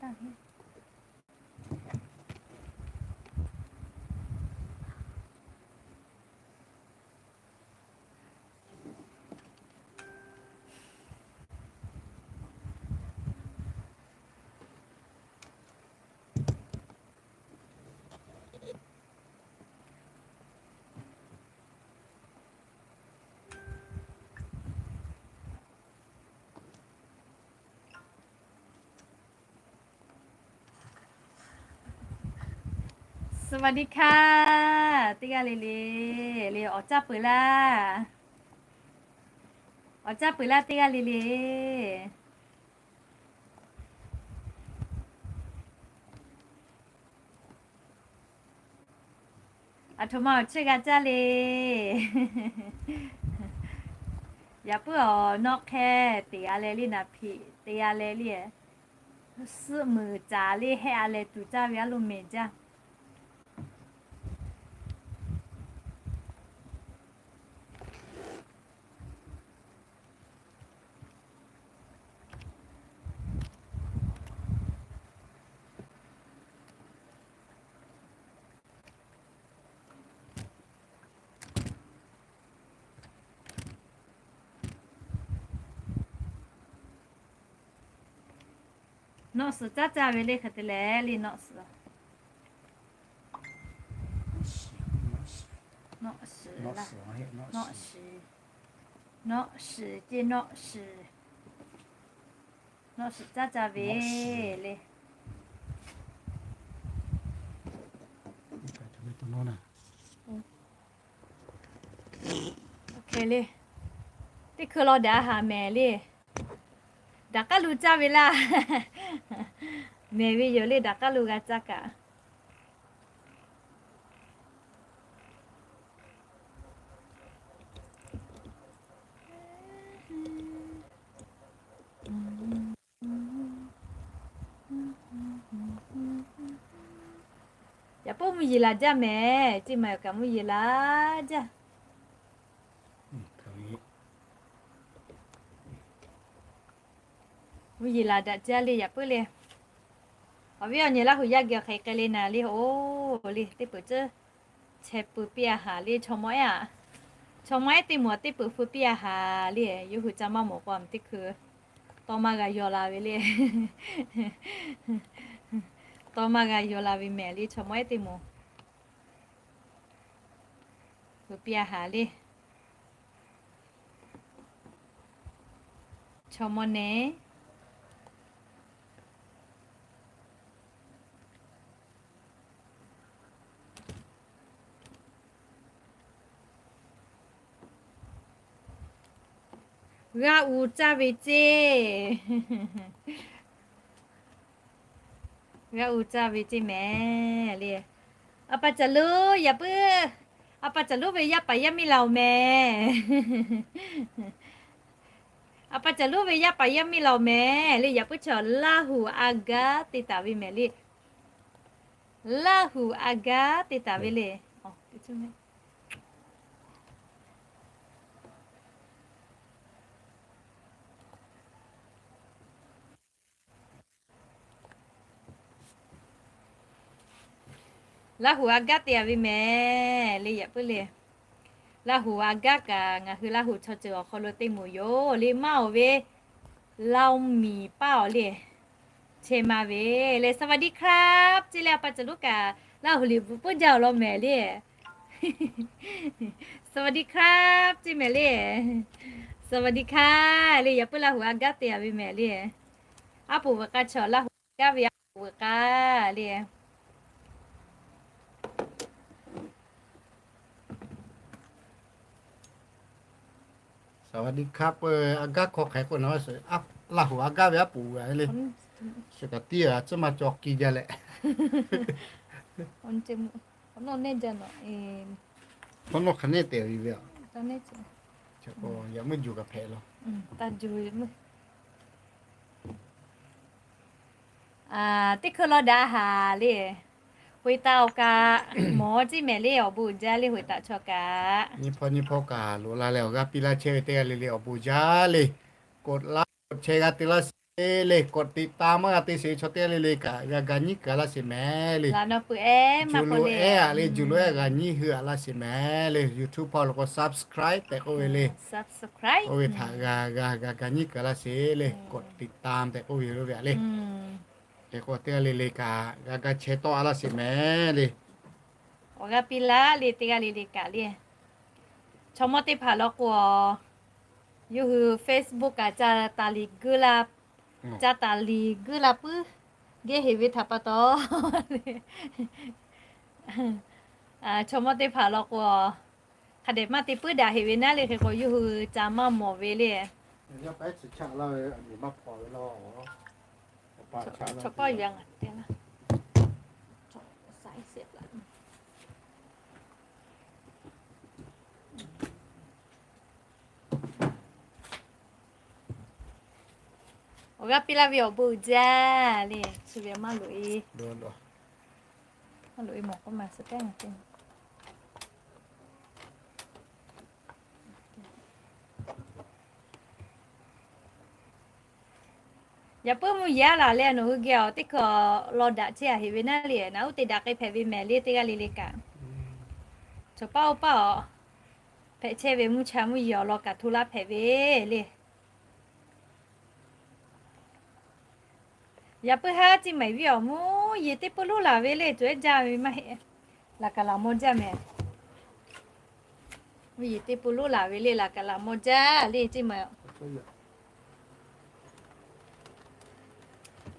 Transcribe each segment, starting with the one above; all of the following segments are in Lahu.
สวัสดีค่ะ teˇ g'aˇ le le, le awˬ caˇ peuˬ laˇ, awˬ caˇ peuˬ laˇ teˇ g'aˇ le le. Aˬ htoꞈ ma awˬ chehˇ g'a caˇ le. Yaꞈ puiˉ awˬ nawˉ hk'e te g'a leh le, naˍ hpiꞈ te g'a leh le. Suhˆ muiˬ caˍ le hehˆ a leh tuˬ caˇ ve a lo mehˬ jaˇ. Nawˆ suhˍ caˉ caˇ ve le hk'e te leh le nawˆ suhˍ. Nawˆ suhˍ, nawˆ suhˍ ceˇ nawˆ suhˍ. Nawˆ suhˍ caˉ caˇ ve le. Hk'e le, teˇ hkui law daꞈ haˍ mehˍ le. Daꞈ k'aˉ lu caˇ ve laˇ. Mehˍ ve yoˬ le, daꞈ k'aˉ lu g'a caˇ kaꞈ. Yaꞈ puiˉ mvuhˇ yeˬ laˬ jaˇ mehˍ, ceˇ maˬ awˬ kaꞈ mvuhˇ yeˬ laˬ jaˇ. Mvuhˇ yeˬ laˬ daꞈ jaˇ le yaꞈ puiˉ le. Awˬ viˉ awˬ nyi Laˇ huˍ yaˇ geh awˬ hk'e k'ai le naˍ le, oˬ le teˇ peuˬ ceuˬ chehˇ pui piˇ a haˍ le chaw mawˇ ehˉ a. Chaw mawˇ ehˉ teˇ moˍ teˇ peuˬ feu piˇ a haˍ le, yawˇ hui ca maˇ mawˬ k'o a teˇ hkui tawˇ maˇ g'a yaw la ve le. Tawˇ maˇ g'a yaw la ve mehˍ le chaw mawˇ ehˉ teˇ moˍ feu piˇ a haˍ le. Chaw mawˇ nehˬ g'a uˬ caˇ ve ceˇ. G'a uˬ caˇ ve ceˇ mehˍ le. A pa caˬ lo yaꞈ puiˉ, a pa caˬ lo ve yaˇ paˍ yaˇ miˇ la oˬ mehˍ. A pa caˬ lo ve yaˇ paˍ yaˇ miˇ la oˬ mehˍ le, yaꞈ puiˉ chaw Laˇ huˍ a gaˇ te taˍ ve mehˍ le. Laˇ huˍ a gaˇ te taˍ ve le. Laˇ huˍ a gaˇ te a ve mehˍ le yaꞈ puiˉ le. Laˇ huˍ a gaˇ kaꞈ ngaˬ hui Laˇ huˍ chaw ceuˬ awˬ hk'aw lo teˇ moˍ yoˬ le maˇ oˬ ve. Laˇ miˍ paˇ awˬ le. Chehˇ maˇ ve le สวัสดีครับ ceˇ le a pa caˬ lo kaꞈ Laˇ huˍ liꞈ bvuhꞈ peuˬ jaˇ awˬ lawn mehˍ le. สวัสดีครับ ceˇ mehˍ le. สวัสดีค่ะ le yaꞈ puiˉ Laˇ huˍ a gaˇ te a ve mehˍ le. Aˉ poꞈ veuꞈ k'aˇ chaw Laˇ huˍ a gaˇ ve aˉ poꞈ veuꞈ k'aˇ le. สวัสดีครับ peuˬ a gaˇ hkawˇ hk'e k'oˆ na, Laˇ huˍ a gaˇ ve aˉ poꞈ veuꞈ le. Suhˍ kaꞈ tiˉ a tcuhˉ maˇ cawˬ kiˇ jaˇ leh. Hk'awꞈ nawˉ hk'aˬ neˉ te ve a. Yaꞈ meuˇ juˬ kaꞈ hpehꞈ la. Teˇ hkui law daꞈ haˍ le. Hoꞈ e taˍ awˬ kaꞈ mawˬ ceˇ mehˍ le awˬ bon jaˇ le hoꞈ e taˍ chaw kaꞈ. Nyi hpawˇ nyi hpawˇ kaꞈ loꞈ la leh awˬ g'aˇ piˇ laˇ chehˇ ve teˇ g'aˇ le le awˬ bon jaˇ le. กดไลค์ กดแชร์ g'a te laˇ sheˍ. le, กดติดตาม maˇ g'a te sheˍ ve chaw teˇ g'aˇ le le kaꞈ g'a ga nyiˉ kuiˬ a laˇ sheˍ mehˍ le. Juˬ lo ehˉ a le, juˬ lo ehˉ g'a nyiˉ hui a laˇ sheˍ mehˍ le. YouTube hpawˇ lo k'o subscribe tehꞈ k'oˆ ve le. Oˇ ve htaꞈ g'a g'a g'a ga nyiˉ kuiˬ a laˇ sheˍ le. กดติดตาม tehꞈ k'oˆ ve yoˬ ve a le. Hk'e k'o teˇ g'aˇ le le kaꞈ g'a ga chehˇ tawˆ a laˇ sheˍ mehˍ le. Awˬ g'aˇ piˇ laˇ le teˇ g'aˇ le le kaꞈ le. Chaw mawˇ teˇ hpaˍ law k'o, yawˇ hui Facebook kaꞈ ca taˍ liꞈ guiˇ la, ca taˍ liꞈ guiˇ la puiˉ gehˇ heˍ ve htaꞈ pa taw, chaw mawˇ teˇ hpaˍ law k'o, hk'a dehꞈ maˇ te puiˉ daꞈ heˍ ve naˉ le. Hk'e k'o yawˇ hui ca maˇ mawˬ ve le. Chaw paˇ yuˬ a ngaˬ te laˇ. Awˬ g'aˇ piˇ laˇ ve awˬ bon uiˍ jaˇ le. Chi ve maˇ loꞈ e, maˇ loꞈ e mawˬ k'oˆ ma suh tehˉ ngaˬ te. Yaꞈ puiˉ mvuhˇ yeˬ aˉ laˬ leh nawˬ hui geh awˬ teˇ hkui law daꞈ chehˇ a heˍ ve naˉ le. Naˬ uˉ te daꞈ k'ai hpehꞈ ve mehˍ le teˇ g'aˇ le le kaꞈ. Chaw paˇ oˇ paˇ awˬ hpehꞈ chehˇ ve mvuhˇ cha mvuhˇ yeˬ awˬ lawn kaꞈ hto laˇ hpehꞈ ve le. Yaꞈ puiˉ haˉ Ciˇ Mehˍ viˉ awˬ mvuhˇ yeˬ teˇ pui loˉ laˬ ve le. Cawˬ ehˉ jaˇ ve maˇ heˆ. Laˬ kaˍ laˬ maw jaˇ mehˍ. Mvuhˇ yeˬ teˇ pui loˉ laˬ ve le. Laˬ kaˍ laˬ maw jaˇ le Ciˇ Mehˍ.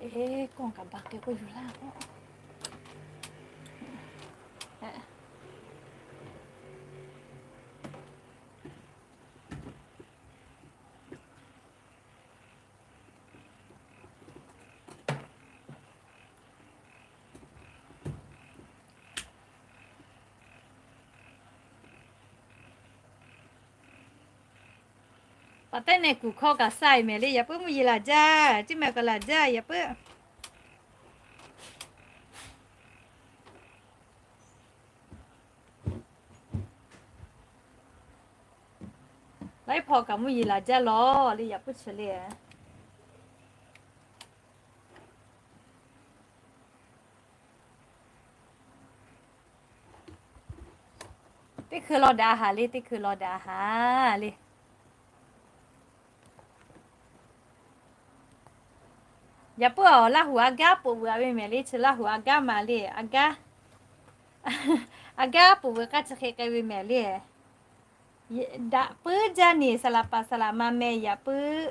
Eˬ, kawˇ kaꞈ baˬ k'ai k'oˆ yuˬ laˇ k'o. Paˍ tehˉ neh kuˬ hkawˇ kaꞈ sha e mehˍ le. Yaꞈ puiˉ mvuhˇ yeˬ laˬ jaˇ. Ciˇ Mehˍ kaꞈ laˬ jaˇ yaꞈ puiˉ. Laiˉ hpaw kaꞈ mvuhˇ yeˬ laˬ jaˇ lawˬ le. Yaꞈ puiˉ chi le. Teˇ hkui law daꞈ haˍ le. Teˇ hkui law daꞈ haˍ le. Yaꞈ puiˉ awˬ Laˇ huˍ a gaˉ poꞈ veuꞈ a ve mehˍ le. Chi Laˇ huˍ a gaˉ ma le. A gaˉ, a gaˉ poꞈ veuꞈ k'aˇ chi hk'e k'ai ve mehˍ le. Daꞈ puiˉ jaˇ neˬ saˍ laˍ paˍ saˍ laˍ ma meh yaꞈ puiˉ.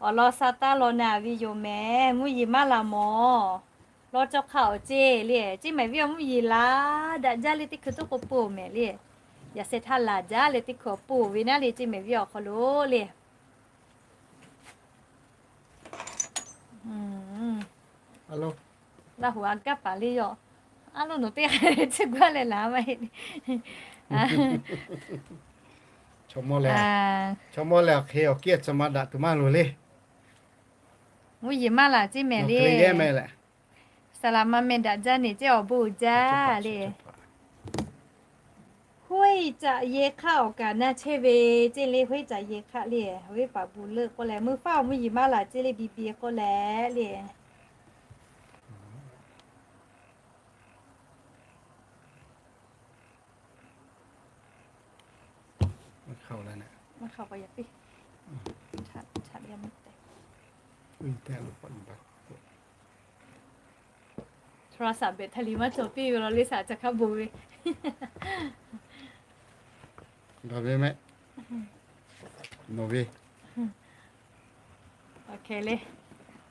Awˬ lawn sa taˇ law na ve yoˬ mehˍ. Mvuhˇ yeˬ maˇ laˬ mawˬ. Law cawˬ hk'a awˬ ceˇ le. Ciˇ Mehˍ viˉ awˬ mvuhˇ yeˬ laˬ daꞈ jaˇ le. Teˇ hkui tuˉ k'o peuˬ mehˍ le. Yaꞈ sheh htaˇ laˬ jaˇ le. Teˇ hkui peuˬ ve naˉ le. Ciˇ Mehˍ viˉ awˬ hk'aw lo le. Laˇ huˍ a gaˉ paˍ le yoˬ. A loˉ nawˬ teˇ g'aˇ le chi g'aˇ leh laˬ maˇ heˆ. Chaw mawˇ lehˬ, chaw mawˇ lehˬ awˬ hk'e awˬ kiˇ a tcuh ma daꞈ tuˬ maˇ loˍ le. Mvuhˇ yeˬ maˇ laˬ Ciˇ Mehˍ le. Saˍ laˍ ma meh daꞈ jaˇ neˬ ceˇ awˬ bon uiˍ jaˇ le. Hoˉ iˉ caꞈ yehˬ hk'aˆ awˬ kaꞈ na chehˇ ve ceˇ le. Hoˉ iˉ caꞈ yehˬ hk'aˆ le. Hoˉ iˉ paˍ bu leuˆ k'oˆ leh meuˇ faˉ awˬ mvuhˇ yeˬ maˇ laˬ ceˇ le. Biˇ biˇ k'oˆ leh le. Oˇ htaˇ liꞈ maˇ cawˬ piˇ ve law le. Saˍ ca hk'a bon ve. Ga ve mehˆ. Nawˬ ve.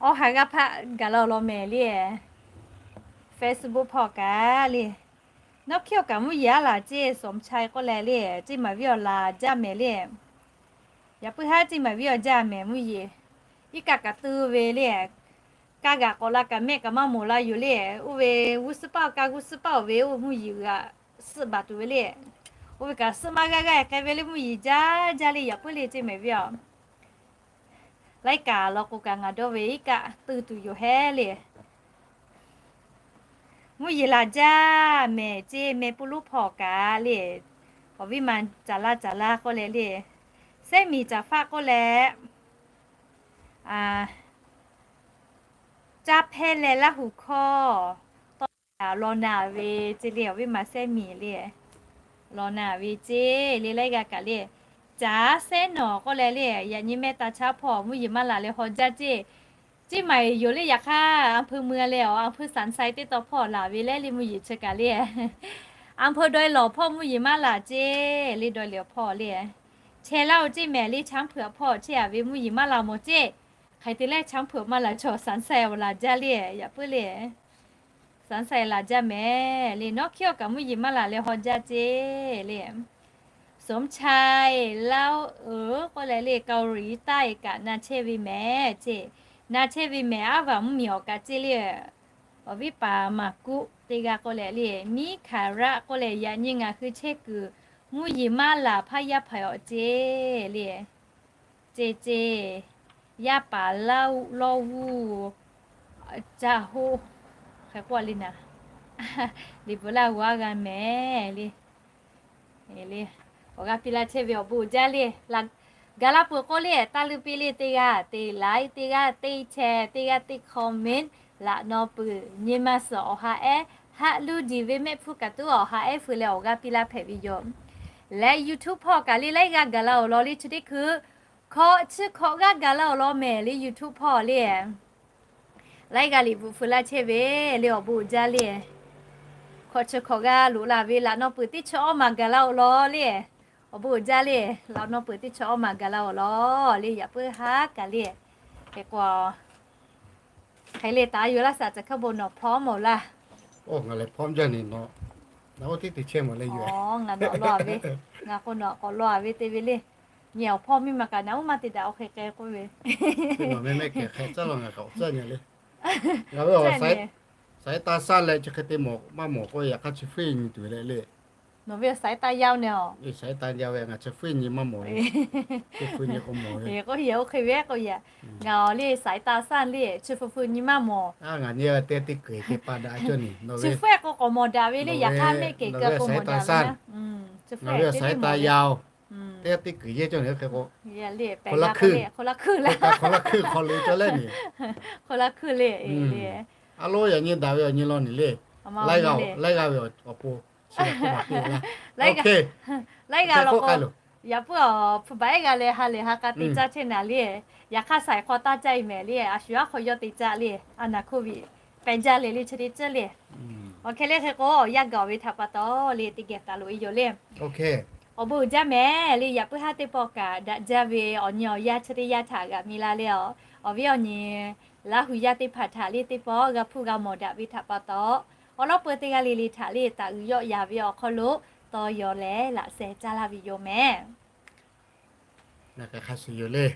Awˬ ha g'aˇ hpaˆ gaˬ la awˬ lawn mehˍ le. Facebook hpawˇ kaꞈ le. Nawˉ hkiˇ awˬ kaꞈ mvuhˇ yeˬ aˉ laˬ ceˇ, sawˍ mvuhˇ cha k'oˆ leh le, Ciˇ Maˍ viˉ awˬ laˬ jaˇ mehˍ le. Yaꞈ puiˉ haˉ Ciˇ Maˍ viˉ awˬ jaˇ mehˍ mvuhˇ yeˬ. Iˉ kaˆ kaꞈ tu ve le. Kaˇ g'aꞈ k'awꞈ la kaꞈ mehˆ kaꞈ maˇ mawˬ la yoˬ le. Oˇ ve g'uˇ suhˉ paˆ awˬ kaˇ g'uˇ suhˉ paˆ awˬ ve oˇ mvuhˇ yeˬ g'aꞈ suhˆ baˬ tuˬ ve le. Oˇ ve kaꞈ suhˆ maˇ g'aˇ g'aˇ k'ai ve le mvuhˇ yeˬ jaˇ jaˇ le. Yaꞈ puiˉ le Ciˇ Maˍ viˉ awˬ laiˉ kaꞈ law k'o kaꞈ ngaˬ dawˇ ve iˉ kaˆ tu tuˬ yoˬ hehˉ le. Mvuhˇ yeˬ laˬ jaˇ mehˍ ceˇ meh puˇ lonˉ hpawˇ kaꞈ le. Awˬ viˉ ma caˍ laˇ caˍ laˇ k'oˆ leh le. Sehˉ miˬ caˍ faˆ k'oˆ leh, a, Caˇ hpehˇ leh Laˇ huˍ hkawˇ tawˇ kaꞈ law na ve ceˇ le, awˬ viˉ ma sehˉ miˬ le, law na ve ceˇ le, laiˉ g'aˇ kaꞈ le. Caˇ sehˉ nawˬ k'oˆ leh le, yaꞈ nyi mehˆ taˇ chaˇ hpawˇ mvuhˇ yeˬ maˇ laˬ leh haw jaˇ ceˇ. Ciˇ ma yoˬ le, yaꞈ hk'aˇ อำเภอเมือง le, awˬ อำเภอ Saˍnˍsai teˇ taw hpawˇ laˬ ve leh le, mvuhˇ yeˬ chi kaꞈ le, อำเภอ ดอยหล่อ hpawˇ mvuhˇ yeˬ maˇ laˬ ceˇ le, ดอยหล่อ hpawˇ le. Chehˇ laˇ-oˬ ceˇ mehˍ le, Champui hpawˇ chehˇ-a ve mvuhˇ yeˬ maˇ laˬ mawˬ ceˇ. Hk'e te leh Champui maˇ laˬ chaw สันทราย awˬ laˬ jaˇ le, yaꞈ puiˉ le. สันทราย laˬ jaˇ mehˍ le, nawˉ hkiˉ awˬ kaꞈ mvuhˇ yeˬ maˇ laˬ leh haw jaˇ ceˇ le. สมชาย Laˇ-oˬ k'oˆ leh le, เกาหลีใต้ kaꞈ na chehˇ ve mehˍ ceˇ. Na chehˇ ve mehˍ, aˉ vaˬ mvuhˇ miˬ awˬ kaꞈ ceˇ le. Awˬ viˉ paˍ maˍ kuˆ teˇ g'aˇ k'oˆ leh le, miˉ hkaˍraˆ k'oˆ leh, yaꞈ nyi ngaˬ hui chehˇ kuiˬ mvuhˇ yeˬ maˇ laˬ hpaˇ yaˇ hpaˍ awˬ ceˇ le. Ceˇ ceˇ, yaˇ paˍ Laˇ-oˬ, Lawˇ-oˬ, caˇ hoˆ, hk'e k'oˆ le naˍ, liꞈ bvuhꞈ laˇ g'a g'a mehˍ le. Awˬ g'aˇ piˇ laˇ chehˇ ve awˬ bon uiˍ jaˇ le. Gaˬ la peuˬ k'oˆ le, taˇ leuˇ piˇ le, teˇ g'aˇ te like, teˇ g'aˇ te share, teˇ g'aˇ te comment, laꞈ naw peuˬ nyi ma suhˍ awˬ ha ehˉ, haꞈ luˇ diˬ ve mehˆ hpfuhˇ kaꞈ tuˉ awˬ ha ehˉ feu leh awˬ g'aˇ piˇ laˇ hpehꞈ ve yoˬ. Leh YouTube hpawˇ kaꞈ le, laiˉ g'aˇ gaˬ la awˬ lawn le, chi teˇ hkui hkawꞈ chi hkawꞈ g'aˇ gaˬ la awˬ lawn mehˍ le, YouTube hpawˇ le. Laiˉ g'aˇ liꞈ bvuhꞈ feu laˇ chehˇ ve le, awˬ bon uiˍ jaˇ le. Hkawꞈ chi hkawꞈ g'aˇ loꞈ la ve laꞈ naw peuˬ teˇ chi awˇ maˬ gaˬ la awˬ lawn le. Awˬ bon uiˍ jaˇ le. Laꞈ naw peuˬ teˇ chi awˇ maˬ gaˬ la awˬ lawn le, yaꞈ puiˉ haˉ kaꞈ le. Hk'e k'o, hk'e le taˍ yuˬ laˇ shaˍ, caˬ hkaˇ bon nawˬ พร้อม mawˬ laˇ. Ngaˬ lehˬ พร้อม jaˇ ne nawˬ. Ngaˬ oˇ teˇ te chehˇ mawˬ leh yoˬ. Ngaˬ nawˬ law ve, ngaˬ k'o nawˬ k'awꞈ law ve te ve le. Nyi awˬ hpawˇ miˇ ma kaꞈ naˍ uˉ maˇ te daꞈ oˇ hk'e k'ai k'oˆ ve. Nawˬ meh mehˆ kehˬ hk'e caˇ law ngaˬ kaꞈ awˬ caˇ nyi le. Ngaˬ ve awˬ สายตาสั้น leh chi hk'e te mawˬ maˇ mawˬ k'oˆ ve, yaꞈ hk'aˇ chi hpfuhˇ nyi tuˬ ve leh le. Nawˬ ve awˬ สายตายาว ne a. สายตายาว ve ngaˬ chi hpfuhˇ nyi maˇ mawˬ ve. Chi hpfuhˇ nyi k'o mawˬ ve k'oˆ ve, oˇ hk'e ve k'o yaꞈ, ngaˬ awˬ le สายตาสั้น le, chi hpfuhˇ nyi maˇ mawˬ. Ngaˬ nyi te teˇ kuiˬ te pa daꞈ cawˇ ni. Chi hpfuhˇ k'o k'awꞈ mawˬ daꞈ ve le, yaꞈ hk'aˇ mehˆ kehˬ keu k'o mawˬ daꞈ ve. Chi hpfuhˇ ve awˬ สายตายาว teˇ teˇ kuiˬ yehˇ cawˇ ni hk'e k'o, คนละครึ่ง คนละครึ่ง hk'aw lo cawˇ leh ni. คนละครึ่ง le. A lo yaꞈ nyi daꞈ ve awˬ nyi law ni le. Laiˉ g'aˇ ve awˬ pon, laiˉ g'aˇ law k'o, yaꞈ puiˉ awˬ hpu baˬ ehˉ g'a leh ha lehˬ ha k'a te caˇ chehˇ naˍ le. Yaꞈ hk'aˇ shaiˍ hk'aw taˇ caˇ e mehˍ le, a shu aˉ hk'aw yawˇ te caˇ le. A naˍ hkoˇ ve pehˬ jaˇ leh le, chi te caˇ le. Awˬ hk'e le hk'e k'o, awˬ yanˇ gaˬ ve htaꞈ pa taw le, teˇ geh taˍ loꞈ e yoˬ le. Awˬ bon uiˍ jaˇ mehˍ le, yaꞈ puiˉ haˉ teˇ pawˆ kaꞈ daꞈ jaˇ ve awˬ nyi awˬ yanˇ chi teˇ yanˇ htaꞈ g'aꞈ mi la le. Awˬ viˉ awˬ nyi Laˇ huˍ yaˇ teˇ hpaˍ htaꞈ le teˇ pawˆ g'a hpuˇ g'a mawˬ daꞈ ve htaꞈ pa taw, awˬ lawˉ peu teˇ g'aˇ le le htaꞈ le taˍ uiˍ yawˆ yaˍ ve awˬ hk'aw lo tawˇ yaw leh laꞈ sheh caˇ laˇ ve yoˬ mehˍ. Ngaˬ hk'e hk'a shuˍ yoˬ le.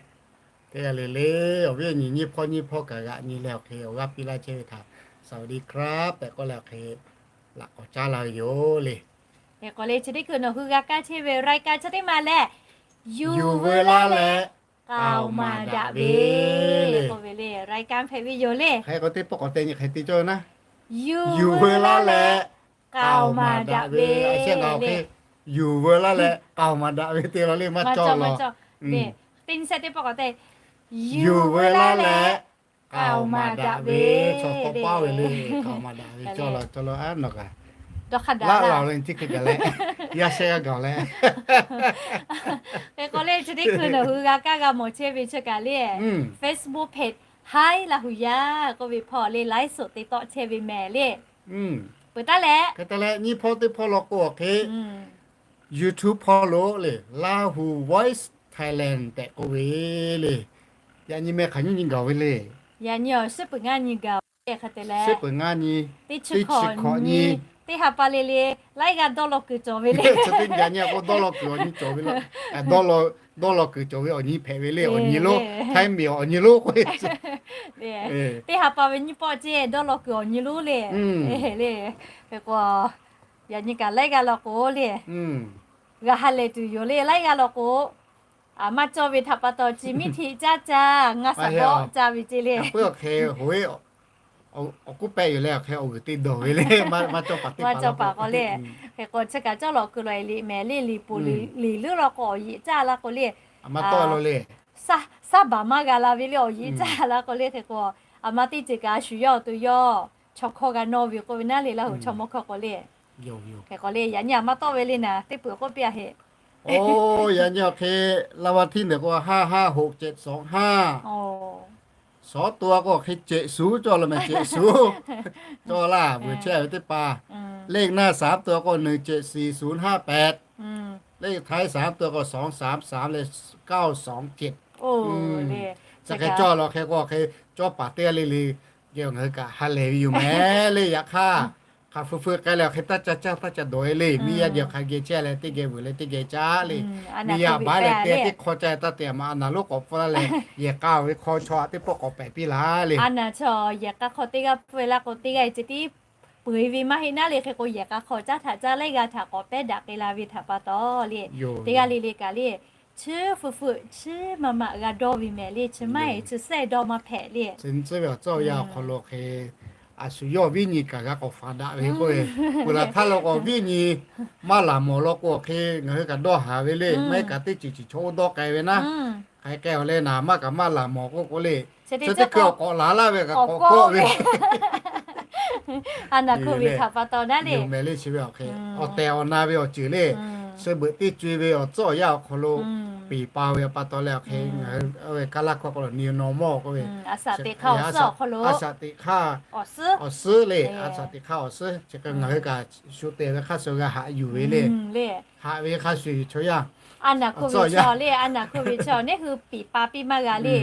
Teˇ g'aˇ le le, awˬ viˉ awˬ nyi nyiˇ hpawˇ nyiˇ hpawˇ kaꞈ g'aꞈ nyi leh awˬ hk'e awˬ g'aˇ piˇ laˇ chehˇ ve htaꞈ สวัสดีครับ tehꞈ k'oˆ leh awˬ hk'e laꞈ k'awꞈ caˉ laˇ ve yoˬ le. Hk'e k'o le, chi teˇ hkui nawˬ hui g'a kaˇ chehˇ ve รายการ chi teˇ ma lehˬ, yuˬ veu laˇ leh k'aoˍ maˍ daꞈ ve le. K'oˆ ve le, รายการ hpehꞈ ve yoˬ le. Hk'e k'o teˇ pawˆ k'awꞈ te nyi hk'e te cawˇ ve naˉ, yuˬ veu laˇ leh k'aoˍ maˍ daꞈ ve le. Yuˬ veu laˇ leh k'aoˍ maˍ daꞈ ve te law le, maˇ cawˇ law. Teˇ nyi shehˆ teˇ pawˆ k'awꞈ te, yuˬ veu laˇ leh k'aoˍ maˍ daꞈ ve, chaw k'awꞈ paˇ ve le, k'aoˍ maˍ daꞈ ve cawˇ law, cawˇ law a nawˬ kaꞈ. Dawˇ hk'aˇ daꞈ laˇ. Leh nyi teˇ hkui gaˬ leh, yaˇ shehˆ g'a gaˬ leh. Hk'e k'o le, chi teˇ hkui nawˬ hui g'a kaˇ g'a mawˬ chehˇ ve chi kaꞈ le, Facebook page Haiˉ Laˇ huˍ yaˇ k'oˆ ve hpawˇ le, ไลฟ์สด te tawˆ chehˇ ve mehˍ le. Peuˬ taˉ leh, hk'e te leh nyiˇ hpawˇ teˇ hpawˇ law k'o awˬ hk'e YouTube hpawˇ lo le, Lahu Voice Thailand tehꞈ k'oˆ ve le. Yaꞈ nyi meh hk'aˬ nyiˇ nyi gaˬ ve le. Yaꞈ nyi awˬ shiˉ peuˬ ngaˇ nyi gaˬ ve hk'e te leh, shiˉ peuˬ ngaˇ nyi, teˇ chi hkawꞈ nyi, teˇ ha pa le le, laiˉ g'aˇ dawˇ law kuiˬ cawˬ ve le. Chi teˇ nyi k'o dawˇ law kuiˬ awˬ nyi cawˬ ve le. Dawˇ law kuiˬ cawˬ ve awˬ nyi hpehꞈ ve le, awˬ nyi lonˉ, Htaiˇ miˬ awˬ nyi lonˉ k'o, teˇ ha pa ve nyiˇ pawˆ ceˇ dawˇ law kuiˬ awˬ nyi lonˉ le. Le, hk'e k'o, yaꞈ nyi kaꞈ laiˉ g'aˇ law k'o le, g'a ha lehˬ tuˬ yoˬ le. Laiˉ g'aˇ law k'o, a maˇ cawˇ ve htaꞈ pa taw, chi miˇ htiꞈ caˇ caˇ ngaˇ shaˍ bawˆ caˇ ve ceˇ le. Awˬ hk'e awˬ hoˉ, awˬ kuˉ pehˆ yoˬ leh awˬ hk'e awˬ g'uiˬ te dawˬ ve le, maˇ cawˇ paˍ teˇ paˍ k'o le. Hk'e k'o chi kaꞈ cawˇ lawꞈ kuiˬ lawꞈ e liꞈ mehˍ le, liꞈ poˬ liꞈ leuˉ law k'o awˬ yeꞈ caˇ la k'o le, a maˇ tawˆ lo le, saˉ baˬ maˇ g'a la ve le, awˬ yeꞈ caˇ la k'o le. Hk'e k'o A ma teˇ ceuˬ kaꞈ a shu yawˇ awˬ to yawˇ chaw hkawˇ g'a nawˇ ve k'oˆ ve naˉ le, Laˇ huˍ chaw mawˇ hkawˇ k'o le. Hk'e k'o le, yaꞈ nyi a ma tawˆ ve le naˉ, teˇ peuˬ k'oˆ piˇ a heˆ. Oˇ, yaꞈ nyi awˬ hk'e รางวัลที่หนึ่ง k'o ห้าห้าหกเจ็ดสองห้า Sawˉ to a k'o hk'e cehꞈ suˍ cawˇ la mehˍ, cehꞈ suˍ cawˇ laˇ, vuiˬ chehˇ ve teˇ hpaˍ. เลขหน้าสามตัว k'o หนึ่งเจ็ดสี่ศูนย์ห้าแปด เลขท้ายสามตัว k'o สองสามสาม leh เก้าสองเจ็ด Chi hk'e cawˇ la hk'e k'o hk'e cawˇ paˍ teˇ g'aˇ le le geh ngaˬ hui kaꞈ ha lehˬ ve yoˬ mehˍ le. Yaꞈ hk'aˇ, hk'aˬ hpu hpu k'ai leh hk'e taˇ ca caˇ taˇ ca dawˬ e le. Miˇ yaˇ jehˬ hk'a geh chehˇ leh teˇ geh vuiˬ leh teˇ geh caˉ le. Miˇ yaˇ baˉ leh te teˇ hk'aw ca taˇ te a ma a naˬ lonˉ k'awꞈ pfuhˇ laˇ leh, yehˬ k'a ve hk'aw chaw teˇ pawˆ k'awꞈ pehˍ piˇ laˇ le. A naˬ chaw yehˬ k'a hk'aw teˇ g'aˇ pfuhˇ laˇ k'o teˇ g'aˇ ceh tiˉ peuˬ e ve maˇ heˆ naˉ le. Hk'e k'o yehˬ k'a hk'aw caˉ htaꞈ caˉ leh g'a htaꞈ k'awꞈ pehˉ daꞈ k'ai la ve htaꞈ pa taw le, teˇ g'aˇ le le kaꞈ le, chi hpu hfu chi maˇ maꞈ g'a dawˇ ve mehˍ le, chi maˇ heˆ chi sehˆ dawˇ maˇ hpehꞈ le. Chi ve awˬ tcuhˉ awˬ yanˇ awˬ hk'aw lo hk'e a shu yawˇ viˉ nyi kaꞈ g'a k'awꞈ faˍ daꞈ ve k'oˆ ve, peuˬ laˬ htaˇ lo k'o viˉ nyi maˇ laˬ mawˬ law k'o hk'e ngaˬ hui kaꞈ dawˇ haˍ ve le. Maˇ heˆ kaꞈ teˇ ceuˬ ceuˬ chaw oˇ dawˇ k'ai ve naˉ, hk'aˬ hk'e k'ai awˬ leh naˍ maˇ kaꞈ maˇ laˬ mawˬ k'oˆ k'o le, chi teˇ hkui awˬ k'awꞈ laˬ laˇ ve kaꞈ k'awꞈ kawˆ ve. A naˬ hkui ve htaꞈ pa taw naˉ le, mehˍ le chi ve awˬ hk'e awˬ tehˬ awˬ na ve awˬ ceuˬ le, chi beuꞈ teˇ co e ve awˬ tcuhˉ awˬ yanˇ awˬ hk'aw lo piˍ pa ve pa taw leh awˬ hk'e ngaˬ hui ve kaˇ laˇ hkawˇ k'o lo new normal k'oˆ ve, a shaꞈ teꞈ hk'aˇ awˬ suhˉ le, a shaꞈ teꞈ hk'aˇ awˬ suhˉ chi hk'e ngaˬ hui kaꞈ shu te ve hk'aˇ suh g'a haꞈ yuˬ ve le. Haꞈ ve hk'a shuˍ shuˍ chaw yaˇ, a naˬ hkui ve chaw le, a naˬ hkui ve chaw neˇ hui piˍ pa piˇ maˇ g'a le.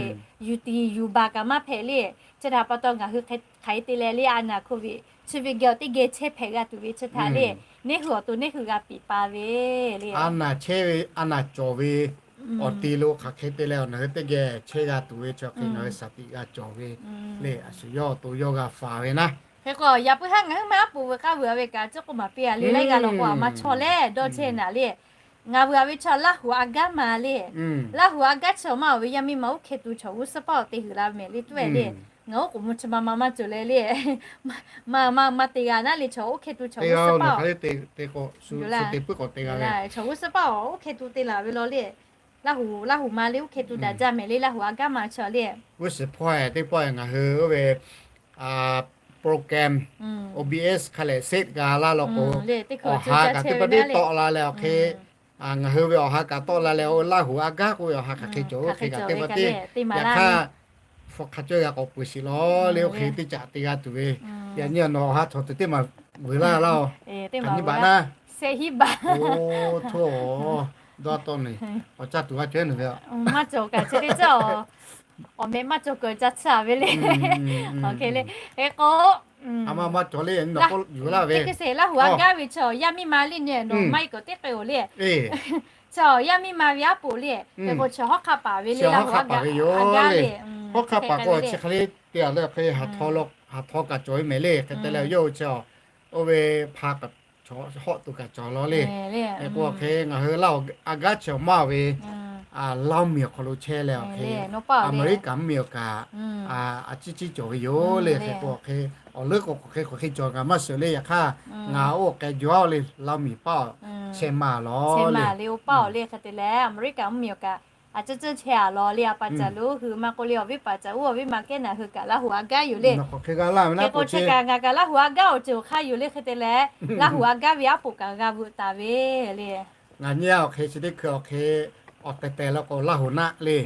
Yuˬ tiˍ yuˬ baˬ kaꞈ maˇ hpehꞈ le. Chi htaꞈ pa taw ngaˬ hui hk'aˬ hk'e te leh le a naˬ hkui ve chi ve geh awˬ teˇ geh chehˇ hpehꞈ g'a tuˬ ve chi htaꞈ le, neˇ hui awˬ to neˇ hui g'a piˍ pa ve le. A naˬ chehˇ ve a naˬ cawˬ ve awˬ ti lo hk'aˬ hk'e te leh awˬ naˬ hui teˇ geh chehˇ g'a tuˬ ve chi hk'e ngaˬ hui shaˍ tiꞈ g'a cawˬ ve le. A shu yawˇ awˬ to yawˇ g'a faˍ ve naˉ. Hk'e k'o yaꞈ puiˉ haˉ ngaˬ hui maˇ aˉ poꞈ veuꞈ k'aˇ veuꞈ a ve kaꞈ chi k'oˆ maˍ piˇ a le, laiˉ g'aˇ law k'o a ma chaw lehˬ dawˇ chehˇ naˍ le. Ngaˬ veuꞈ a ve chaw Laˇ huˍ a gaˉ ma le. Laˇ huˍ a gaˉ chi awˬ maˇ awˬ ve yaˇ miˇ ma oˇ hk'e tuˬ chaw g'uˇ suhˉ paˇ awˬ te huiˍ la ve mehˍ le tuˉ ve le. Ngaˬ oˉ k'oˍ mvuh chi ma ma maˇ cawˬ leh le. Ma ma ma te g'a naˉ le chaw oˇ hk'e tuˬ chaw g'uˇ suhˉ paˇ awˬ, te k'o, te puiˉ k'awꞈ te g'a ve chaw g'uˇ suhˉ paˇ awˬ oˇ hk'e tuˬ te laˬ ve law le. Laˇ huˍ Laˇ huˍ ma le oˇ hk'e tuˬ daꞈ jaˇ mehˍ le, Laˇ huˍ a gaˉ ma chi le. G'uˇ suhˍ hpawˇ teˇ pawˆ ngaˬ hui oˇ ve program O B S hk'a lehˬ set g'a laˇ law k'o, awˬ ha kaꞈ teˇ pa tiˉ tawˆ la leh awˬ hk'e, ngaˬ hui ve awˬ ha kaꞈ tawˆ la leh oˇ Laˇ huˍ a gaˉ k'oˆ ve awˬ ha hk'aˬ hk'e cawˬ oˇ hk'e kaꞈ teˇ pa tiˉ, yaꞈ hk'aˇ hpu hk'a cawˇ g'a k'awꞈ peuˬ sheˍ law le, oˇ hk'e teˇ caꞈ te g'a tuˬ ve. Yaꞈ nyi nawˬ awˬ ha htawꞈ tuˬ teˇ maˬ vuiˬ laˇ laˇ oˬ. Nyi baꞈ naˉ, oˇ hto, dawˇ tawˆ neˬ, awˬ caˇ tuˬ g'a cawˬ e nawˬ ve, maˇ cawˬ kaꞈ chi teˇ caˇ, awˬ meh maˇ cawˬ kaꞈ ca tsuhˇ a ve le. Hk'e le, hk'e k'o, a ma maˇ cawˬ le, yuˬ laˇ ve teˇ hkui sheˍ Laˇ huˍ a gaˉ ve chaw yaˇ miˇ ma le nyi nawˬ maˇ heˆ k'o teˇ k'ai oˬ le. Chaw yaˇ miˇ ma ve aˉ poꞈ le, hk'e k'o chi hawˉ hk'aˆ paˍ ve le, Laˇ huˍ a gaˉ ve, hawˉ hk'aˆ paˍ k'o chi hk'e le te a le hk'e, haˍ htaw kaꞈ cawˬ ve mehˍ le. Hk'e te leh yawˇ hui chi, oˇ ve hpa kaꞈ, hawˆ tuˬ kaꞈ cawˬ law le. Hk'e k'o hk'e ngaˬ hui Laˇ huˍ a gaˉ chi awˬ maˇ ve Laˇ huˍ miˬ awˬ hk'aw lo chehˇ leh awˬ hk'e, Aˍmeˍriˆkaˍ mvuhˇmiˬ awˬ kaꞈ a ciˉ ciˉ cawˬ ve yoˬ le. Hk'e k'o hk'e, awˬ leuˉ k'o k'awꞈ hk'e k'awꞈ hk'e cawˬ kaꞈ maˇ shiˍ le. Yaꞈ hk'aˇ ngaˬ oˇ k'ai jaw le, Laˇ huˍ miˬ paˇ awˬ chehˇ ma law le. Oˇ paˇ awˬ le hk'e te leh Aˍmeˍriˆkaˍ mvuhˇmiˬ awˬ kaꞈ a ciˉ ciˉ chehˇ a law le. A pa caˍ lo hui maˇ k'oˆ le, awˬ viˉ paˍ caˍ uˉ awˬ viˉ ma kehˉ naˬ hui kaꞈ Laˇ huˍ a gaˉ yoˬ le. Hk'e k'o chi kaꞈ ngaˬ kaꞈ Laˇ huˍ a gaˉ awˬ ceuˬ awˬ hk'aˇ yoˬ le. Hk'e te leh Laˇ huˍ a gaˉ ve aˉ poꞈ kaꞈ g'a veuꞈ taˍ ve le. Ngaˬ nyi a awˬ hk'e chi teˇ hkui awˬ hk'e awˬ tehˬ tehˬ la k'o Laˇ huˍ naˆ le,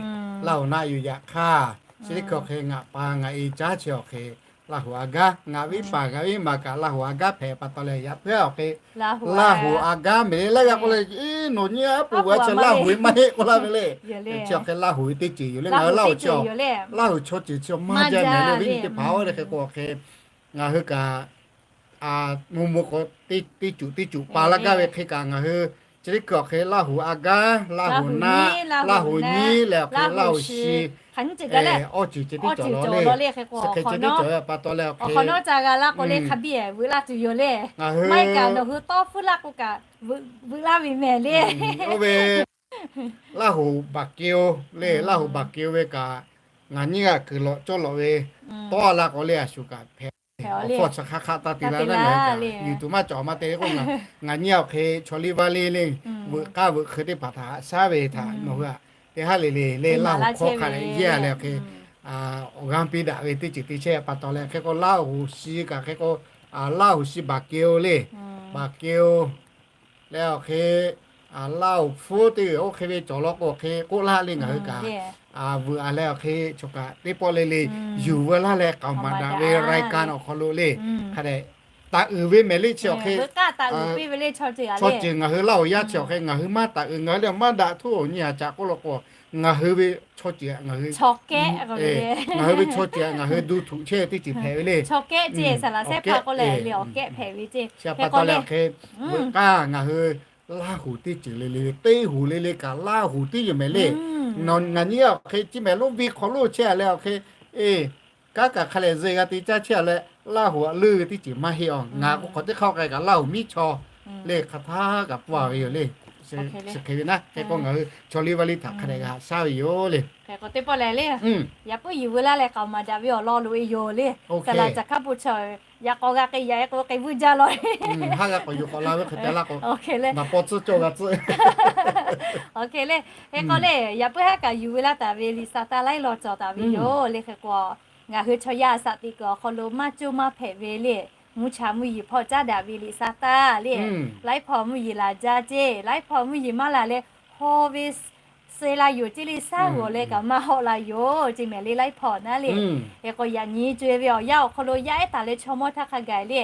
Laˇ huˍ naˆ yoˬ. Yaꞈ hk'aˇ chi teˇ hkui awˬ hk'e ngaˬ pa ngaˬ e caˉ chi awˬ hk'e Laˇ huˍ a gaˉ, ngaˬ viˉ paˍ ngaˬ viˉ ma kaꞈ Laˇ huˍ a gaˉ hpehꞈ pa taw leh yaꞈ puiˉ awˬ hk'e Laˇ huˍ a gaˉ mehˍ le. Laiˉ g'a k'oˆ le, nawˬ nyi aˉ poꞈ veuꞈ a chaw Laˇ huˍ maˇ heˆ k'oˆ laˇ ve le. Chi awˬ hk'e Laˇ huˍ ve teˇ ceuˬ yoˬ le. Ngaˬ hui Laˇ huˍ chi, Laˇ huˍ chaw ceuˬ chi maˇ jaˇ mehˍ le. Viˉ nyi teˇ hpaˍ oˇ le hk'e k'o awˬ hk'e ngaˬ hui kaꞈ mvuh mvuh k'o teˇ cuˬ teˇ cuˬ pa laˇ gaˇ ve hk'e kaꞈ ngaˬ hui chi teˇ hkui awˬ hk'e Laˇ huˍ a gaˉ, Laˇ huˍ naˆ, Laˇ huˍ nyi leh awˬ hk'e Laˇ huˍ shi, awˬ ceuˬ ceh tiˉ cawˬ law le. Chi hk'e ceh tiˉ cawˬ ve pa taw leh awˬ hk'e k'awꞈ hk'awꞈ nawˉ ca g'a laˇ k'o le hk'a biˇ veuꞈ laˇ tuˬ yoˬ le. Ngaˬ hui maˇ heˆ kaꞈ nawˬ hui tawˇ hpfuhˇ laˇ k'o kaꞈ veuꞈ laˇ ve mehˍ le. Oˇ ve Laˇ huˍ baˬ keu le, Laˇ huˍ baˬ keu ve kaꞈ ngaˬ nyiˇ g'aˇ kuiˬ lawꞈ cawˇ lawꞈ ve tawˇ a la k'o le a shu kaꞈ hpehꞈ awˬ hpawˇ chi hk'aˇ hk'aˆ taˇ te laˇ naˉ le. Yuˬ tuˬ maˇ cawˬ ma te le k'o, ngaˬ nyiˇ awˬ hk'e chaw liˇ vaˇ liˇ le, veuꞈ k'aˇ veuꞈ hk'eu teˇ hpaˍ htaꞈ haꞈ shaˉ ve htaꞈ nawˬ hui a teˇ haˉ le le le Laˇ huˍ hkawˇ hk'a leh yehˇ a leh awˬ hk'e awˬ g'aˇ piˇ daꞈ ve teˇ ceuˬ te chehˇ pa taw leh, hk'e k'o Laˇ huˍ shi kaꞈ hk'e k'o, Laˇ huˍ shi baˬ keu le, baˬ keu leh awˬ hk'e, Laˇ huˍ hpfuhˇ teˇ g'uiˬ oˇ hk'e ve cawˬ law k'o, hk'e k'oˆ laˇ le ngaˬ hui kaꞈ, vuiˬ a leh awˬ hk'e choˬ kaꞈ teˇ pawˆ le le, yuˬ veu laˇ leh k'aoˍ maˍ daꞈ ve รายการ awˬ hk'aw lo le, hk'a dehꞈ taˍ uiˍ ve mehˍ le chi awˬ hk'e, chaw ceuˬ ngaˬ hui Laˇ huˍ yaˇ chi awˬ hk'e ngaˬ hui maˇ taˍ uiˍ, ngaˬ hui lehˬ maˇ daꞈ htuˇ awˬ nyi a caꞈ k'oˆ law k'o, ngaˬ hui ve chaw ceuˬ ngaˬ hui, ngaˬ hui ve chaw ceuˬ ngaˬ hui ดูถูก chehˇ ve teˇ ceuˬ hpehꞈ ve le. Awˬ kehˉ, chi pa taw leh awˬ hk'e, veuꞈ k'aˇ ngaˬ hui Laˇ huˍ teˇ ceuˬ le le, teˇ huˍ le le kaꞈ Laˇ huˍ teˇ yoˬ mehˍ le. Nawˬ ngaˬ nyi awˬ hk'e chi mehˍ lonˉ ve hk'aw lo chehˇ a leh awˬ hk'e, e, kanˉ kaꞈ hk'a lehˬ ze g'a te caˇ chehˇ a leh, Laˇ huˍ a leuˇ ve teˇ ceuˬ maˇ heˆ a. Ngaˬ k'o hk'awꞈ teˇ hk'aˇ k'ai kaꞈ Laˇ huˍ miˉ chaw le hk'aˬ htaˇ kaꞈ pfuhˇ a ve yoˬ le. Chi hk'e ve naˉ, hk'e k'o ngaˬ hui chaw liˇ vaˇ liˇ htaꞈ hk'a dehꞈ g'a shaˉ ve yoˬ le. Hk'e k'o teˇ pawˆ lehˬ le, yaꞈ puiˉ yuˬ veu laˇ leh k'aoˍ maˍ daꞈ ve awˬ lawn loꞈ e yoˬ le. Saˍ laꞈ caˬ hk'aˇ po chaw yaꞈ k'aw g'a k'ai yaꞈ e k'o k'ai vuiˇ jaˇ law le. Haˉ g'a k'awꞈ yuˬ k'awꞈ la ve hk'e te laˇ k'o, naˍ paw tcuhˇ cawˇ g'a tcuhˇ. Awˬ hk'e le, hk'e k'o le, yaꞈ puiˉ haˉ kaꞈ yuˬ veu laˇ taˍ ve liꞈ saˍ taˇ laiˉ law cawˬ taˍ ve yoˬ le. Hk'e k'o, ngaˬ hui chaw yaˇ a shaꞈ teꞈ kuiˬ awˬ hk'aw lo maˇ coˇ maˇ hpehꞈ ve le, mvuhˇ cha mvuhˇ yeˬ hpawˇ caˉ daꞈ ve liꞈ saˍ taˇ le, laiˉ hpawˇ mvuhˇ yeˬ laˬ jaˇ ceˇ, laiˉ hpawˇ mvuhˇ yeˬ maˇ laˬ leh, haw ve suh la yoˬ ceˇ le, shaˉ g'awˬ leh kaꞈ maˇ hawˆ la yoˬ ceˇ mehˍ le laiˉ hpawˇ naˉ le. Hk'e k'o yaꞈ nyi co e ve awˬ yanˇ awˬ hk'aw lo yaˇ ehˉ taˍ leh chaw mawˇ htaˇ hk'a gaˬ le,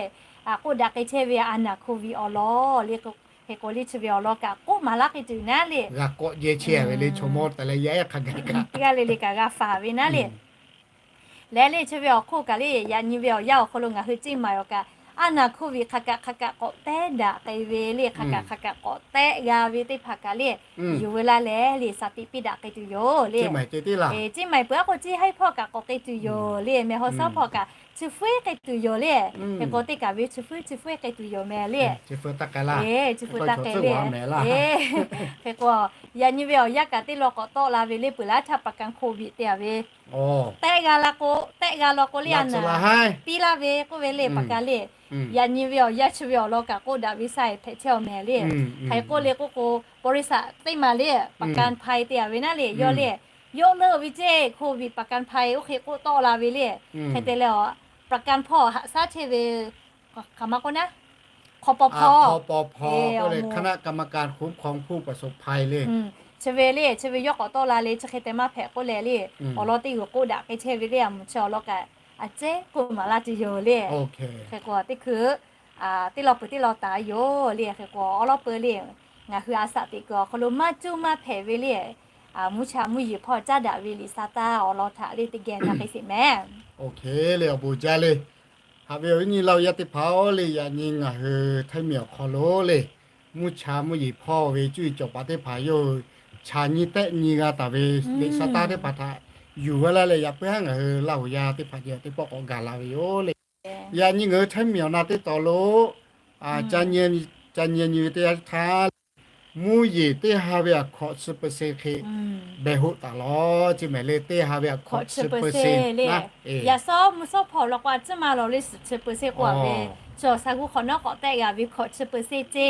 k'oˆ daꞈ k'ai chehˇ ve a naˍ hkoˇ viˍ awˬ lawn le. Hk'e k'o le chi ve awˬ lawn kaꞈ k'oˆ maˍ laˇ k'ai tuˬ naˉ le. G'a k'awꞈ jehˇ chehˇ ve le chaw mawˇ taˍ leh yaˇ ehˉ hk'a gaˬ kaꞈ g'a le le kaꞈ g'a faˍ ve naˉ le. Leh le chi ve awˬ hk'oˆ kaꞈ le, yaꞈ nyi ve awˬ yanˇ awˬ hk'aw lo ngaˬ hui ceˇ maˍ awˬ kaꞈ, a naˍ hkoˇ viˍ hk'a kaꞈ hk'a kaꞈ k'awꞈ tehˉ daꞈ k'ai ve le, hk'a kaꞈ hk'a kaꞈ k'awꞈ tehˉ g'a ve teˇ hpaˍ kaꞈ le, yuˬ veu laˇ leh le saˍ tiꞈ piˇ daꞈ k'ai tuˬ yoˬ le. Ceˇ maˍ peuˬ aˉ k'o ceˇ haiˉ hpawˇ kaꞈ k'awꞈ k'ai tuˬ yoˬ le, mehˬ haw shawˉ hpawˇ kaꞈ chi fuiˉ k'ai tuˬ yoˬ le. Hk'e k'o teˇ kaˬ ve chi fuiˉ chi fuiˉ k'ai tuˬ yoˬ mehˍ le. Chi fuiˉ taˇ k'ai le. Hk'e k'o, yaꞈ nyi ve awˬ yanˇ kaꞈ teˇ law k'awꞈ tawˆ la ve le peuˬ laˇ htaˇ ประกันโควิด te a ve tehˆ g'a la k'o, tehˆ g'a law k'o le a naˍ piˇ laˇ ve k'oˆ ve le ประกัน le. Yaꞈ nyi ve awˬ yanˇ chi ve awˬ lawn kaꞈ k'oˆ daꞈ ve sha e hpehꞈ chehˇ awˬ mehˍ le. Hk'e k'oˆ le k'oˆ k'o, บริษัท teˇ maˬ le ประกันภัย te a ve naˉ le, yawˇ le yawˇ leuˆ ve ceˇ โควิด ประกันภัย oˇ hk'e k'oˆ tawˆ la ve le. Hk'e te leh a ประกัน hpawˇ haꞈ shaˉ chehˇ ve, hk'aˬ ma k'oˆ naˉ, คปภ คปภ คณะกรรมการคุ้มครองผู้ประสบภัย le. Chi ve le chi ve yawˇ k'awꞈ tawˆ la le chi hk'e te maˇ hpehꞈ k'oˆ leh le, awˬ lawn teˇ g'uiˬ k'oˆ daꞈ k'ai chehˇ ve le a mvuhˇ chi awˬ lawn kaꞈ a ceˉ k'oˆ maˍ laˇ tuˬ yoˬ le. Hk'e k'o teˇ hkui teˇ law peuˬ teˇ law taˍ yoˬ le. Hk'e k'o awˬ lawn peuˬ le, ngaˬ hui a shaꞈ teꞈ kuiˬ awˬ hk'aw lo maˇ coˇ maˇ hpehꞈ ve le, mvuhˇ cha mvuhˇ yeˬ hpawˇ caˉ daꞈ ve liꞈ saˍ taˇ awˬ lawn htaꞈ le teˇ geh na k'ai sheˍ mehˍ. Awˬ hk'e le awˬ bon jaˇ le. Haꞈ ve awˬ viˉ nyi Laˇ huˍ yaˇ teˇ hpaˍ-oˬ le, yaꞈ nyi ngaˬ hui Htaiˇ miˬ awˬ hk'aw lo le, mvuhˇ cha mvuhˇ yeˬ hpawˇ ve cuˇ yiˍ cawˬ paˍ teˇ hpaˍ yawˇ hui chaꞈ nyi tehˆ nyi g'a taˍ ve liꞈ saˍ taˇ teˇ hpaˍ htaꞈ yuˬ veu laˇ leh yaꞈ puiˉ haˉ ngaˬ hui Laˇ huˍ yaˇ teˇ hpaˍ ceh teˇ pawˆ k'awꞈ gaˬ la ve yoˬ le. Yaꞈ nyi ngaˬ hui Htaiˇ miˬ awˬ na teˇ taw lo ca nyi nyi ve teˇ yanˇ htaˇ le, mvuhˇ yeˬ teˇ ha ve a hkawꞈ chi เปอร์เซ็นต์ hk'e behˬ hoˆ taˍ lawˬ ceˇ mehˍ le. Teˇ ha ve a hkawꞈ chi เปอร์เซ็นต์ le. Yaꞈ shawˉ mvuhˇ shawˉ hpawˇ law k'o a ciˉ ma lawˬ le suhˍ chi เปอร์เซ็นต์ k'oˆ a ve, chaw sha g'uˇ hk'awꞈ nawˉ k'awꞈ tehˆ g'a ve hkawꞈ chi เปอร์เซ็นต์ ceˇ.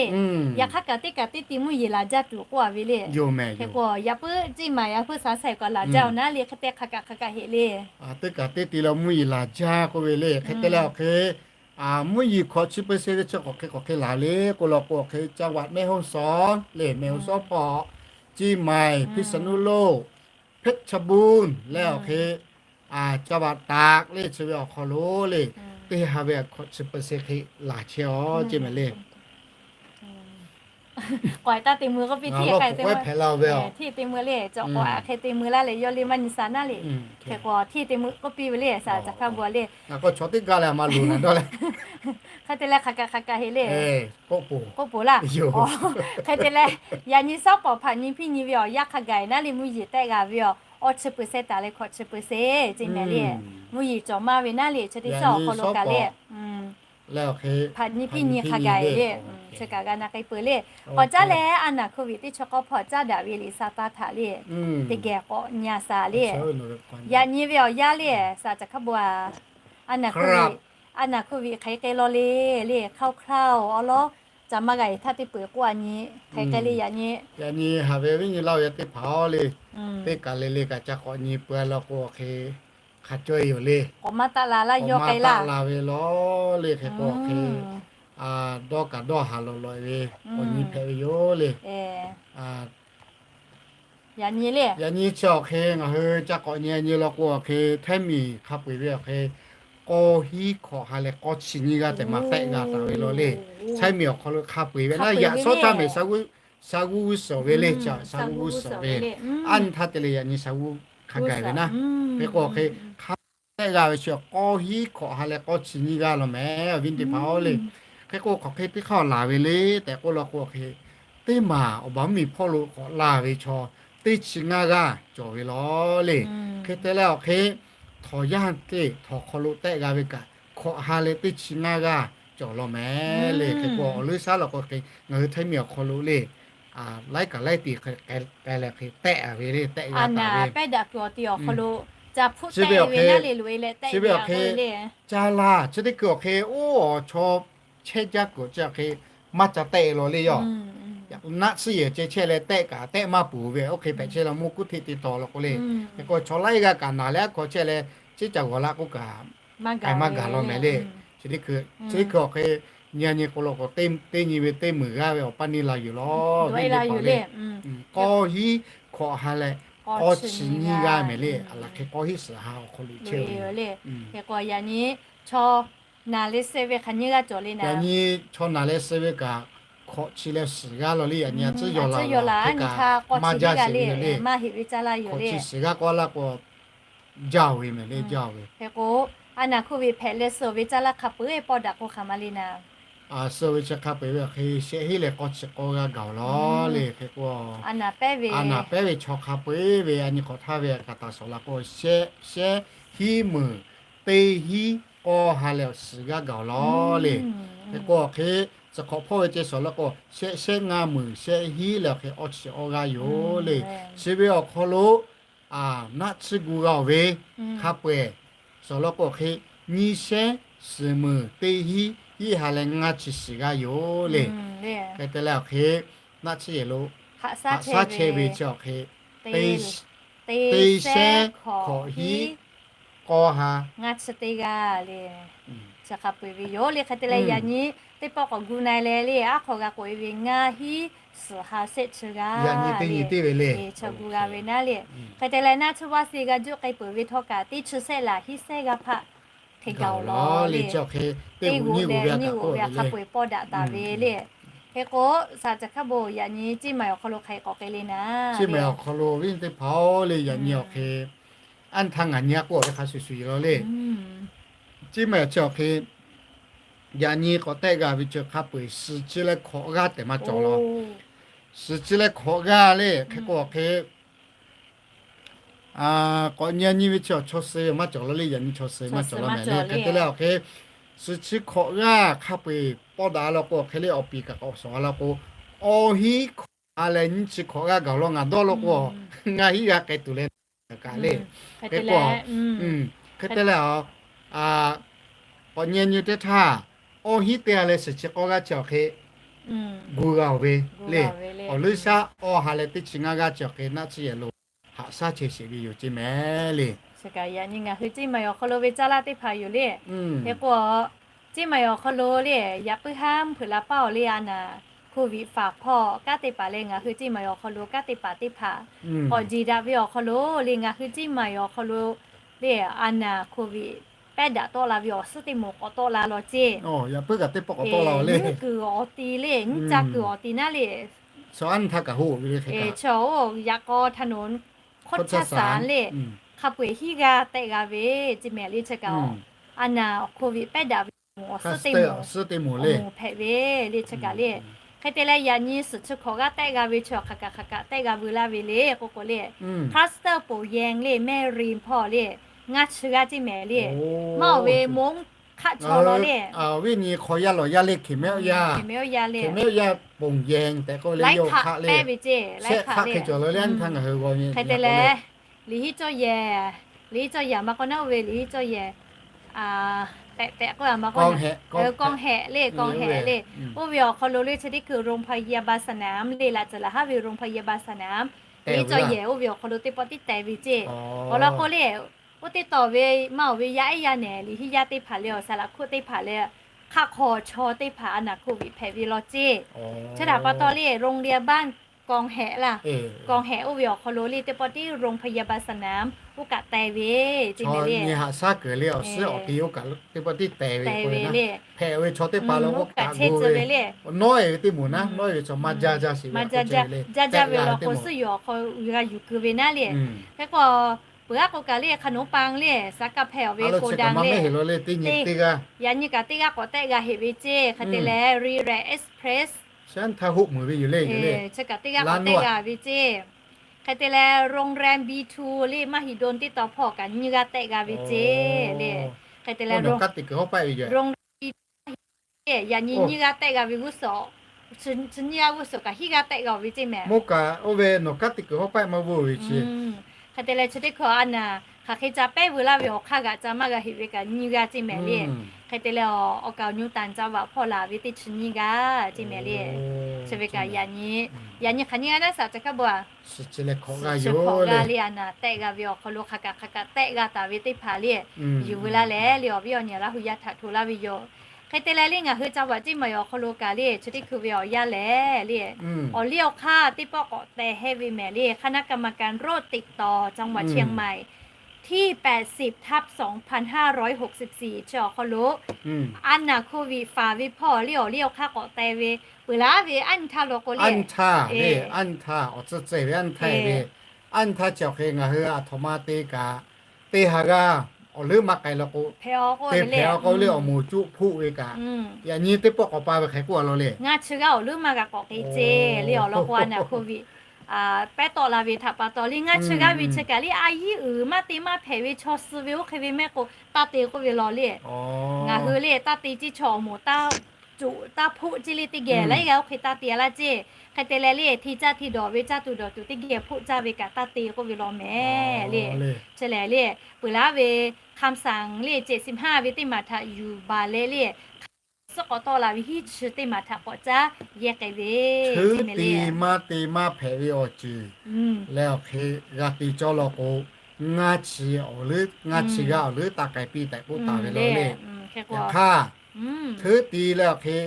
Yaꞈ hk'aˇ kaꞈ teˇ kaꞈ teˇ ti mvuhˇ yeˬ laˬ jaˇ tuˬ k'oˆ a ve le. Hk'e k'o yaꞈ puiˉ ceˇ maˍ yaꞈ puiˉ sha sha e k'awꞈ laˬ jaˇ awˬ naˉ le hk'e te hk'aˬ kaꞈ hk'aˬ kaꞈ heˆ le. Teˇ kaꞈ teˇ ti la mvuhˇ yeˬ laˬ jaˇ k'oˆ ve le. Hk'e te leh awˬ hk'e mvuhˇ yeˬ hkawꞈ chi เปอร์เซ็นต์ ve chi k'awꞈ hk'e k'awꞈ hk'e laˬ le k'o law k'o awˬ hk'e จังหวัดแม่ฮ่องสอน le, แม่ฮ่องสอน hpawˇ, เชียงใหม่ พิษณุโลก เพชรบูรณ์ leh awˬ hk'e a จังหวัดตาก le chi ve awˬ hk'aw lo le, teˇ ha ve a hkawꞈ chi เปอร์เซ็นต์ hk'e laˬ chehˇ a ceˇ mehˍ le. K'awꞈ taˇ te mui k'oˆ piˇ hteˇ k'ai te mui, hteˇ te mui le cawˬ k'awꞈ a hk'e te mui laˇ leh yawˇ le maˇ nyi sha naˉ le. Hk'e k'o hteˇ te mui k'oˆ piˇ ve le saˍ laꞈ caˬ hk'aˇ bon le. Hk'e te leh hk'aˬ kaꞈ hk'aˬ kaꞈ heˆ le. K'oˆ poˬ laˇ. Hk'e te leh yaꞈ nyi shawˉ pawˍ hpaꞈ nyi hpiˇ nyi ve awˬ yanˇ hk'a gaˬ naˉ le mvuhˇ yeˬ tehˆ g'a ve awˬ awˇ chi เปอร์เซ็นต์ taˍ leh hkawꞈ chi เปอร์เซ็นต์ ceˇ mehˍ le. Mvuhˇ yeˬ cawˬ maˇ ve naˉ le chi teˇ shawˉ awˬ hk'aw lo kaꞈ le hpaꞈ nyi hpiˇ nyi hk'a gaˬ le, chi kaꞈ g'a na k'ai peuˬ le. K'awꞈ caˉ leh a naˍ โควิด teˇ chaw k'awˇ hpawˇ caˉ daꞈ ve liꞈ saˍ taˇ htaꞈ le teˇ geh k'awꞈ nyi a shaˍ le. Yaꞈ nyi ve awˬ yanˇ le saˍ laꞈ caˬ hk'aˇ bon a, a naˍ โควิด hk'aˬ hk'e k'ai law le le คร่าวๆ awˬ lawn ca maˇ g'a e htaˇ teˇ peuˬ k'oˆ a nyi hk'aˬ hk'e k'ai le yaꞈ nyi. Yaꞈ nyi haꞈ ve awˬ viˉ nyi Laˇ huˍ yaˇ teˇ hpaˍ-oˬ le, teˇ kaꞈ le le kaꞈ ca k'awꞈ nyi peuˬ a law k'o hk'e hk'a cawˇ e yoˬ le. K'awꞈ maˇ taˆ la ve law le. Hk'e k'o hk'e, dawˇ kaꞈ dawˇ haˍ lawˬ lawꞈ ve awˬ nyi hpehꞈ ve yoˬ le. Yaꞈ nyi chi awˬ hk'e ngaˬ hui ca k'awꞈ nyi nyi law k'o awˬ hk'e, Htaiˇ miˬ hk'a peu-eˬ ve awˬ hk'e, k'aw hiˉ hkawꞈ ha leh k'aw chi nyiˇ g'aˇ tehꞈ maˍ tehˆ g'a taˍ ve law le. Htaiˇ miˬ awˬ hk'aw lo hk'a peu-eˬ ve naˉ, yaꞈ shawˉ caˇ mehˍ, sha g'uˇ suhˍ ve le, sha g'uˇ suhˍ ve, aˉ nyi htaˇ te leh yaꞈ nyi sha g'uˇ hk'a gaˬ ve naˉ. Hk'e k'o awˬ hk'e, hk'a tehˆ g'a ve chi k'aw hiˉ hkawꞈ ha leh k'aw chi nyiˇ g'aˇ law mehˍ, awˬ viˉ teˇ hpaˍ-oˬ le. Hk'e k'o hk'aˬ hk'e teˇ hk'aˇ laˬ ve le tehꞈ k'oˆ law k'o hk'e, teˇ maˬ awˬ baˬ mvuhˇmiˬ hpawˇ lo k'awꞈ laˬ ve chaw teˇ chi ngaˇ g'aˇ cawˬ ve law le. Hk'e te leh awˬ hk'e, htawnˍ yaˇ teˇ htawnˍ hk'aw lo tehˆ g'a ve kaꞈ, hkawꞈ ha leh teˇ chi ngaˇ g'aˇ cawˬ law mehˍ le. Hk'e k'o awˬ leuˉ shaˉ law k'o hk'e, ngaˬ hui Htaiˇ miˬ awˬ hk'aw lo le, laiˉ kaꞈ laiˉ ti hk'e k'ai leh hk'e tehˆ a ve le, tehˆ g'a taˍ ve. Chi ve awˬ hk'e, chi ve awˬ hk'e, caˇ laˇ chi teˇ hkui awˬ hk'e, oˇ awˬ chaw chehˇ jaˇ kuiˬ chi awˬ hk'e maˇ ca tehˆ law le yoˬ. Naˆ tsuhˇ yehˬ ceh chehˇ leh tehˆ kaꞈ tehˆ maˇ peuˬ ve, oˇ hk'e hpehꞈ chehˇ la mvuhˇ kuˉ hteˆ te tawˍ law k'o le. Hk'e k'o chaw laiˉ g'aˇ kaꞈ naˬ leh aˉ hkaw chehˇ leh, ceˉ ca g'awˬ la k'oˆ kaꞈ k'ai maˇ gaˬ law mehˍ le. Chi teˇ hkui awˬ hk'e, nyi a nyi k'o law k'o, teˇ nyi ve teˇ meunˍ g'aˇ ve awˬ paˇ neˇ la yuˬ law. K'aw hiˉ hkawꞈ ha leh k'aw chi nyiˇ g'aˇ mehˍ le. Aˬ laˬ hk'e k'aw hiˉ suhˍ ha awˬ hk'aw lo chehˇ ve le. Hk'e k'o yaꞈ nyi chaw naˬ leh suh ve hk'aˬ nyiˇ g'aˇ cawˬ le naˉ. Yaꞈ nyi chaw naˬ leh suh ve kaꞈ, hkawꞈ chi leh suhˍ g'aˇ law le. Yaꞈ nyi a tcuhˉ yaw la, hk'e kaꞈ maˇ jaˇ sheˍ ve le. Maˇ heˆ ve caˇ laˇ yoˬ le. Hkawꞈ chi suhˍ g'aˇ k'awꞈ laˇ k'o, jaˇ ve mehˍ le, jaˇ ve. Hk'e k'o, a naˬ hk'oˆ ve hpehꞈ leh suh ve caˇ laˇ hk'a peu-eˬ pawˆ daꞈ k'o hk'aˬ ma le naˉ. Suh ve chi hk'a peu-eˬ ve awˬ hk'e shehˆ hinˉ leh k'aw chi k'aw g'aˇ gaˬ-oˬ law le. Hk'e k'o, a naˬ pehˉ ve chaw hk'a peu-eˬ ve a nyi hk'awꞈ htaˇ ve kaꞈ taˍ shawˍ la k'o, shehˆ, shehˆ hinˉ meunˍ teˇ hinˉ k'aw ha leh awˬ suhˍ g'aˇ gaˬ-oˬ law le. Hk'e k'o awˬ hk'e, tcuh hk'awꞈ hpawˇ ve ceh shawˍ la k'o, shehˆ shehˆ ngaˇ meunˍ shehˆ hinˉ leh awˬ hk'e awˇ chi awˇ g'aˇ yoˬ le. Chi ve awˬ hk'aw lo naˆ tsuhˇ gu g'a-oˬ ve hk'a peu-eˬ shawˍ la k'o awˬ hk'e, nyiˇ shehˉ suhˍ meunˍ teˇ hinˉ hiˉ ha leh ngaˇ chi shiˍ g'aˇ yoˬ le. Hk'e te leh awˬ hk'e, naˆ tsuhˇ yehˬ lo haꞈ shaˉ chehˇ ve chi awˬ hk'e, teˇ shehˉ hkawꞈ hiˉ k'aw ha ngaˇ chi teˇ g'aˇ le. Chi hk'a peu-eˬ ve yoˬ le. Hk'e te leh yaꞈ nyi teˇ pawˆ k'awꞈ gu na leh le, aˉ hk'aw g'a k'oꞈ e ve ngaˇ hinˉ suhˍ ha shehˆ chi g'aˇ. Yaꞈ nyi teˇ nyi teˇ ve le, chi gu g'a ve naˉ le. Hk'e te leh naˆ tsuhˇ vaˇ se g'a juˆ k'ai peuˬ ve htawˇ kaꞈ, teˇ chi shehˆ laˬ hinˉ shehˆ g'aˇ hpaˆ hk'e gaˬ-oˬ law le. Teˇ g'oꞈ leh nyiˇ g'oꞈ ve a hk'a peu-eˬ pawˆ daꞈ taˍ ve le. Hk'e k'o, shaˍ caˬ hkaˉ bon yaꞈ nyi Ceˇ maiˍ awˬ hk'aw lo hk'aˬ hk'e k'awꞈ k'ai le naˉ. Ceˇ maiˍ awˬ hk'aw lo viˉ teˇ hpaˍ-oˬ le, yaꞈ nyi awˬ hk'e, aˉ nyi htaˇ ngaˬ nyi a k'oˆ ve hk'a shuˍ shuˍ yoˬ law le. Ceˇ maiˍ chi awˬ hk'e, yaꞈ nyi k'awꞈ tehˆ g'a ve chi hk'a peu-eˬ suhˍ chi leh hkawꞈ g'aˇ tehꞈ maˇ cawˬ law. Suhˍ chi leh hkawꞈ g'aˇ le. Hk'e k'o awˬ hk'e, k'awꞈ nyi a nyi ve chi awˬ chaw suh ve maˇ cawˬ law le. Yaꞈ nyi chaw suh maˇ cawˬ law mehˍ le. Hk'e te leh awˬ hk'e, suhˍ chi hkawꞈ g'aˇ hk'a peu-eˬ pawˆ daꞈ law k'o awˬ hk'e le, awˬ piˍ kaꞈ k'awꞈ shawˍ law k'o, awˇ hinˉ hkawꞈ ha leh nyiˇ chi hkawꞈ g'aˇ gaˬ-oˬ law, ngaˬ dawˇ law k'o, ngaˇ hinˉ g'aˇ k'ai tuˬ leh kaꞈ le. Hk'e te leh, hk'e te leh, k'awꞈ nyi nyi teˇ htaˇ, awˇ hinˉ teˇ ha leh suhˍ chi k'awˇ g'aˇ chi awˬ hk'e gu g'a-oˬ ve le. Awˬ leuˉ shaˉ awˇ ha leh teˇ chi ngaˇ g'aˇ chi awˬ hk'e naˆ tsuhˇ yehˬ lo haꞈ shaˉ chehˇ sheˍ ve yoˬ ceˇ mehˍ le. Ngaˬ hui Ceˇ maiˍ awˬ hk'aw lo ve caˇ laˇ teˇ hpaˍ yoˬ le. Hk'e k'o, Ceˇ maiˍ awˬ hk'aw lo le, yaꞈ puiˉ haˉ mvuhˇ hpeuꞈ la paˇ-oˬ le, a naˬ โควิด faˍ hpawˇ kanˉ te paˍ leh ngaˬ hui Ceˇ maiˍ awˬ hk'aw lo kanˉ te paˍ teˇ hpaˍ k'awꞈ jeˬ daꞈ ve awˬ hk'aw lo le, ngaˬ hui Ceˇ maiˍ awˬ hk'aw lo le, a naˬ โควิด pehˉ daꞈ tawˆ la ve awˬ suhˉ teˇ moˍ k'awꞈ tawˆ la law ceˇ. Nyiˉ kuiˬ awˬ ti le, nyiˉ ca kuiˬ awˬ ti naˉ le. Chaw-oˬ, yaꞈ k'aw ถนนโคชรสาร le, hk'a peu-eˬ hiˉ g'aˇ tehˆ g'a ve ceˇ mehˍ le chi kaꞈ-oˬ, a naˬ โควิด pehˉ daꞈ ve awˬ suhˉ teˇ moˍ hpehꞈ ve le chi kaꞈ le. Hk'e te leh yaꞈ nyi suhˍ chi hkawꞈ g'aˇ tehˆ g'a ve chi awˬ hk'aˬ kaꞈ hk'aˬ kaꞈ tehˆ g'a veu laˇ ve le k'oˆ k'o le, cluster ponˬ yehˬ le, แม่ริม hpawˇ le, ngaˇ chi g'aˇ ceˇ mehˍ le. Maˇ-oˬ ve, moˉ hk'aˆ chaw law le, viˉ nyi hk'aw yaˇ lawˬ yaˇ le, hkeˍ mehˉ oˇ yaˇ, hkeˍ mehˉ oˇ yaˇ le, hk'e mehˉ oˇ yaˇ ponˬ yehˬ tehꞈ k'oˆ ve le, yawˇ hk'aˆ le, shehˆ hk'aˆ hk'e cawˬ la le. Hk'e te leh, liꞈ hiˉ cawˇ yehˬ, liꞈ hiˉ cawˇ yehˬ a ma k'aw naˉ oˇ ve liꞈ hiˉ cawˇ yehˬ tehꞈ tehꞈ k'oˆ a ma k'aw, kawˇ heˆ le, kawˇ heˆ le. Oˇ ve awˬ hk'aw lo le chi teˇ hkui โรงพยาบาลสนาม le, laꞈ tcuhˍ laꞈ haˉ ve โรงพยาบาลสนาม liꞈ hiˉ cawˇ yehˬ oˇ ve awˬ hk'aw lo teˇ pawˆ tiˉ teh ve ceˇ. Awˬ lawn k'o le, Oˇ teˇ tawˬ ve maˇ oˬ ve yaˇ ehˉ yaˇ nehˬ liꞈ hiˉ yaˇ teˇ hpaˍ leh awˬ saˍ laꞈ hkuˆ teˇ hpaˍ leh hk'aˆ hk'aw chaw teˇ hpaˍ a naˍ โควิด hpehꞈ ve law ceˇ. Chi htaꞈ pa taw le โรงเรียนบ้าน กองแหะ laˇ, กองแหะ oˇ ve awˬ hk'aw lo le teˇ pawˆ tiˉ โรงพยาบาลสนาม oˇ kaꞈ teh ve ceˇ mehˍ le. Nyi haꞈ shaˉ kuiˬ le awˬ suhˉ awˬ pi oˇ kaꞈ teˇ pawˆ tiˉ teh ve k'o, hpehꞈ ve chaw teˇ hpaˍ lo oˇ kaꞈ gu ve le. Nawˉ e ve teˇ moˍ naˉ, nawˉ e ve chaw maˇ jaˇ jaˇ sheˍ ve, maˇ jaˇ jaˇ ve le. Jaˇ jaˇ ve law k'o suhˉ yoˬ awˬ hk'aw g'a yuˬ keu ve naˉ le. Hk'e k'o, peuˬ aˉ k'o kaꞈ le ขนมปัง le, สาขา hpehꞈ awˬ ve โกดัง le, yaꞈ nyi kaꞈ teˇ g'aˇ k'awꞈ tehˆ g'a heꞈ ve ceˇ. Hk'e te leh Rirek Express, เซเว่น kaꞈ teˇ g'aˇ k'awꞈ tehˆ g'a ve ceˇ. Hk'e te leh โรงแรม บีทู le, มหิดล teˇ taw hpawˇ kaꞈ nyiˇ g'aˇ tehˆ g'a ve ceˇ le. Hk'e te leh โรงแรม บีทู le, yaꞈ nyi nyiˇ g'aˇ tehˆ g'a ve g'uˇ suhˍ, chi nyiˇ g'aˇ g'uˇ suhˍ kaꞈ hiˉ g'aˇ tehˆ g'a ve ceˇ mehˍ. Hk'e te leh chi teˇ hkui a naˍ hk'aˬ hk'e ca pehˉ veu laˇ ve awˬ hk'aˇ g'aꞈ ca maˇ g'a heꞈ ve kaꞈ nyiˇ g'aˇ ceˇ mehˍ le. Hk'e te leh awˬ kaꞈ awˬ nyi tanˍ ca vaꞈ hpawˇ laˬ ve teˇ chi nyiˇ g'aˇ ceˇ mehˍ le. Chi ve kaꞈ yaꞈ nyi hk'aˬ nyiˇ g'aˇ naˉ shaˍ ca hk'a bvuhꞈ a, chi hk'awꞈ g'a le a naˍ tehˆ g'a ve awˬ hk'aw lo hk'aˬ kaꞈ hk'aˬ kaꞈ tehˆ g'a taˍ ve teˇ hpaˍ le, yuˬ veu laˇ leh le awˬ viˉ awˬ nyi Laˇ hu yaˇ htaꞈ hto laˇ ve yoˬ. Hk'e te leh le ngaˬ hui ca vaꞈ ceˇ maˬ awˬ hk'aw lo kaꞈ le chi teˇ hkui ve awˬ yanˇ lehˬ le, awˬ liˇ awˬ hk'aˇ teˇ pawˆ k'awꞈ teh heˆ ve mehˍ le. คณะกรรมการโรคติดต่อจังหวัดเชียงใหม่ ที่แปดสิบทับสองพันห้าร้อยหกสิบสี่ chi awˬ hk'aw lo a naˍ โควิด faˍ ve hpawˇ le awˬ liˇ awˬ hk'aˇ k'awꞈ teh ve peuˬ laˇ ve อันทา law k'o le, อันทา le, อันทา awˬ tcuhˇ ceh ve อันทา ve, อันทา chi awˬ hk'e ngaˬ hui aˬ htoꞈ ma te kaꞈ, teˇ ha g'aˇ awˬ leuˉ maˇ k'ai law k'o, te hpehꞈ law k'o le awˬ moˍ cuˆ hpuˆ ve kaꞈ, yaꞈ nyi teˇ pawˆ k'awꞈ pa ve hk'e k'oˆ a law le. Ngaˇ chi g'aˇ awˬ leuˉ maˇ g'a k'awꞈ k'ai ceˇ le awˬ lawn k'o a naˍ โควิด pehˉ tawˆ la ve htaꞈ pa taw le ngaˇ chi g'aˇ ve chi kaꞈ le a yiˉ uiˍ maˇ te maˇ hpehꞈ ve chaw suh ve oˇ hk'e ve mehˆ k'o taˇ te k'oˆ ve law le. Ngaˬ hui le taˇ te ceˇ, chaw awˬ moˍ taˇ coꞈ taˇ hpoˆ ceˇ le, teˇ geh laiˉ g'aˇ oˇ hk'e taˇ te a laˇ ceˇ. Hk'e te leh le hti caˇ hti dawˬ ve caˇ tuˬ dawˬ tuˬ teˇ geh hpoˆ caˇ ve kaꞈ taˇ te k'oˆ ve law mehˍ le. Chi lehˬ le, peuˬ laˇ ve คำสั่ง le เจ็ดสิบห้า ve teˇ maˬ htaꞈ yuˬ baˬ leh le, hk'aˬ suhˉ k'awꞈ tawˆ la ve hiˉ chi teˇ maˬ htaꞈ k'awꞈ caˉ yehˇ k'ai ve, te maˇ te maˇ hpehꞈ ve awˬ ceuˬ leh awˬ hk'e g'a te cawˇ law k'o, ngaˇ chi awˬ leuˉ ngaˇ chi g'aˇ awˬ leuˉ taˇ k'ai piˇ tehꞈ k'oˆ taˍ ve law le. Yaꞈ hk'aˇ, htuˉ ti leh awˬ hk'e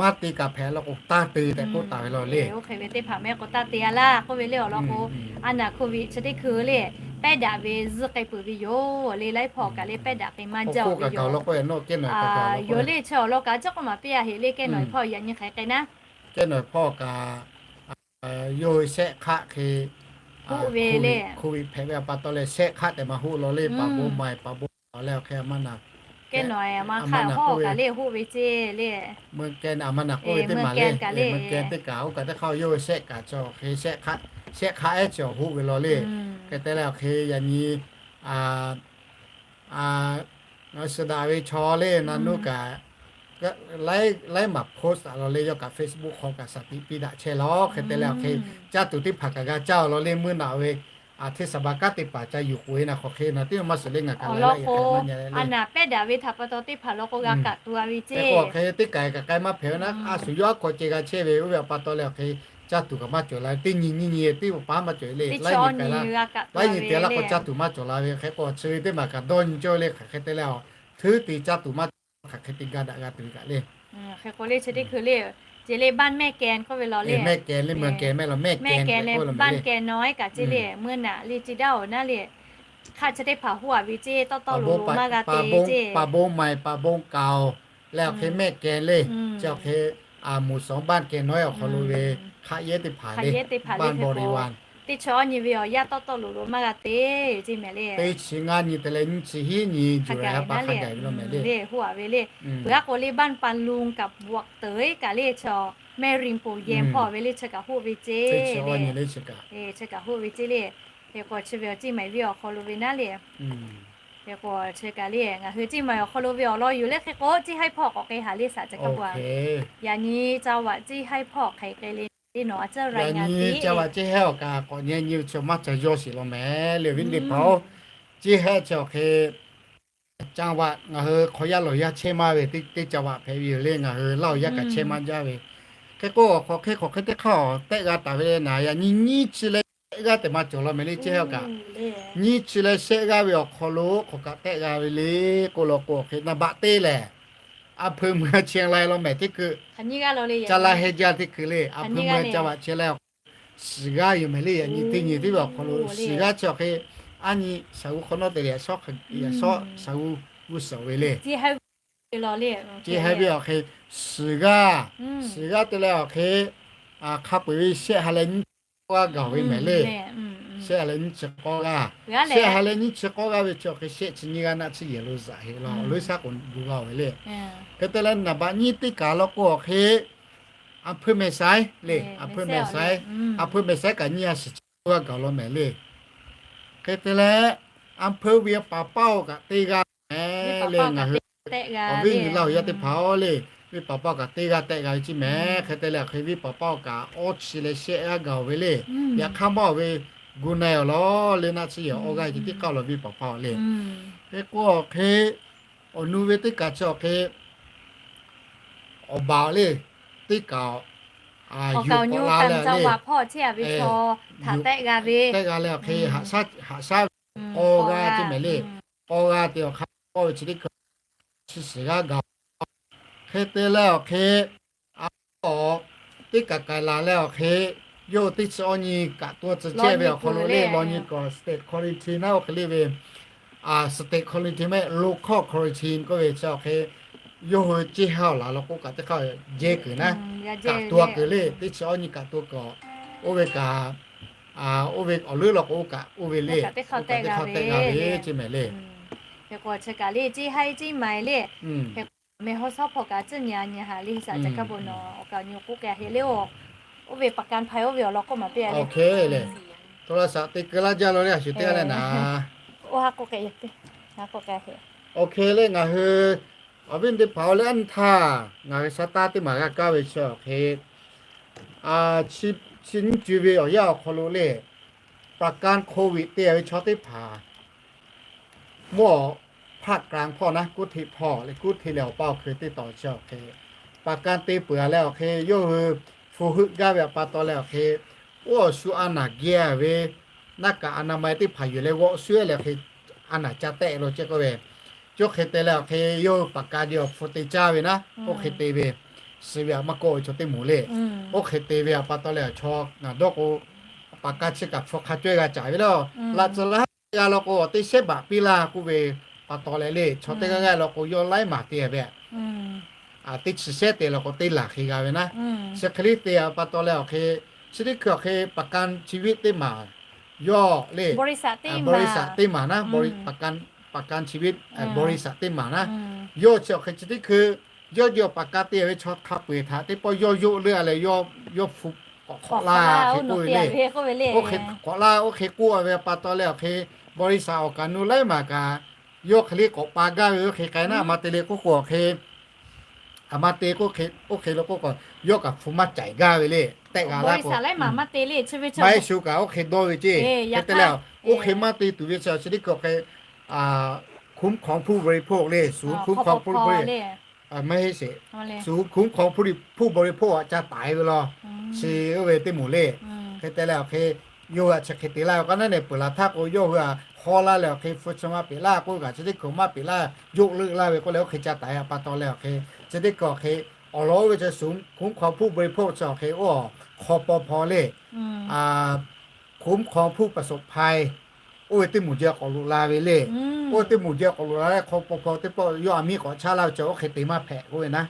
maˇ te kaꞈ hpehꞈ law k'o taˇ te tehꞈ k'oˆ taˍ ve law le. Oˇ hk'e ve teˇ hpaˍ mehˆ k'o taˇ te a laˇ k'oˆ ve le awˬ lawn k'o, a naˍ โควิด chi teˇ hkui le pehˉ daꞈ ve zuhˆ k'ai peuˬ ve yoˬ le. Laiˉ hpawˇ kaꞈ le pehˉ daꞈ k'ai maˇ jaˇ ve yoˬ. Yoˬ le chi awˬ lawn kaꞈ caˉ k'oˆ maˍ piˇ a heꞈ le kehˉ nawˬ hpawˇ yaꞈ nyi hk'aˬ hk'e naˉ, kehˉ nawˬ hpawˇ kaꞈ yawˇ hui shehˆ hk'aˆ hk'e โควิด ve le, โควิด hpehꞈ ve a pa taw leh shehˆ hk'aˆ tehꞈ maˇ hoˆ law le. Paˍ bon maˍ paˍ bon leh awˬ hk'e a ma naˍ, kehˉ nawˬ a ma hk'aˆ hawˉ kaꞈ le hoˆ ve ceˇ le. Meuˇ kehˉ a ma naˍ k'oˆ ve teˇ maˬ le, meuˇ kehˉ teˇ kaꞈ oˇ kaꞈ teˇ hk'aˇ yawˇ hui shehˆ kaꞈ chi awˬ hk'e shehˆ hk'aˆ ehˉ chi awˬ hoˆ ve law le. Hk'e te leh awˬ hk'e yaꞈ nyi ngaˬ hui suh daꞈ ve chaw le na nuˇ kaꞈ laiˉ maˬ post taˍ law le, yawˇ kaꞈ Facebook hk'aw kaꞈ shaˍ tiꞈ piˇ daꞈ chehˇ law. Hk'e te leh awˬ hk'e caˇ tuˬ teˇ hpaˍ kaꞈ g'a caˇ law le. Meuˇ naꞈ ve เทศบาล kanˉ teˇ hpaˍ ca yuˬ k'oꞈ e naˍ hk'awꞈ hk'e naˍ teˇ maˇ suhˍ le ngaˬ kaꞈ la laˇ e k'o, a naˍ pehˉ daꞈ ve htaꞈ pa taw teˇ hpaˍ law k'o g'a kaꞈ tuˬ a ve ceˇ. Hk'e k'o hk'e teˇ kaˬ kaꞈ k'ai maˇ hpehꞈ ve naˉ, a shu yawˇ aˉ hk'aw ceh g'a chehˇ ve oˇ ve a pa taw leh awˬ hk'e caˇ tuˬ kaꞈ maˇ cawˬ la ve. Teˇ nyi nyi nyi teˇ pa maˇ cawˬ e le, laiˉ nyi te laˇ k'o caˇ tuˬ maˇ cawˬ la ve. Hk'e k'o chi ve teˇ maˬ kaꞈ dawˇ nyi cawˇ le. Hk'aˬ hk'e te leh a htuˉ ti caˇ tuˬ maˇ hk'aˬ hk'e te ga daꞈ g'a tuˬ ve kaꞈ le. Hk'e k'o le chi teˇ hkui le, ce le บ้านแม่แกน k'oˆ ve law le, แม่แกน le meuˇ kehˉ mehˆ law แม่แกน le บ้านแกนน้อย kaꞈ ce le, meuˇ naꞈ le ce daˇ awˬ naˉ le, hk'aˆ chi teˇ hpaˍ hoˆ a ve ceˇ, tawˇ tawˇ lo lo maˇ g'a te ceˇ. Paˍ bon maˍ paˍ bon kaoˬ leh awˬ hk'e แม่แกน le, chi awˬ hk'e หมู่สอง บ้านแกนน้อย awˬ hk'aw lo ve hk'aˆ yehˉ teˇ hpaˍ le, บ้านบริวาร teˇ chi awˇ nyi ve awˬ yanˇ tawˇ tawˇ lo lo maˇ g'a te ceˇ mehˍ le. Teˇ chi ngaˇ nyi te leh nyiˇ chi hiˉ nyi juˬ a pa hk'a gaˬ ve law mehˍ le, hoˆ a ve le. Peuˬ aˉ k'o le บ้านปาลุง กับ บวกเตย kaꞈ le, chaw แม่ริมปู่เย็น hpawˇ ve le, chi kaꞈ hoˆ ve ceˇ le, chi kaꞈ hoˆ ve ceˇ le. Hk'e k'o chi ve awˬ ceˇ maˍ ve awˬ hk'aw lo ve naˉ le. Hk'e k'o chi kaꞈ le ngaˬ hui ceˇ maˍ awˬ hk'aw lo ve awˬ lawn yoˬ le. Hk'e k'o ceˇ haiˉ hpawˇ k'awꞈ k'ai haˍ le shaˍ ca kaˇ pa, yaꞈ nyi ca vaꞈ ceˇ haiˉ hpawˇ hk'e k'ai le, nawˬ a ca vaꞈ ceˇ haiˉ awˬ kaꞈ k'awꞈ nyi nyi ve chi maˇ ca yawˇ sheˍ law mehˍ le. Awˬ viˉ teˇ hpaˍ-oˬ, ceˇ haiˉ chi awˬ hk'e จังหวัด ngaˬ hui hk'aw yaˇ lawˬ yaˇ chehˇ maˇ ve teˇ จังหวัด hpehꞈ ve yoˬ le. Ngaˬ hui Laˇ huˍ yaˇ kaꞈ chehˇ maˇ jaˇ ve. Hk'e k'o awˬ hk'aw hk'e hk'awꞈ hk'e teˇ hk'aˇ awˬ tehˆ g'a taˍ ve le naˍ, yaꞈ nyi nyiˇ chi leh g'aˇ teꞈ ma cawˬ law mehˍ le ceˇ ha kaꞈ. Nyiˇ chi leh shehˆ g'aˇ ve awˬ hk'aw lo hk'aˬ kaꞈ tehˆ g'a ve le k'oˆ law k'o hk'e, naˍ baꞈ teˇ lehˬ, a hpeuꞈ meuˇ chi lai law mehˍ teˇ kuiˬ, ca la heh jaˇ teˇ kuiˬ le, a hpeuꞈ meuˇ ca vaꞈ chi leh awˬ hk'e shiˍ g'aˇ yoˬ mehˍ le. Yaꞈ nyi teˇ nyi teˇ ve awˬ hk'aw lo shiˍ g'aˇ chi awˬ hk'e, a nyi shaˍ g'uˇ hk'awꞈ nawˉ te leh yaꞈ shawˉ, yaꞈ shawˉ shaˍ g'uˇ g'uˇ suhˍ ve le. Ceˇ haiˉ ve awˬ hk'e, shiˍ g'aˇ, shiˍ g'aˇ te leh awˬ hk'e, hk'a peu-eˬ ve shehˆ ha leh nyiˇ chi k'awˇ g'aˇ gaˬ ve mehˍ le. Shehˆ ha leh nyiˇ chi k'awˇ g'aˇ, shehˆ ha leh nyiˇ chi k'awˇ g'aˇ ve chi awˬ hk'e shehˆ chi nyiˇ g'aˇ naˆ tshehˇ yehˬ lo zaꞈ heˆ law, awˬ leuˉ shaˉ k'oꞈ gu g'a ve le. Hk'e te leh naˍ baꞈ nyiˇ teˇ kaˬ law k'o awˬ hk'e, a hpeuꞈ mehˍ saiˉ le, a hpeuꞈ mehˍ saiˉ, a hpeuꞈ mehˍ saiˉ kaꞈ nyiˇ ha shiˍ chi k'awˇ g'aˇ gaˬ law mehˍ le. Hk'e te leh, a hpeuꞈ ve paˍ paˇ awˬ kaꞈ teˇ g'aˇ mehˍ le. Ngaˬ hui awˬ viˉ nyi laˇ awˬ yaˇ teˇ hpaˍ-oˬ le, venˇ paˍ paˇ awˬ kaꞈ teˇ g'aˇ tehˆ g'a ve ceˇ mehˍ. Hk'e te leh hk'e venˇ paˍ paˇ awˬ kaꞈ awˇ chi leh shehˆ g'aˇ gaˬ ve le. Yaꞈ hk'aˇ maˇ awˬ ve gu na-e awˬ lawn le naˆ tshehˇ yehˬ awˇ g'aˇ ceh tiˉ k'aˇ law venˇ paˍ paˇ awˬ le. Hk'e k'o awˬ hk'e, awˬ nu ve teˇ kaˬ chi awˬ hk'e, awˬ baˬ le, teˇ kaˬ yuˬ k'awꞈ la leh le, tehˆ g'a leh awˬ hk'e haꞈ shaˉ ve awˇ g'aˇ ceˇ mehˍ le. Awˇ g'aˇ te awˬ hk'aˇ k'awˇ ve chi teˇ hkui chi shiˍ g'aˇ gaˬ. Hk'e te leh awˬ hk'e, a, teˇ kaˬ k'ai la leh awˬ hk'e, yawˇ hui teˇ chi awˇ nyi kaꞈ to tcuh chehˇ ve awˬ hk'aw lo le, law nyi k'awꞈ state quarantine naˉ oˇ hk'e le ve, state quarantine mehˆ local quarantine k'oˆ ve chi awˬ hk'e, yawˇ hui ceˇ ha awˬ laˬ law k'o kaꞈ teˇ hk'aˇ jehˇ kuiˬ naˉ, kaꞈ to a kuiˬ le, teˇ chi awˇ nyi kaꞈ to kuiˬ, oˇ ve kaꞈ, oˇ ve awˬ leuˉ law k'o oˇ kaꞈ oˇ ve le, teˇ hk'aˇ tehˆ g'a ve ceˇ mehˍ le. Hk'e k'o chi kaꞈ le ceˇ ha ceˇ ma le. Hk'e k'o meh haw shawˉ hpawˇ kaꞈ tcuhˇ nyi a nyi haꞈ le, Saˍ ca kaˇ bon nawˬ awˬ kaꞈ awˬ nyi k'oˆ k'ai heˆ le-oˬ. Oˇ ve paˍ ka hpaˇ oˇ ve awˬ lawn k'oˆ maˍ piˇ le. Tawˇ la shaꞈ te keu laˇ jaˇ lo le, a shu teˇ g'aˇ leh naˍ, oˇ ha k'oˆ k'ai, ha k'oˆ k'ai heˆ. Awˬ hk'e le ngaˬ hui awˬ viˉ teˇ hpaˍ-oˬ le, aˉ nyi htaˇ ngaˬ hui sa taˇ teˇ maˬ g'a kaˇ ve chi awˬ hk'e, chi nyiˇ ceuˬ ve awˬ yanˇ awˬ hk'aw lo le, paˍ ka COVID te ve chaw teˇ hpaˍ mawˇ hpaˆ k'ai hpawˇ naˉ, kuˉ hteˆ hpawˇ le, kuˉ hteˆ leh awˬ pa awˬ hkui teˇ taw chi awˬ hk'e, paˍ ka te peuˬ a leh awˬ hk'e, yawˇ hui hpu heuˆ gaˇ ve awˬ pa taw leh awˬ hk'e, oˇ awˬ shu a naˬ geh ve naˆ kaꞈ a na ma teˇ hpaˍ yuˬ leh g'awˆ shuˉ leh awˬ hk'e, a naˬ ca tehˆ lo ceh k'oˆ ve, chi hk'e te leh awˬ hk'e yawˇ hui paˍ ka de awˬ hpu te caˇ ve naˉ, oˇ hk'e te ve, suh ve aꞈ maˇ kawˆ ve chaw teˇ moˍ le. Oˇ hk'e te ve awˬ pa taw leh awˬ chaw ngaˬ dawˇ k'o, paˍ ka chi kaꞈ hpu hk'a cawehˇ g'a caˍ ve le. Laꞈ tcuh laˇ g'a law k'o teˇ shehˉ baꞈ piˇ laˇ k'oˆ ve pa taw leh le, chaw teˇ g'aˇ g'aˇ law k'o yawˇ laiˉ maˬ te ve, teˇ chi shehˉ te law k'o teˇ laˬ hk'e g'a ve naˉ, chi hk'e le te pa taw leh awˬ hk'e, chi teˇ hkui awˬ hk'e paˍ ka chi viˆ teˇ maˬ yawˇ le, bawˇ riˍ saꞈ teˇ maˬ naˉ, paˍ ka chi viˆ bawˇ riˍ saꞈ teˇ maˬ naˉ, yawˇ chi awˬ hk'e chi teˇ hkui yawˇ jehˬ awˬ paˍ ka te ve chaw hk'a peu-eˬ htaꞈ teˇ pawˆ yawˇ yoˆ leuˆ a leh yawˇ hpu k'awꞈ hk'awꞈ laˇ hk'e k'oˆ ve le. Oˇ hk'e k'awꞈ laˇ oˇ hk'e k'oˆ ve pa taw leh awˬ hk'e, bawˇ riˍ saꞈ awˬ kaꞈ nu laiˉ maˬ kaꞈ yawˇ hk'e le k'awꞈ pa gaˇ ve oˇ hk'e k'ai naˉ, a ma te le k'oˆ k'o awˬ hk'e, a ma te k'o, oˇ hk'e lo k'oˆ k'o, yawˇ kaꞈ hpu maˇ caiˍ gaˇ ve le, tehˆ g'a laˇ k'o, maˇ heˆ shu kaꞈ oˇ hk'e dawˇ ve ceˇ. Hk'e te leh, oˇ hk'e maˇ te tuˬ ve chi chi teˇ hkui awˬ hk'e, คุ้มครองผู้บริโภค le, ศูนย์คุ้มครองผู้บริโภค maˇ heˆ sheˍ, ศูนย์คุ้มครองผู้บริโภค ca taiˍ ve law, chi oˇ ve teˇ moˍ le. Hk'e te leh awˬ hk'e, yawˇ hui a chi hk'e te laˇ ve k'o naˉ ne peuˬ laˬ htaˇ k'o yawˇ hui a haw laˇ leh awˬ hk'e hpu chi maˇ peꞈ laˇ k'oˆ kaꞈ chi teˇ hkui maˇ peꞈ laˇ, yoˆ leuˆ laˇ ve k'oˆ leh oˇ hk'e ca taiˍ ve pa taw leh awˬ hk'e, chi teˇ hkui awˬ hk'e, awˬ lawn oˇ ve chi ศูนย์คุ้มครองผู้บริโภค chi awˬ hk'e oˇ hk'aw paw hpaw le, คุ้มครองผู้ประสบภัย oˇ ve teˇ moˍ jeh k'awꞈ loꞈ la ve le. Oˇ ve teˇ moˍ jeh k'awꞈ loꞈ la leh hk'aw paw hpaw teˇ pawˆ yawˇ a miˇ k'awꞈ chaˇ laˇ ve chi oˇ hk'e te maˇ hpehꞈ k'oˆ ve naˉ.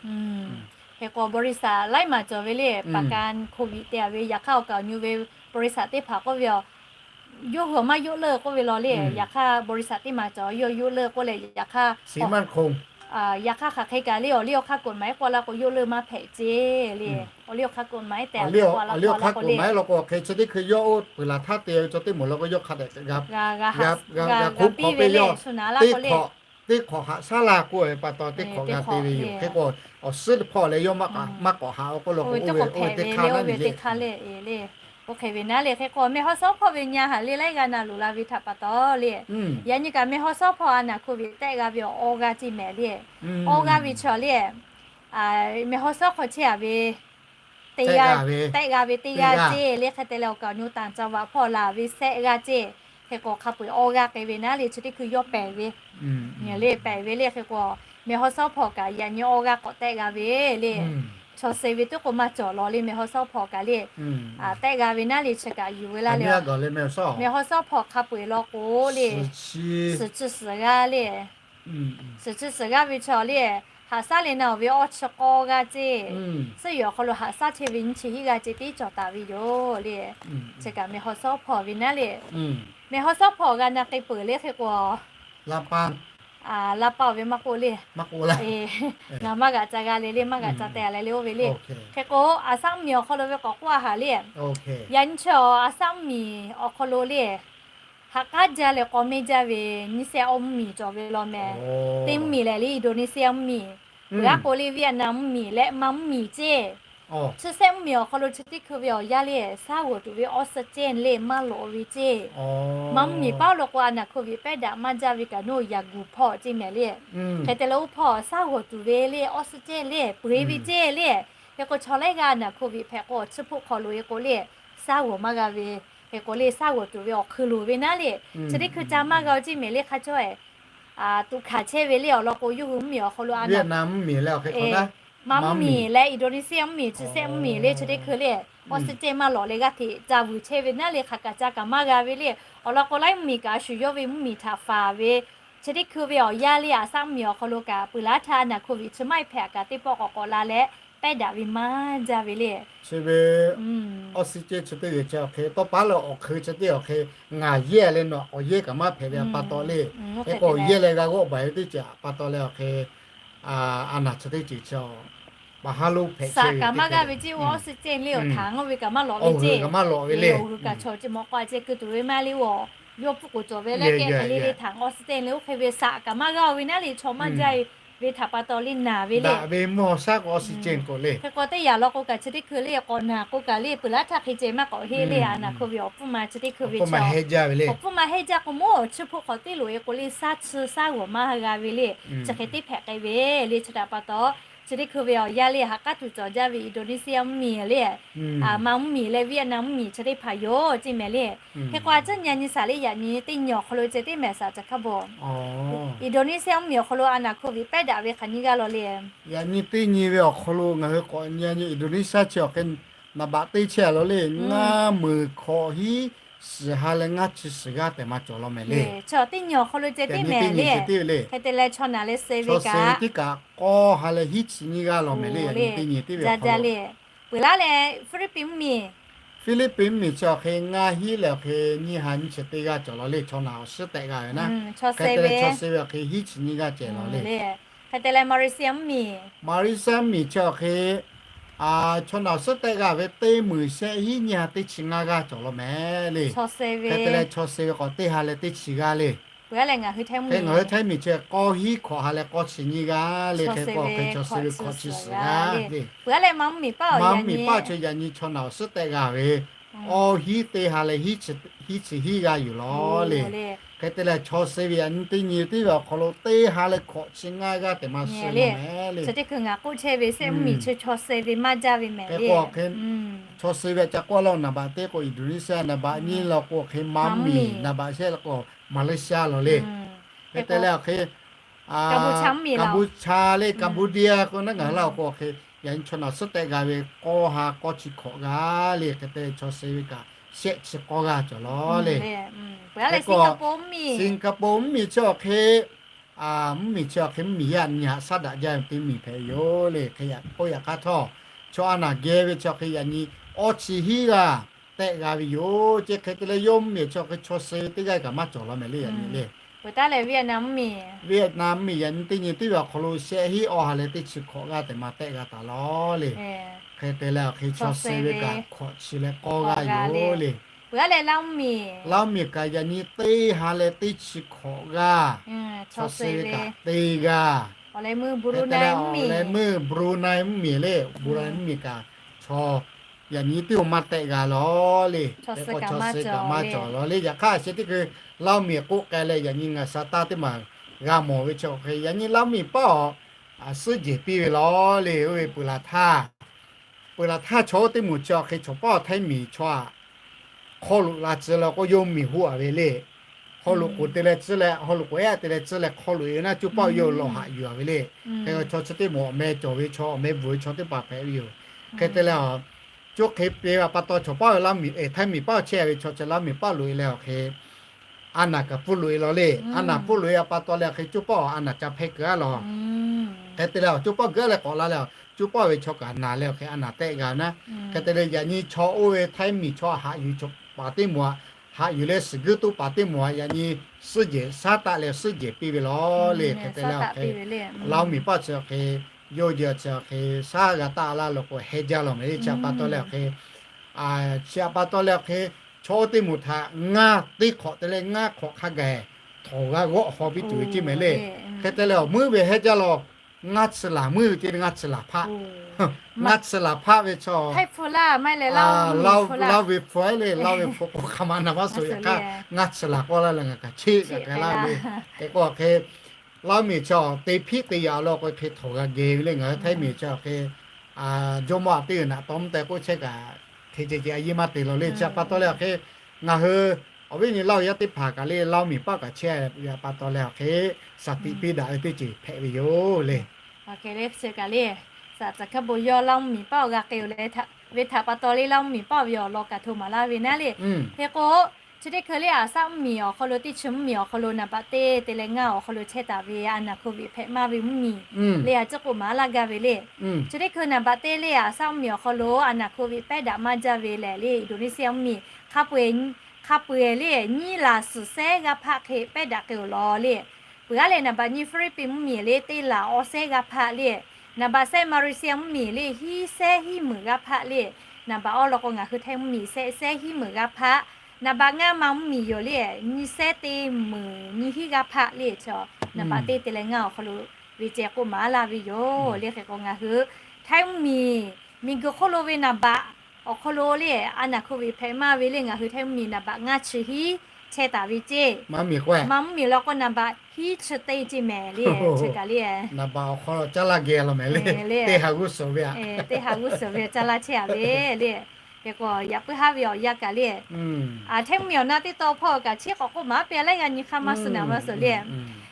Hk'e k'o bawˇ riˍ saꞈ laiˉ maˬ cawˬ ve le, paˍ ka COVID te a ve yaꞈ hk'aˇ awˬ kaꞈ awˬ nyu ve bawˇ riˍ saꞈ teˇ hpaˍ k'oˆ ve, yawˇ hui maˇ yoˆ leuˆ k'oˆ ve law le. Yaꞈ hk'aˇ bawˇ riˍ saꞈ teˇ maˬ cawˬ yawˇ yoˆ leuˆ k'oˆ leh yaꞈ hk'aˇ, yaꞈ hk'aˇ hk'aˬ hk'e kaꞈ le awˬ liˇ awˬ hk'aˇ กฎหมาย k'oˆ laˇ k'o yoˆ leuˆ maˇ hpehꞈ ceˇ le. Awˬ liˇ awˬ hk'aˇ กฎหมาย tehꞈ awˬ liˇ awˬ hk'aˇ กฎหมาย law k'o hk'e chi teˇ hkui yawˇ oˇ peuˬ laˬ htaˇ te ve chaw teˇ moˍ law k'o yawˇ hk'a dehꞈ g'a, g'a hkuˇ hk'awꞈ piˇ ve le. Teˇ hk'awꞈ haꞈ shaˉ laˇ k'oˆ ve pa taw teˇ hk'awꞈ g'a te ve yoˬ. Hk'e k'o awˬ suhˉ teˇ hpawˇ leh yawˇ maˇ k'awꞈ haꞈ k'oˆ law k'o oˇ ve teˇ hk'aˇ le. Oˇ hk'e ve naˉ le hk'e k'o meh haw shawˉ hpawˇ ve nyi a haꞈ le laiˉ g'a na loꞈ la ve htaꞈ pa taw le. Yaꞈ nyi kaꞈ meh haw shawˉ hpawˇ a naˬ COVID tehˆ g'a ve awˬ awˇ g'aˇ ceˇ mehˍ le. Awˇ g'aˇ ve chi le, meh haw shawˉ hk'aw chehˇ a ve teˇ g'aˇ, tehˆ g'a ve teˇ g'aˇ ceˇ le. Hk'e te leh awˬ kaˍ awˬ nyi tanˍ ca vaꞈ hpawˇ laˬ ve shehˆ g'aˇ ceˇ. Hk'e k'o hk'a peu-eˬ awˇ g'aˇ k'ai ve naˉ le, chi teˇ hkui yawˇ pehˬ ve le, pehˬ ve le. Hk'e k'o mehˬ haw sawˉ hpawˇ kaꞈ yaꞈ nyi awˇ g'aˇ k'awꞈ tehˆ g'a ve le. Chaw suh ve teˇ k'o maˇ cawˬ lawˬ le, mehˬ haw sawˉ hpawˇ kaꞈ le, tehˆ g'a ve naˉ le, chi kaꞈ yuˬ ve laˇ le. Mehˬ haw sawˉ hpawˇ hk'a peu-eˬ law k'o le, suhˍ chi suhˍ g'aˇ le. Suhˍ chi suhˍ g'aˇ ve chaw le, haꞈ shaˉ le na-oˬ ve awˇ chi k'awˇ g'aˇ ceˇ. Suhˆ yuˬ awˬ hk'aw lo haꞈ shaˉ chehˇ ve nyiˇ chi hiˉ g'aˇ ceˇ tiˉ cawˬ taˍ ve yoˬ le. Chi kaꞈ mehˬ haw sawˉ hpawˇ ve naˉ le. Mehˬ haw sawˉ hpawˇ g'a na k'ai peuˬ le. Hk'e k'o laˇ paˆ-oˬ ve maˇ k'oˆ le. Ngaˬ maˇ g'aꞈ ca g'a le le, maˇ g'aꞈ ca teh leh le oˇ ve le. Hk'e k'o Aˍsaˆ mvuhˇmiˬ awˬ hk'aw lo ve k'awꞈ k'oˆ a haˍ le, yaꞈ nyi chi Aˍsaˆ mvuhˇmiˬ awˬ hk'aw lo le, haꞈ k'aˉ jaˇ leh k'aw mehˇ jaˇ ve nyiˇ shehˆ awˇ mvuhˇmiˬ cawˬ ve law meh. Teˇ mvuhˇmiˬ lehˬ le, Indonesia mvuhˇmiˬ, peuˬ aˉ k'o le, Vietnam mvuhˇmiˬ leh Myanmar mvuhˇmiˬ ceˇ. Chi shehˆ mvuhˇmiˬ awˬ hk'aw lo chi teˇ hkui ve awˬ yanˇ le, shaˉ g'awˬ tuˬ ve oxygen le maˇ lawꞈ ve ceˇ. Myanmar mvuhˇmiˬ paˉ lo k'o a naˬ hk'oˆ ve pehˉ daꞈ maˇ jaˇ ve kaꞈ nawˬ yaꞈ guˬ hpawˇ ceˇ mehˍ le. Hk'e te leh oˇ hpawˇ shaˉ g'awˬ tuˬ ve le oxygen le peuˬ ve ceˇ le. Hk'e k'o chaw laiˉ g'aˇ a naˬ hk'oˆ ve hpehꞈ k'o chi hpawˇ hk'aw lo e k'o le, shaˉ g'awˬ maˇ g'a ve. Hk'e k'o le shaˉ g'awˬ tuˬ ve awˬ hk'eun loˍ ve naˉ le, chi teˇ hkui ca maˇ g'a-o ceˇ mehˍ le. Hk'a cawˇ e tuꞈ hkanˍ chehˇ ve le awˬ lawn k'o, yawˇ hui mvuhˇmiˬ awˬ hk'aw lo a naˬ, Myanmar mvuhˇmiˬ leh Myanmar mvuhˇmiˬ leh Indonesia mvuhˇmiˬ chi shehˆ mvuhˇmiˬ le chi teˇ hkui le, oxygen maˇ lawꞈ leh g'aˇ hteꞈ ca vuiˬ chehˇ ve naˉ le, hk'aˬ kaꞈ ca kaꞈ maˇ g'a ve le. Awˬ lawn k'o laiˉ mvuhˇmiˬ kaꞈ a shu yawˇ ve mvuhˇmiˬ htaꞈ faˍ ve chi teˇ hkui ve awˬ yanˇ le, Aˍsaˆ mvuhˇmiˬ awˬ hk'aw lo kaꞈ peuˬ laˇ htaˇ a naˬ hk'oˆ ve chi maˇ heˆ hpehꞈ kaꞈ teˇ pawˆ k'awꞈ k'awꞈ la leh pehˉ daꞈ ve maˇ jaˇ ve le. Chi ve oxygen chi teˇ g'uiˬ chi awˬ hk'e tawˇ paˉ leh awˬ hk'eun chi teˇ awˬ hk'e ngaˬ yehˇ leh nawˬ awˬ yehˇ kaꞈ maˇ hpehꞈ ve a pa taw le. Hk'e k'o awˬ yehˇ leh g'a g'awˆ baˬ ve teˇ ceuˬ a pa taw leh awˬ hk'e a naˬ chi teˇ ceuˬ chi a pa haˉ lonˉ hpehꞈ chehˇ ve, saꞈ kaꞈ maˇ g'a ve ceˇ, oxygen le awˬ htaꞈ ngaˬ ve kaꞈ maˇ lawꞈ ve ceˇ. Awˬ g'uiˬ kaꞈ chaw chi mawꞈ k'aw a ceh keu tuˬ ve maˇ le, oˬ, yawˇ pfuhˆ k'oˍ cawˬ ve leh kehˬ hk'e le le htaꞈ oxygen le oˇ hk'e ve saꞈ kaꞈ maˇ g'a-o ve naˉ le, chaw maˇ jaˇ ve htaꞈ pa taw le naˬ ve le. Daꞈ ve mvuhˇ haw shaˉ k'o oxygen k'o le. Hk'e k'o teˇ yanˇ law k'o kaꞈ chi teˇ hkui le k'awꞈ naˬ k'o kaꞈ le peuˬ laˇ htaˇ hk'e ceh maˇ k'awꞈ heˆ le, a naˬ hk'oˆ ve awˬ pfuhˇ ma chi teˇ hkui ve awˬ pfuhˇ ma heˆ jaˇ k'o moˉ chi hpu hk'awꞈ teˇ loꞈ e k'o le shaˉ chi shaˉ g'awˬ maˇ g'a ve le. Chi hk'e teˇ hpehꞈ k'ai ve le chi htaꞈ pa taw, chi teˇ hkui ve awˬ yanˇ le haꞈ k'aˉ tuˬ cawˬ jaˇ ve Indonesia mvuhˇmiˬ le, Myanmar mvuhˇmiˬ leh Vietnam mvuhˇmiˬ chi teˇ hpaˍ yoˬ ceˇ mehˍ le. Hk'e k'o a ciˉ nyi a nyi shaˍ le yaꞈ nyi teˇ nyi awˬ hk'aw lo ceh teˇ mehˍ shaˍ ca hk'a bawˬ. Indonesia mvuhˇmiˬ awˬ hk'aw lo a naˬ hk'oˆ ve pehˉ daꞈ ve hk'aˬ nyi g'aˇ law le. Yaꞈ nyi teˇ nyi ve awˬ hk'aw lo ngaˬ hui k'awꞈ nyi a nyi Indonesia chi awˬ hk'e naˍ baꞈ teˇ chehˇ a law le, ngaˇ meunˍ hkawꞈ hiˉ shiˍ ha leh ngaˇ chi shiˍ g'aˇ tehꞈ maˇ cawˬ law mehˍ le. Teˇ nyi awˬ hk'aw lo ceh teˇ mehˍ le. Hk'e te leh chaw naˬ leh suh ve kaꞈ, teˇ kaꞈ k'awˇ ha leh hiˉ chi nyiˇ g'aˇ law mehˍ le. Yaꞈ nyi teˇ nyi teˇ ve awˬ hk'aw lo le, peuˬ laˇ leh Philippines mvuhˇmiˬ, Philippines mvuhˇmiˬ chi awˬ hk'e ngaˇ hiˉ leh awˬ hk'e nyiˇ ha nyiˇ chi teˇ g'aˇ cawˬ law le. Chaw naˬ awˬ suhˉ tehꞈ g'a ve naˉ, hk'e te leh chaw suh ve awˬ hk'e hiˉ chi nyiˇ g'aˇ ceh law le. Hk'e te leh Malaysia mvuhˇmiˬ, Malaysia mvuhˇmiˬ chi awˬ hk'e chaw naˬ awˬ suhˉ tehꞈ g'a ve teˇ meunˍ shehˆ hiˉ nyiˇ ha teˇ chi ngaˇ g'aˇ cawˬ law mehˍ le. Hk'e te leh chaw suh ve k'awꞈ teˇ ha leh teˇ chi g'aˇ le. Hk'e ngaˬ hui Htaiˇ mvuhˇmiˬ chi k'awˇ hiˉ hkawꞈ ha leh k'awˇ chi nyiˇ g'aˇ le. Hk'e k'o hk'e chaw suh ve hkawꞈ chi shiˍ g'aˇ le. Maˇ mvuhˇmiˬ paˉ chi yaꞈ nyi chaw naˬ awˬ suhˉ tehꞈ g'a ve awˇ hiˉ teˇ ha leh hiˉ chi hiˉ g'aˇ yoˬ law le. Hk'e te leh chaw suh ve yaꞈ nyi teˇ nyi teˇ ve awˬ hk'aw lo teˇ ha leh hkawꞈ chi ngaˇ g'aˇ tehꞈ maˇ suh le. Chi teˇ hkui ngaˬ k'oˆ chehˇ ve shehˆ mvuhˇmiˬ chi chaw suh ve maˇ jaˇ ve mehˍ le. Chaw suh ve ca k'oˆ laˇ naˍ baꞈ teˇ k'o Indonesia, naˍ baꞈ nyiˇ law k'o hk'e Myanmar mvuhˇmiˬ, naˍ baꞈ shehˆ law k'o Malaysia law le. Hk'e te leh awˬ hk'e Kampuchea le, Cambodia k'o naˉ ngaˬ hui laˇ k'o awˬ hk'e yaꞈ nyi chaw naˬ awˬ suhˉ tehꞈ g'a ve k'awˇ ha k'awˇ chi hkawꞈ g'aˇ le. Hk'e te chaw suh ve kaꞈ shehˆ chi k'awˇ g'aˇ cawˬ law le. Hk'e k'o Singapore mvuhˇmiˬ chi awˬ hk'e mvuhˇmiˬ chi awˬ hk'e mvuhˇmiˬ yaꞈ nyi haꞈ shaˉ daꞈ jaˇ ve teˇ miˬ hpehꞈ ve yoˬ le. Hk'e yaꞈ k'oˆ yaꞈ hk'aˇ htawˇ, chaw a naˬ geh ve chi awˬ hk'e yaꞈ nyi awˇ chi hiˉ g'aˇ tehꞈ g'a ve yoˬ ceˇ. Hk'e te leh yawˇ mvuhˇmiˬ chi awˬ hk'e chaw suh ve teˇ g'aˇ kaꞈ maˇ cawˬ law mehˍ le yaꞈ nyi le. Vietnam mvuhˇmiˬ yaꞈ nyi teˇ nyi teˇ ve awˬ hk'aw lo shehˆ hiˉ awˇ ha leh teˇ chi hkawꞈ g'aˇ tehꞈ maˇ tehꞈ g'a taˍ law le. Hk'e te leh awˬ hk'e chaw suh ve kaꞈ hkawꞈ chi leh k'awˇ g'aˇ yoˬ le. Laˇ mvuhˇmiˬ kaꞈ yaꞈ nyi teˇ ha leh teˇ chi hkawꞈ g'aˇ, chaw suh ve kaꞈ teˇ g'aˇ. Hk'e te leh awˬ leh meuˇ Brunei mvuhˇmiˬ le, Brunei mvuhˇmiˬ kaꞈ chaw yaꞈ nyi teˇ oˇ maˇ tehꞈ g'a law le. Hk'e k'o chaw suh kaꞈ maˇ cawˬ law le. Yaꞈ hk'aˇ a sheh teˇ hkui Laˇ mvuhˇmiˬ k'oˆ k'ai leh yaꞈ nyi ngaˬ sa taˇ teˇ maˬ g'a mawˬ ve chi awˬ hk'e yaꞈ nyi Laˇ mvuhˇmiˬ paˉ awˬ suhˉ jehˬ piˇ ve law le. Oˇ ve peuˬ laˬ htaˇ peuˬ laˬ htaˇ chaw oˇ teˇ moˍ chi awˬ hk'e chaw paˇ Htaiˇ miˬ chaw aꞈ hk'aw loꞈ la tcuh leh k'o yawˇ miˬ hoˆ a ve le. Hk'aw loꞈ k'oˍ te leh tcuhˇ leh hk'aw loꞈ k'oˍ ehˉ te leh tcuhˇ leh hk'aw loꞈ e ve naˇ coˇ paˇ yawˇ lawˬ haꞈ yuˬ a ve le. Hk'e chaw chi teˇ moˍ awˬ meh cawˬ ve chaw, awˬ meh bvuhˬ ve chaw teˇ hpaˍ hpehꞈ ve yoˬ. Hk'e te leh, coˇ hk'e te ve pa taw chaw paˇ ve Htaiˇ miˬ paˇ chehˇ ve chaw chi Htaiˇ miˬ paˇ loꞈ e leh awˬ hk'e a naˍ kaꞈ pfuhˇ loꞈ e law le. A naˍ pfuhˇ loꞈ e pa taw leh awˬ hk'e coˇ paˇ a naˍ ca hpehˇ keu a law. Hk'e te leh awˬ coˇ paˇ geu a leh k'awꞈ la leh, coˇ paˇ ve chaw kaꞈ naˍ leh awˬ hk'e a naˍ tehˆ g'a naˇ. Hk'e te leh yaꞈ nyi chaw oˇ ve Htaiˇ miˬ chaw haꞈ yuˬ paˍ teˇ moˍ aꞈ, haꞈ yuˬ leh suhˍ guiˇ toˇ paˍ teˇ moˍ aꞈ yaꞈ nyi suhˉ jehˬ shaˉ taˆ leh suhˉ jehˬ piˇ ve law le. Hk'e te leh awˬ hk'e Laoˇ miˬ paˇ chi awˬ hk'e, yawˇ jehˬ chi awˬ hk'e shaˉ g'a taˆ laˇ lo k'o heh jaˇ law meh le. Chi pa taw leh awˬ hk'e, chi pa taw leh awˬ hk'e, chaw oˇ teˇ moˍ htaꞈ ngaˇ teˇ hk'awꞈ te leh ngaˇ hk'awꞈ hk'a gaˬ htawˍ g'a g'awˆ haw piˇ tuˬ ve ceˇ meh le. Hk'e te leh awˬ muiˉ ve heh jaˇ law. Ngaˇ chi laˬ muiˉ ve ceˇ ngaˇ chi laˬ hpaˆ. Ngaˇ chi laˬ hpaˆ ve chaw, Laˇ ve hpu le, Laˇ ve hpu k'o hk'aˬ ma na maˇ suh yaꞈ hk'aˇ ngaˇ chi laˬ k'awˇ laˇ leh ngaˬ kaꞈ cheˇ kaꞈ k'ai laˇ ve. Hk'e k'o awˬ hk'e, Laoˇ miˬ chi te hpiˆ te yaꞈ law k'o hk'e htawˍ g'a geh ve le. Ngaˬ hui Htaiˇ miˬ chi awˬ hk'e jawˇmawˇ aꞈ teˇ g'uiˬ naꞈ taw mvuhˇ teh k'oˆ chehˇ kaꞈ hk'e ceh ceh a yeˇ maˇ te law le. Chi pa taw leh awˬ hk'e, ngaˬ hui awˬ viˉ nyi Laˇ huˍ yaˇ teˇ hpaˍ kaꞈ le Laoˇ miˬ paˇ kaꞈ chehˇ ve pa taw leh awˬ hk'e, shaˍ tiꞈ piˇ daꞈ ve teˇ ceuˬ hpehꞈ ve yoˬ le. Awˬ hk'e le chi kaꞈ le, saˍ caˬ hkaˇ bon yawˇ Laoˇ miˬ paˇ awˬ g'a k'ai-oˬ leh, ve htaꞈ pa taw le Laoˇ miˬ paˇ ve awˬ lawn kaꞈ hto maˍ laˇ ve naˉ le. Hk'e k'o, chi teˇ hkui le aˬ saˉ mvuhˇ miˬ awˬ hk'aw lo teˇ chi mvuhˇ miˬ awˬ hk'aw lo naˍ baꞈ teˇ te leh ngaˇ awˬ hk'aw lo chehˇ taˍ ve a naˍ hko viꞈ hpehꞈ maˇ ve mvuhˇ miˬ le a ciˉ k'oˆ maˍ laˇ gaˇ ve le. Chi teˇ hkui naˍ baꞈ teˇ le aˬ saˉ mvuhˇ miˬ awˬ hk'aw lo a naˍ hko viꞈ pehˉ daꞈ maˇ jaˇ ve lehˬ le Indonesia mvuhˇ miˬ hk'a peu-eˬ, hk'a peu-eˬ le nyiˇ laˬ suhˍ sehˉ g'aˇ hpaˆ hk'e pehˉ daꞈ k'ai-oˬ law le. Peuˬ aˉ leh naˍ baꞈ nyi Philippines mvuhˇ miˬ le teˇ laˬ awˇ sehˉ g'aˇ hpaˆ le. Naˍ baꞈ sehˉ Malaysia mvuhˇ miˬ le hiˉ sehˉ hiˉ meunˍ g'aˇ hpaˆ le. Naˍ baꞈ awˇ law k'o ngaˬ hui Htaiˇ mvuhˇ miˬ sehˆ sehˉ hiˉ meunˍ g'aˇ hpaˆ. Naˍ baꞈ ngaˇ ma mvuhˇ miˬ yoˬ le nyi sehˉ teˇ meunˍ nyi hiˉ g'aˇ hpaˆ le. Chi naˍ baꞈ teˇ te leh ngaˇ awˬ hk'aw lo ve ceh k'oˆ maˍ laˇ ve yoˬ le. Hk'e k'o ngaˬ hui Htaiˇ mvuhˇ miˬ miˬ guiˬ hk'oˆ lo ve naˍ baꞈ awˬ hk'aw lo le a naˍ hko viꞈ hpehꞈ maˇ ve le ngaˬ hui Htaiˇ mvuhˇ miˬ naˍ baꞈ ngaˇ chi hiˉ chehˇ taˍ ve ceˇ. Ma mvuhˇ miˬ law k'o naˍ baꞈ hiˉ chi teˇ ceˇ mehˍ le. Chi kaꞈ le, naˍ baꞈ awˬ hk'aw lo caˇ laˇ geh law mehˍ le. Teˇ ha g'uˇ suhˍ ve, teˇ ha g'uˇ suhˍ ve caˇ laˇ chehˇ a ve le. Hk'e k'o yaꞈ puiˉ haˉ ve awˬ yanˇ kaꞈ le, Htaiˇ mvuhˇ miˬ awˬ na teˇ taw hpawˇ kaꞈ chi k'awꞈ k'oˆ maˍ piˇ a leh g'a nyi hk'aˇ maˇ suh naˍ maˇ suh le.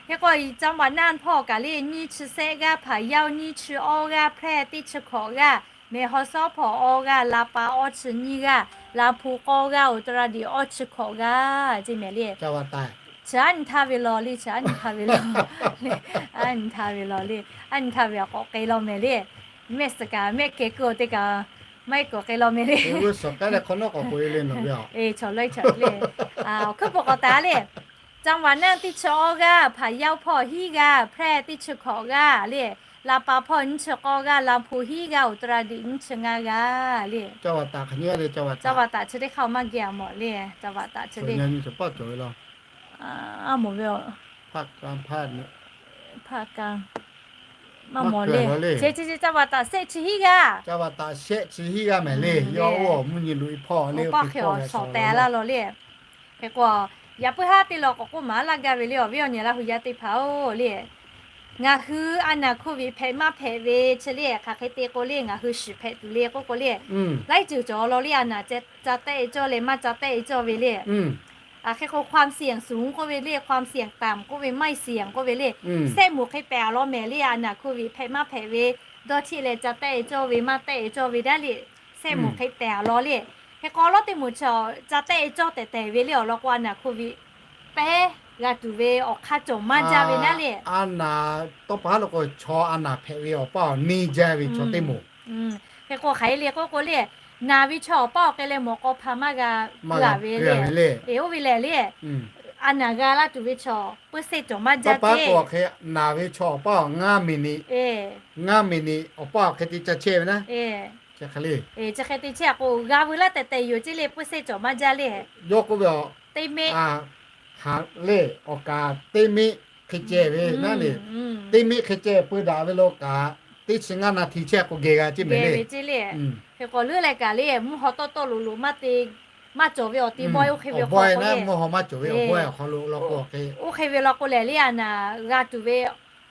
Hk'e k'o Caˇ vaꞈ naˇ hpawˇ kaꞈ le nyiˇ chi sehˆ g'aˇ, Hpaˍ yaˇ nyiˇ chi awˇ g'aˇ, Hpehˇ teˇ chi hkawꞈ g'aˇ, Mehˬ haw sawˉ hpawˇ awˇ g'aˇ, La pa awˇ chi nyiˇ g'aˇ, La hpu k'awˇ g'aˇ, Uttaradik awˇ chi hkawꞈ g'aˇ ceˇ mehˍ le. Chi aˉ nyi htaˇ ve law le, chi aˉ nyi htaˇ ve law, aˉ nyi htaˇ ve law le, aˉ nyi htaˇ ve awˬ k'awꞈ k'ai law mehˍ le. Mehˆ suhˍ kaꞈ mehˆ kehˬ kuiˬ awˬ te kaꞈ maˇ heˆ k'awꞈ k'ai law mehˍ le. Awˬ hkuiˉ peuˬ k'awꞈ taˍ le, Caˇ vaꞈ naˇ teˇ chi awˇ g'aˇ, Hpaˍ yaˇ hpawˇ hiˉ g'aˇ, Hpehˇ teˇ chi hkawꞈ g'aˇ le, La pa hpawˇ nyiˇ chi k'awˇ g'aˇ, La hpu hiˉ g'aˇ, Uttaradik nyiˇ chi ngaˇ g'aˇ le. Caˇ vaꞈ taꞈ chi teˇ hk'aˇ maˇ geh a mawˬ le, Caˇ vaꞈ taꞈ chi le, a mawˬ ve, maˇ mawˬ le. Caˇ vaꞈ taꞈ sehˆ chi hiˉ g'aˇ, Caˇ vaꞈ taꞈ sehˆ chi hiˉ g'aˇ mehˍ le. Yawˇ oˇ awˬ mvuhˇ nyi loꞈ e hpawˇ le, oˇ hk'e awˬ shawˍ tehˬ laˇ law le. Hk'e k'o, yaꞈ puiˉ haˉ teˇ law k'awꞈ k'oˆ maˍ laˇ gaˇ ve le awˬ viˉ awˬ nyi Laˇ huˍ yaˇ teˇ hpaˍ-oˬ le. Ngaˬ hui a naˍ hko viꞈ hpehꞈ maˇ hpehꞈ ve chi le hk'aˬ hk'e te k'o le ngaˬ hui shiˍ hpehꞈ tuˬ le k'oˆ k'o le, laiˉ ceuˬ cawˬ law le a naˍ ca tehˆ e cawˇ leh maˇ ca tehˆ e cawˇ ve le. Aˬ hk'e k'o ความเสี่ยงสูง k'oˆ ve le, ความเสี่ยงต่ำ k'oˆ ve, ไม่เสี่ยง k'oˆ ve le. Sehˆ moˍ hk'e tehˬ a law mehˍ le a naˍ hko viꞈ hpehꞈ maˇ hpehꞈ ve dawˇ htiˆ leh ca tehˆ e cawˇ ve maˇ tehˆ e cawˇ ve daˇ le. Sehˆ moˍ hk'e tehˬ a law le. Hk'e k'o lawˉ teˇ moˍ chi ca tehˆ e cawˇ tehˬ tehˬ ve le awˬ lawn k'o a naˍ hko viꞈ pehˉ g'a tuˬ ve awˬ hk'aˇ cawˬ maˇ jaˇ ve naˉ le. A naˍ tawˇ pa haˉ lo k'o chaw a naˍ hpehꞈ ve awˬ paˇ awˬ neˇ jaˇ ve chaw teˇ moˍ. Hk'e k'o hk'aˬ hk'e le k'oˆ k'o le, naˍ ve chaw awˬ paˇ awˬ k'ai leh mawˬ k'aw hpa maˇ g'a g'a ve le. Oˇ ve lehˬ le, a naˍ g'a laˇ tuˬ ve chaw peuˇ sehˆ cawˬ maˇ jaˇ ceˇ. Hk'e naˍ ve chaw awˬ paˇ ngaˇ miˬ niꞈ, ngaˇ miˬ niꞈ awˬ paˇ awˬ hk'e te ca chehˇ ve naˉ. Chi hk'e te chehˇ k'o g'a veu laˇ tehˬ tehˬ yoˬ ceˇ le, peuˇ sehˆ cawˬ maˇ jaˇ le. Yawˇ k'oˆ ve, teˇ meˆ, ha le, awˬ kaˍ teˇ meˆ hk'e ceh ve naˉ le. Teˇ meˆ hk'e ceh peu daꞈ ve lo kaꞈ, teˇ chi ngaˇ naˍ hti chehˇ k'o geh g'a ceˇ mehˍ le. Hk'e k'o leuˉ leh kaꞈ le mvuhˇ haw tawˆ tawˆ loꞈ loꞈ maˇ te, maˇ cawˬ ve awˬ ti bawehˇ oˇ hk'e ve awˬ bawehˇ naˉ, mvuhˇ haw maˇ cawˬ ve awˬ bawehˇ awˬ hk'aw lo law k'o, oˇ hk'e ve law k'o lehˬ le a naˍ g'a tuˬ ve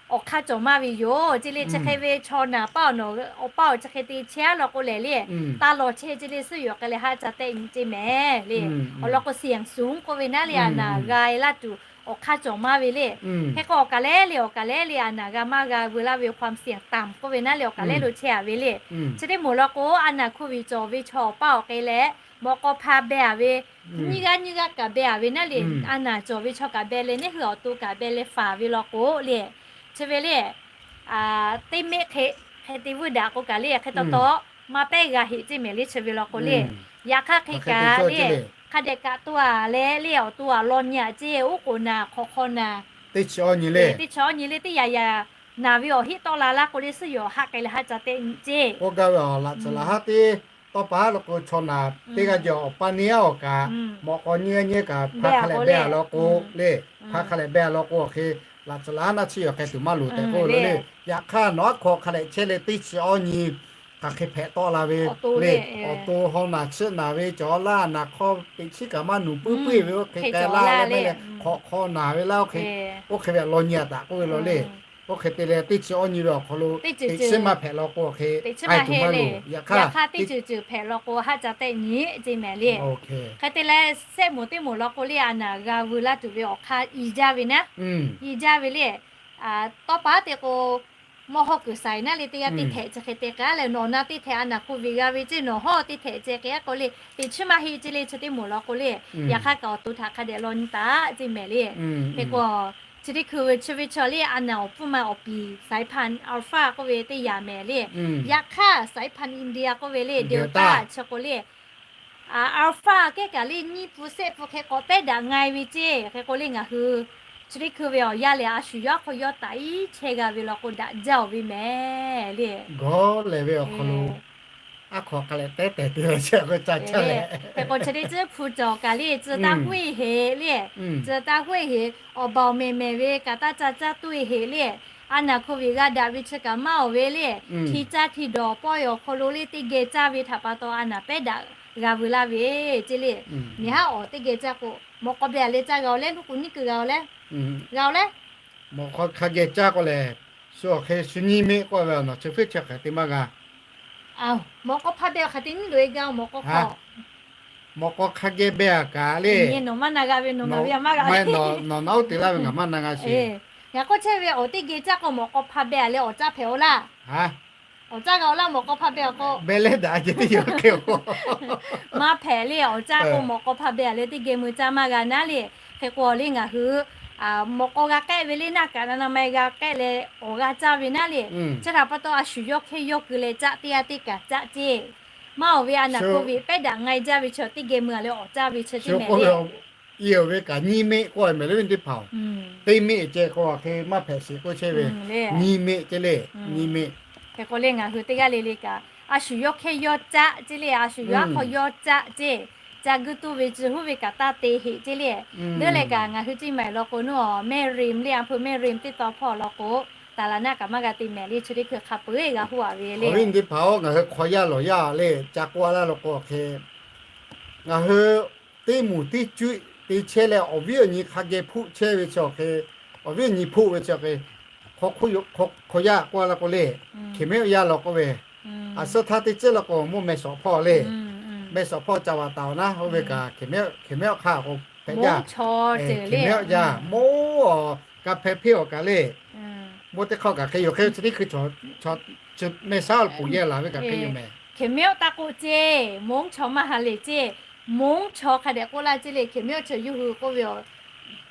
awˬ hk'aˇ cawˬ maˇ ve yoˬ ce le. Chi hk'e ve chaw naˬ paˇ awˬ nawˬ awˬ paˇ awˬ chi hk'e te chehˇ a law k'o lehˬ le, taˇ lawˬ chehˇ ce le, suhˉ yoˬ k'ai leh haˆ ca tehˆ nyi ce mehˍ le. Awˬ lawn k'o, เสี่ยงสูง k'oˆ ve naˉ le, a naˬ g'a e laˇ tuˬ awˬ hk'aˇ cawˬ maˇ ve le. Hk'e k'o awˬ kaˬ lehˉ le, awˬ kaˬ lehˉ le a naˬ g'a maˇ g'a veu laˇ ve ความเสี่ยงต่ำ k'oˆ ve naˉ le, awˬ kaˬ lehˉ lo chehˇ a ve le. Chi teˇ moˍ law k'o, a naˬ โควิด cawˬ ve chaw awˬ paˇ awˬ k'ai leh, mawꞈ k'aw hpa beh a ve, nyiˇ g'aˇ nyiˇ g'aˇ kaꞈ beh a ve naˉ le, a naˬ cawˬ ve chaw kaꞈ beh leh, neˇ hui awˬ to kaꞈ beh leh faˍ ve law k'o le, chi ve le, teˇ mehˆ hk'e, hk'e te vuiˇ daꞈ k'o kaꞈ le, hk'e taw taw maˇ pehˉ g'a heꞈ ce mehˍ le. Chi ve law k'o le, yaꞈ hk'aˇ hk'e kaꞈ le, hk'a dehꞈ kaꞈ to a leh le, awˬ to a law nyi a ce, oˉ k'oˍ naˬ, hk'awꞈ hk'aw naˬ, teˇ chi awˇ nyi le, teˇ yaꞈ yaꞈ naˬ ve awˬ heˆ tawˆ la laˇ k'o le, suhˉ yoˬ haˆ k'ai leh haˆ ca tehˆ nyi ce. K'oˆ gaˇ ve awˬ laꞈ tcuhˍ laˬ haˉ teˇ tawˇ pa haˉ law k'o, chaw naˬ teˇ g'aˇ jaw awˬ paˇ neˇ aˉ awˬ kaꞈ, mawꞈ k'aw nyiˇ g'aˇ nyiˇ g'aˇ kaꞈ hpa hk'a lehˬ beh a law k'o le, hpa hk'a lehˬ beh a law k'o, awˬ hk'e laꞈ tcuhˍ laˬ haˉ naˆ chi awˬ hk'e tuˬ maˇ loˍ tehꞈ k'oˆ ve lo le. Yaꞈ hk'aˇ nawˬ aˉ hk'aw hk'a lehˬ chehˇ leh teˇ chi awˇ nyi hk'aˬ hk'e hpehꞈ tawˆ la ve le. Awˬ to haw naˬ chiˆ naˬ ve cawˬ laˇ, naˬ hk'aw teꞈ chiˉ kaꞈ maˇ nuˬ puiˉ puiˉ ve, oˇ hk'e k'ai laˇ leh mehˆ leh hk'awꞈ hk'aw naˬ ve laˇ, oˇ hk'e, oˇ hk'e ve law nyi a taꞈ k'oˆ ve law le. Oˇ hk'e te leh teˇ chi awˇ nyi ve awˬ hk'aw lo teꞈ chiˉ maˇ hpehꞈ law k'o, hk'e k'ai tuˬ maˇ loˍ. Yaꞈ hk'aˇ teˇ ceuˬ ceuˬ hpehꞈ law k'o, haˆ ca tehˆ nyi ce mehˍ le. Hk'e te leh, sehˆ moˍ teˇ moˍ law k'o le, a naˬ g'a veu laˇ tuˬ ve awˬ hk'aˇ i jaˇ ve naˉ, i jaˇ ve le. Tawˇ pa te k'o, mawˇ hawˇ kuiˬ saiˍ naˉ le, teˇ g'aˇ teˇ htehꞈ chi hk'e te k'ai leh, nawˬ na teˇ htehꞈ a naˬ โควิด g'a ve ce, nawˬ hawˇ teˇ htehꞈ ceh k'ai k'o le, teꞈ chiˉ maˇ heˆ ce le. Chi teˇ moˍ law k'o le, yaꞈ hk'aˇ kaꞈ awˬ to htaꞈ hk'a dehꞈ law nyi taˍ ce mehˍ le. Hk'e k'o, chi teˇ hkui ve chi ve chaw le, a naˬ awˬ pfuhˇ ma awˬ piˍ saiˍ hpanˍ Alpha k'oˆ ve teˇ yaꞈ mehˍ le. Yaꞈ hk'aˇ saiˍ hpanˍ India k'oˆ ve le, Delta chi k'o le, Alpha kehˉ kaꞈ le nyiˇ pfuhˇ sehˆ pfuhˇ hk'e k'awꞈ pehˉ daꞈ nga e ve ce. Hk'e k'o le ngaˬ hui chi teˇ hkui ve awˬ yanˇ lehˬ, a shu yawˇ hk'aw yawˇ taꞈ iˉ chehˇ g'a ve law k'o, daꞈ jaˇ oˬ ve mehˍ le. Gawˇ lehˬ ve awˬ hk'aw lo aˉ hk'aw hk'a lehˬ tehˉ tehˬ te leh chehˇ k'o ca caˇ leh, hk'e k'o chi teˇ tcuhˉ hpu cawˬ kaꞈ le, tcuh taˇ hueˇ heˍ le, tcuh taˇ hueˇ heˍ, awˬ baˬ awˬ mehˍ mehˍ ve kaꞈ taˇ ca caˇ tuˬ e heˍ le. A naˬ โควิด g'a daꞈ ve chi kaꞈ maˇ awˬ ve le, hti caˇ hti dawˬ pawehˇ awˬ hk'aw lo le teˇ geh caˇ ve htaꞈ pa taw a naˬ pehˉ daꞈ g'a veu laˇ ve ce le. Nyi haˉ awˬ teˇ geh caˇ k'o, mawꞈ k'aw beh a leh caˇ g'a oˬ leh, nuˇ kuˬ nyiˇ kuiˬ g'a oˬ leh, g'a oˬ leh, mawꞈ k'aw hk'a geh caˇ k'o lehˬ, shu awˬ hk'e shu nyi meˆ k'oˆ ve awˬ nawˬ chi hpuiˉ chi hk'e te maˇ g'a. Mawꞈ k'aw hpa beh awˬ hk'aˬ te nyiˇ loꞈ e g'a mawꞈ k'aw hk'aw. Mawꞈ k'aw hk'a geh beh a kaꞈ le, nawˬ maˇ na g'a ve, nawˬ ngaˬ ve a maˇ g'a ve, nawˬ na oˉ te laˇ ve ngaˬ maˇ na g'a sheˍ. Ngaˬ k'oˆ chehˇ ve awˬ teˇ geh caˇ k'o mawꞈ k'aw hpa beh a leh awˬ caˇ hpehꞈ oˬ laˇ. Awˬ caˇ g'a oˬ laˇ mawꞈ k'aw hpa beh awˬ k'o. Beh leh daꞈ ce teˇ yoˬ hk'e k'o, maˇ hpehꞈ le. Awˬ caˇ k'o mawꞈ k'aw hpa beh a leh teˇ geh mui caˇ maˇ g'a naˉ le. Hk'e k'o le ngaˬ hui mawꞈ k'aw g'a k'ehˆ ve le, naˇ kaꞈ na na ma e g'a k'ehˆ leh awˬ g'a caˇ ve naˉ le. Chi htaꞈ pa taw a shu yawˇ hkehˇ yawˇ keu leh caˆ teˇ g'aˇ teˇ kaꞈ caˆ ce. Maˇ awˬ ve a naˬ โควิด pehˉ daꞈ nga e jaˇ ve chi teˇ geh mui a leh awˬ caˇ ve chi teˇ mehˍ le. Yehˬ ve kaꞈ nyi meˆ k'oˆ ve mehˍ le ve teˇ hpaˍ-oˬ, teˇ meˆ ceh k'o a hk'e maˇ hpehꞈ sheˍ k'oˆ chehˇ ve, nyi meˆ ce le, nyi meˆ. Hk'e k'o le ngaˬ hui teˇ g'aˇ le le kaꞈ a shu yawˇ hkehˇ yawˇ caˆ ce le, a shu yawˇ aˉ hk'aw yawˇ caˆ ce. Ca guˇ tuˬ ve tcuh huˉ ve kaꞈ taˇ te heꞈ ce le. Deˇ leh kaꞈ ngaˬ hui Ceˇ maiˍ law k'o naˉ, Mehˇ Reˍ le, a hpu Mehˇ Reˍ teˇ taw hpawˇ law k'o, taˍ laˬ naˆ kaꞈ maˇ g'a te mehˍ le, chi teˇ hkui hk'a peu-eˬ g'a huˉ a ve le. Awˬ viˉ teˇ hpaˍ-oˬ, ngaˬ hui hk'aw yaˇ lawˬ yaˇ le ca k'oˆ a laˇ law k'o hk'e, ngaˬ hui teˇ moˍ teˇ cuˆ te chehˇ leh awˬ viˉ awˬ nyi hk'a geh hpuˆ chehˇ ve chi awˬ hk'e, awˬ viˉ awˬ nyi hpuˆ ve chi awˬ hk'e, hk'aw yaˇ k'oˆ a laˇ k'o le, เคมี yaˇ law k'oˆ ve, a suhˉ htaˇ teˇ ceuˬ law k'o mawˇ meh shawˍ hpawˇ le, meh shawˍ hpawˇ ca vaꞈ taˍ-oˬ naˉ, oˇ ve kaꞈ เคมี yaˇ hk'aˇ k'o hpehꞈ jaˇ. เคมี yaˇ mawˇ, ka hpeh hpeˇ awˬ kaꞈ le, mawˇ teˇ hk'aˇ kaꞈ hk'e yoˬ. Hk'e chi teˇ hkui meh shaˉ puˍ yehˇ laˬ ve kaꞈ hk'e yoˬ mehˍ. เคมี taˇ k'oˆ ce, mawˇ chaw maˇ ha lehˬ ce, mawˇ chaw hk'a dehꞈ k'oˆ laˇ ce le, เคมี chaw yawˇ hui k'oˆ ve,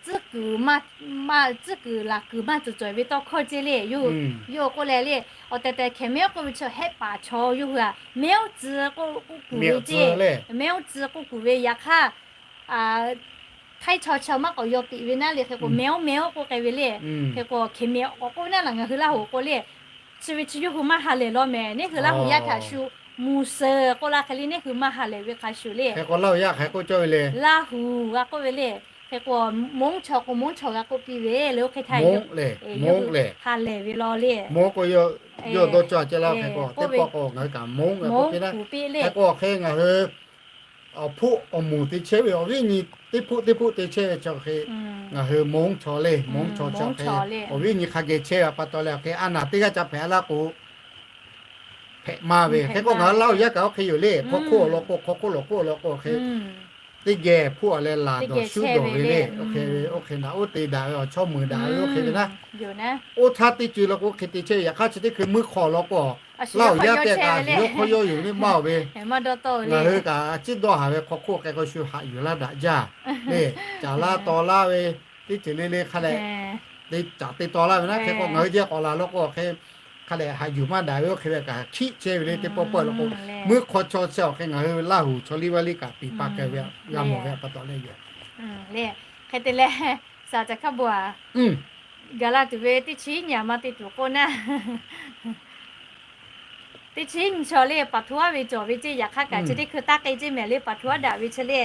tcuhˉ kuiˬ maˇ, tcuhˉ kuiˬ laˬ kuiˬ maˇ cawˬ cawˬ ve tawˇ hkawˇ ce le, yawˇ hui k'oˆ leh le, awˬ tehˬ tehˬ เคมี k'oˆ ve chaw hehˆ paˍ chaw yawˇ hui a, mehˉ oˉ tcuh k'oˆ kuˬ ve ce, mehˉ oˉ tcuh k'oˆ kuˬ ve yaꞈ hk'aˇ, htaiˇ chaw chaw maˇ k'awꞈ yaw tiꞈ ve naˉ le, hk'e k'o mehˉ oˉ meh oˉ k'oˆ k'ai ve le, hk'e k'o เคมี k'awꞈ k'oˆ ve naˉ laˬ ngaˬ hui Laˇ huˍ k'o le, chi ve chi yawˇ hui maˇ ha lehˬ law mehˍ, neˇ hui Laˇ huˍ yaˇ htaꞈ shu หมู่เสือ k'oˆ laˇ hk'e le, neˇ hui maˇ ha lehˬ ve hk'a shuˍ le, Laˇ huˍ g'a k'oˆ ve le, hk'e k'o mawˇ chaw k'o mawˇ chaw g'a k'oˆ piˇ ve le, oˇ hk'e htaˇ ha lehˬ ve law le, mawˇ k'o yawˇ dawˇ cawˇ a ce laˇ, hk'e k'o teˇ pawˆ k'o ngaˬ hui kaꞈ mawˇ k'oˆ piˇ naˉ, hk'e k'o hk'e ngaˬ hui awˬ hpoˆ awˬ moˍ te chehˇ ve awˬ viˉ nyi teˇ hpoˆ teˇ hpoˆ te chehˇ ve chi awˬ hk'e, ngaˬ hui Monˉ chaw le, Monˉ chaw chi awˬ hk'e awˬ viˉ nyi hk'a geh chehˇ ve pa taw leh awˬ hk'e a naˍ teˇ g'aˇ ca hpehꞈ laˇ k'o, hpehꞈ maˇ ve. Hk'e k'o ngaˬ hui Laˇ huˍ yaˇ kaꞈ oˇ hk'e yoˬ le. Hk'aw hk'oˆ awˬ lawn k'o, hk'aw hk'oˆ lawˬ k'oˆ awˬ lawn k'o hk'e, teˇ geh hpoˆ a leh laˬ dawˬ shuˉ dawˬ ve le. Oˇ hk'e ve oˇ hk'e naꞈ oˇ te daꞈ ve awˬ chawˇ meuˍ daꞈ ve oˇ hk'e ve naˉ. Oˇ htaˇ teˇ ceuˬ law k'o oˇ hk'e te chehˇ ve. Yaꞈ hk'aˇ chi teˇ hkui meuˇ hk'aw law k'o, Laˇ huˍ yaˇ tehꞈ kaꞈ yuˬ yawˇ hk'aw yawˇ yoˬ le maˇ oˬ ve. Ngaˬ hui kaꞈ ciˉ dawˇ haˍ ve hk'aw hk'oˆ k'ai k'o shu haꞈ yuˬ laˇ daꞈ jaˇ le. Caˍ laˇ taw laˇ ve teˇ ceuˬ le le hk'a dehꞈ te caˍ te taw laˇ ve naˉ. Hk'e k'o ngaˬ hui jehˇ k'awꞈ laˬ law k'o hk'e, hk'a dehꞈ haꞈ yuˬ maˇ daꞈ ve oˇ hk'e ve kaꞈ hkiˆ chehˇ ve le. Teˇ pawˆ pawˆ law k'o, meuˇ hk'aw chaw chi awˬ hk'e ngaˬ hui Laˇ huˍ chaw liˇ vaˇ liˇ kaꞈ piˍ pa k'ai ve g'a mawˬ ve pa taw leh yoˬ. Leh hk'e te leh, saˍ caˍ hkaˇ bon a, gaˬ la tuˬ ve teˇ chi nyi a ma te tuˬ k'o naˉ, teˇ chi nyi chaw le paˍ htoˇ aˉ ve cawˬ ve ceˇ. Yaꞈ hk'aˇ kaꞈ chi teˇ hkui taˇ k'ai ceˇ mehˍ le, paˍ htoˇ aˉ daꞈ ve chi le.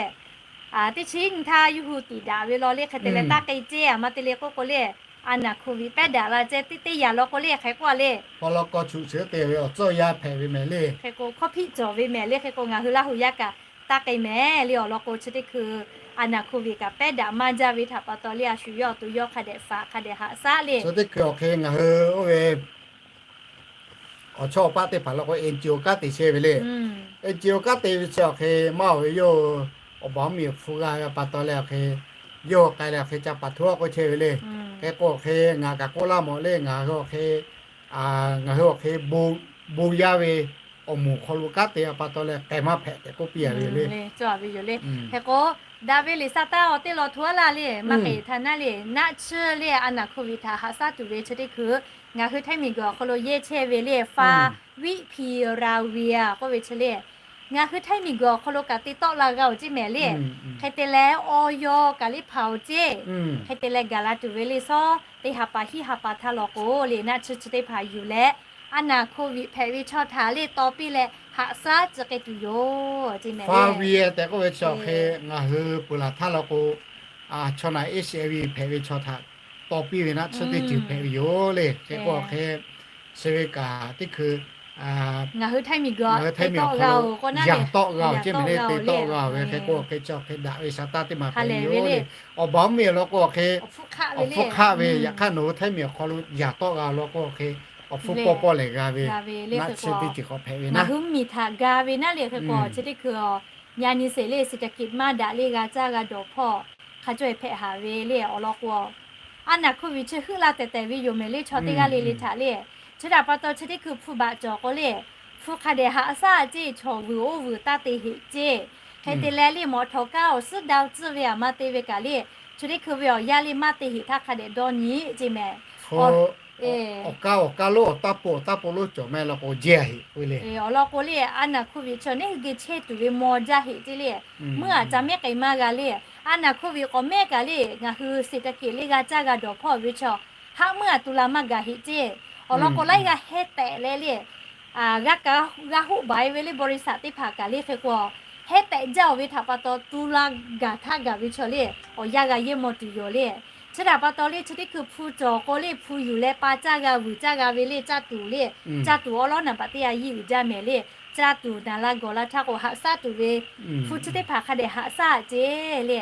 Teˇ chi nyi htaˇ yuˇ hu tiꞈ daꞈ ve law le hk'e te leh taˇ k'ai ceˇ a ma te le k'oˆ k'o le, a naˍ hkoˍ viˍ pehˉ daꞈ la ceˇ teˇ teˇ yanˇ law k'o le hk'e k'oˆ a le, awˬ lawn k'aw chuꞈ chi te ve awˬ tcuhˇ yaˇ hpehꞈ ve mehˍ le. Hk'e k'o hkawˇ hpiˆ cawˬ ve mehˍ le. Hk'e k'o ngaˬ hui Laˇ huˍ yaˇ kaꞈ taˇ k'ai mehˍ le. Awˬ lawn k'o chi teˇ hkui a naˍ hkoˍ viˍ kaꞈ pehˉ daꞈ maˇ jaˇ ve htaꞈ pa taw le, a shu yawˇ awˬ to yawˇ hk'a dehꞈ faꞈ hk'a dehꞈ haꞈ shaˉ le. Chi teˇ hkui awˬ hk'e ngaˬ hui oˇ ve awˬ chawˇ awˬ paˆ teˇ hpaˍ law k'o, N G O kanˉ te chehˇ ve le. N G O kanˉ te ve chi awˬ hk'e maˇ oˬ ve yawˇ awˬ baˬ mvuhˇ miˬ hpu g'a ve pa taw leh awˬ hk'e, yawˇ k'ai leh awˬ hk'e ca paˍ htoˇ aˉ k'oˆ chehˇ ve le. Hk'e k'o awˬ hk'e ngaˬ kaꞈ k'oˆ laˇ mawˬ le, ngaˬ hui awˬ hk'e, ngaˬ hui awˬ hk'e bon yaˇ ve awˬ moˍ hk'aw lo kanˉ te ve pa taw leh k'ai maˇ hpehꞈ tehꞈ k'oˆ piˇ a ve yoˬ le. Hk'e k'o, daꞈ ve liꞈ sa taˇ awˬ teˇ lawn htoˇ aˉ laˇ le, maˇ k'ai htaˇ naˉ le, naˆ tsuhˇ le a naˍ hkoˍ viˍ htaꞈ haꞈ shaˉ tuˬ ve chi teˇ hkui, ngaˬ hui htaiˇ miˬ guiˬ awˬ hk'aw lo yehˇ chehˇ ve le, Favipiravir k'oˆ ve chi le. Ngaˬ hui htaiˇ miˬ guiˬ awˬ hk'aw lo kaꞈ te tawˆ la g'a oˬ ceˇ mehˍ le. Hk'e te leh awˬ yawˇ kaꞈ le hpaˍ oˬ ceˇ. Hk'e te leh gaˬ la tuˬ ve le sawˉ teˇ ha pa hiˆ ha pa htaˇ law k'o le, naˆ tsuhˇ chi teˇ hpaˍ yuˬ leh, a naˍ hkoˍ viˍ hpehꞈ ve chaw htaꞈ le taw piˇ leh haꞈ shaˉ tcuh k'ai tuˬ yoˬ ceˇ mehˍ le. Favipiravir tehꞈ k'oˆ ve chi awˬ hk'e ngaˬ hui peuˬ laˬ htaˇ law k'o, chaw naˬ H I V hpehꞈ ve chaw htaꞈ taw piˇ ve naˆ tsuhˇ teˇ ceuˬ hpehꞈ ve yoˬ le. Hk'e k'o awˬ hk'e, chi ve kaꞈ teˇ hkui ngaˬ hui htaiˇ miˬ guiˬ awˬ hk'aw lo yaꞈ tawˆ g'a oˬ k'o naˉ le, yaꞈ tawˆ g'a oˬ ceˇ mehˍ le, te tawˆ g'a oˬ ve. Hk'e k'o awˬ hk'e chi awˬ hk'e daꞈ ve sa taˇ teˇ maˬ hpehꞈ ve yoˬ le. Awˬ baˬ mvuhˇ miˬ law k'o awˬ hk'e, awˬ hpfuhˇ hk'aˆ ve le, yaꞈ hk'aˇ nawˬ hui htaiˇ miˬ awˬ hk'aw lo yaꞈ tawˆ g'a law k'o awˬ hk'e, awˬ hpfuhˇ pawˆ pawˆ lehˬ g'a ve, naˆ tsuhˇ teˇ ceuˬ k'awꞈ hpehꞈ ve naˉ. Ngaˬ hui miˬ htaꞈ ga ve naˉ le. Hk'e k'o chi teˇ hkui a, yaꞈ nyi sheˍ le เศรษฐกิจ maˇ daꞈ le g'a caˇ g'a dawˬ hpawˇ hk'a caweh hpehꞈ haˍ ve le. Awˬ lawn k'o, a naˍ hkoˍ viˍ chi heuˆ la tehˬ tehˬ ve yoˬ mehˍ le, chaw teˇ g'aˇ le le htaꞈ le. Chi htaꞈ pa taw chi teˇ hkui hpu baꞈ cawˬ k'o le, hpu hk'a dehꞈ haꞈ shaˉ ceˇ, chaw vuiˬ oˇ vuiˬ taˇ te heꞈ ceˇ. Hk'e te leh le mawꞈ htawꞈ kaˇ awˬ suhˉ daꞈ tcuhˇ ve a ma te ve kaꞈ le, chi teˇ hkui ve awˬ yanˇ le maˇ te heꞈ htaˇ hk'a dehꞈ dawˇ nyi ceˇ mehˍ. Awˬ kaˇ awˬ kaˇ lonˉ awˬ taˇ po awˬ taˇ po lonˉ cawˬ mehˍ law k'o jehˇ heꞈ k'oˆ le. Awˬ lawn k'o le, a naˍ hkoˍ viˍ chi awˬ neˉ hui geh chehˇ tuˬ ve maw jaˇ heꞈ ceˇ le. Meuˇ a ca mehˉ k'ai maˇ g'a le. A naˍ hkoˍ viˍ k'awꞈ mehˉ kaꞈ le, ngaˬ hui เศรษฐกิจ le g'a caˇ g'a dawˬ hpawˇ ve chaw, haˆ meuˇ a tu la maˇ gaˬ heꞈ ceˇ. Awˬ lawn k'o laiˉ g'aˇ hehˉ tehꞈ leh le, g'a kaꞈ g'a hoˆ baˬ e ve le บริษัท teˇ hpaˍ kaꞈ le. Hk'e k'o, hehˉ tehꞈ jaˇ oˬ ve htaꞈ pa taw tu la gaˬ htaˇ gaˬ ve chaw le, awˬ yanˇ g'a yehˇ maw tuˬ yoˬ le. Chi htaꞈ pa taw le chi teˇ hkui hpu cawˬ k'o le, hpu yuˬ leh pa caˇ g'a vuiˬ caˇ g'a ve le, caˇ tuˬ le, caˇ tuˬ awˉ lawˉ naˍ baꞈ teˇ a yiˇ uiˍ jaˇ mehˍ le. Caˇ tuˬ naˍ la gawˬ la htaˇ k'o haꞈ shaˉ tuˬ ve, hpu chi teˇ hpaˍ hk'a dehꞈ haꞈ shaˉ ceˇ le.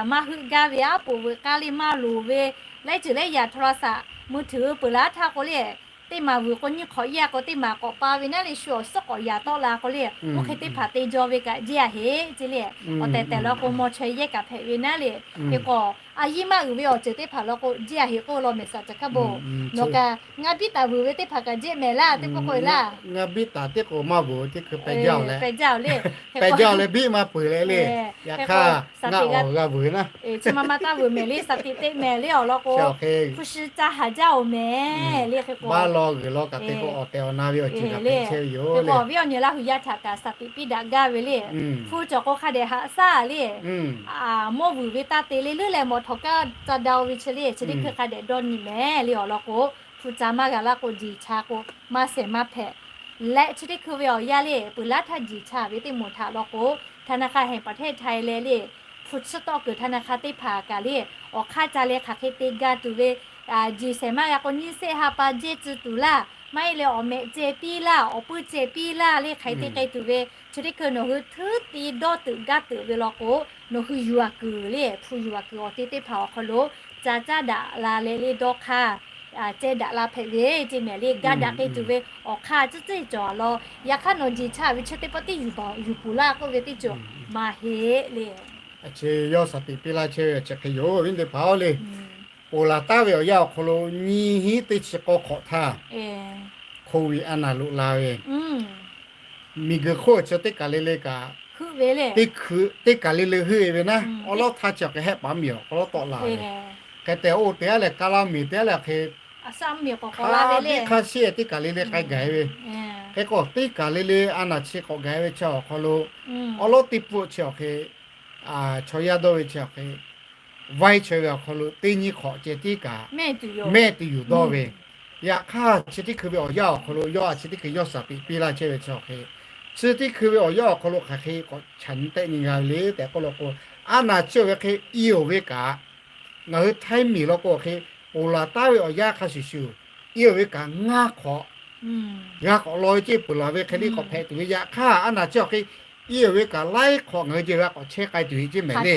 Maˇ heuˆ gaˇ ve aˉ poꞈ veuꞈ k'aˇ le maˇ loˍ ve, laiˉ ceuˬ laiˉ yaꞈ โทรศัพท์มือถือ peuˬ laˇ htaˇ k'o le, teˇ maˬ vuiˬ k'o nyiˇ hk'awꞈ yaˇ k'o teˇ maˬ k'awꞈ pa ve naˉ le, shu awˬ suhˉ k'awꞈ yaꞈ tawˆ la k'o le, oˇ hk'e teˇ hpaˍ te jaw ve kaꞈ jehˇ a heꈞ ceˇ le. Awˬ tehˬ tehˬ law k'o maw chaweh yehˇ kaꞈ hpehꞈ ve naˉ le. Hk'e k'o, a yiˇ maˇ uiˍ ve awˬ ceuˬ teˇ hpaˍ law k'o jehˇ a heꞈ k'oˆ law mehˍ สัจจคบ. Nawˬ kaꞈ ngaˇ biˉ taˍ vuiˬ ve teˇ hpaˍ kaꞈ jehˇ mehˍ laˇ teˇ pawˆ k'oˆ e laˇ. Ngaˇ biˉ taˍ teˇ k'o maˇ vuiˬ teˇ hkui peh jaˇ oˬ leh, peh jaˇ oˬ le. Peh jaˇ oˬ leh biˉ maˇ peuˬ leh le. Yaꞈ hk'aˇ ngaˇ awˬ g'a vuiˬ naˉ, chi ma ma taˇ vuiˬ mehˍ le, สติ teˇ mehˍ le. Awˬ lawn k'o, hpu shi ca haˍ jaˇ oˬ mehˍ le. Hk'e k'o, baˆ law g'uiˬ law kaꞈ te k'o awˬ tehˬ awˬ na ve awˬ ceuˬ kaꞈ hpehꞈ chehˇ ve yoˬ le. Awˬ viˉ awˬ nyi Laˇ huˍ yaˇ htaꞈ kaꞈ สติ piˇ daꞈ gaˇ ve le. Hpu cawˬ k'o hk'a dehꞈ haꞈ shaˉ le. Mawˇ vuiˬ ve taˇ te le leuˉ leh mawꞈ htawꞈ kaˇ ca da oˬ ve chi le, chi teˇ hkui hk'a dehꞈ dawˇ nyi mehˍ le. Awˬ lawn k'o, hpu ca maˇ g'a laˇ k'o, diˬ cha k'o, maˇ shehˍ maˇ hpehꞈ leh chi teˇ hkui ve awˬ yanˇ le, peuˬ laˇ htaˇ diˬ cha ve teˇ moˍ htaꞈ law k'o, ธนาคารแห่งประเทศไทย leh le, hpu chiˇ tawˆ kuiˬ ธนาคาร teˇ hpaˍ kaꞈ le, awˬ hk'aˇ ca leh hk'aˬ hk'e te ga tuˬ ve, jiˬ shehˍ maˇ g'a k'o nyiˇ shehˆ ha pa jehˇ tcuh tuˬ laˇ. maˇ heˆ leh awˬ mehꞈ ceh piˇ laˇ, awˬ puiˇ ceh piˇ laˇ le, hk'aˬ hk'e te k'ai tuˬ ve, chi teˇ hkui nawˬ hui htuˉ te dawˇ teuꞈ gaˇ teuꞈ ve law k'o, nawˬ hui yuˬ a kuiˬ le, hpu yuˬ a kuiˬ awˬ te teˇ hpaˍ awˬ hk'aw lo ca caˇ daꞈ la leh le dawˇ hk'aˇ ceh daꞈ la hpehꞈ ve ceˇ mehˍ le. Gaˇ daꞈ k'ai tuˬ ve awˬ hk'aˇ tcuhˉ tcuhˉ cawˬ a law. Yaꞈ hk'aˇ nawˬ jeˬ chaˇ ve chi teˇ pawˆ tiˉ yuˬ baˬ yuˬ peuˬ laˇ k'oˆ ve teˇ ceuˬ maˇ heˆ le. Chi yawˇ shaˍ tiꞈ piˇ laˇ chehˇ ve chi hk'e yoˬ, awˬ viˉ teˇ hpaˍ-oˬ le. Ponˬ laˬ taˉ ve awˬ yanˇ awˬ hk'aw lo nyi hinˉ teˇ chi k'awˇ hk'awꞈ htaˇ, hk'oˆ ve a naˬ loꞈ la ve, miˬguiˬ hk'oˆ chi teˇ kaˬ le le kaꞈ, teˇ kaˬ le le heuˆ e ve naˉ, awˉ lawˉ htaˇ chi awˬ hk'e hehˆ paˍ miˬ awˬ hk'aw lo tawˆ la ve. Hk'e te oˇ teˇ g'aˇ lehˬ, kaˇ laˇ miˬ teˇ g'aˇ lehˬ hk'e hk'a biˇ hk'a sheˆ teˇ kaˬ le le k'ai gaˬ e ve. Hk'e k'o teˇ kaˬ le le a naˬ chi k'awꞈ gaˬ e ve chi awˬ hk'aw lo, awˉ lawˉ teˇ pfuhˆ chi awˬ hk'e, chaw yaˇ dawˇ ve chi awˬ hk'e, vaiˇ chaweh ve awˬ hk'aw lo teˇ nyiˇ hk'awꞈ ceh tiˉ kaꞈ mehˇ tuˬ yuˬ dawˇ ve. Yaꞈ hk'aˇ chi teˇ hkui ve awˬ yanˇ awˬ hk'aw lo yawˇ a chi teˇ hkui yawˇ shaˍ tiꞈ piˇ laˇ chehˇ ve chi awˬ hk'e, chi teˇ hkui ve awˬ yanˇ awˬ hk'aw lo hk'aˬ hk'e k'awꞈ chaꞈ nyi tehˆ nyi g'a ve le tehꞈ k'oˆ law k'o, a naˬ chi awˬ ve hk'e i oˬ ve kaꞈ, ngaˬ hui Htaiˇ miˬ law k'o awˬ hk'e, ponˬ laˬ taˉ ve awˬ yanˇ hk'a shuˍ shuˍ, i oˬ ve kaꞈ ngaˇ hk'awꞈ g'a k'awꞈ law ve ceˇ peuˬ laˬ ve hk'e le k'awꞈ hpehꞈ tuˬ ve. Yaꞈ hk'aˇ a naˬ chi awˬ hk'e i oˬ ve kaꞈ laiˉ hk'awꞈ ngaˬ hui jeh g'a k'awꞈ chehˇ k'ai tuˬ ve ceˇ mehˍ le.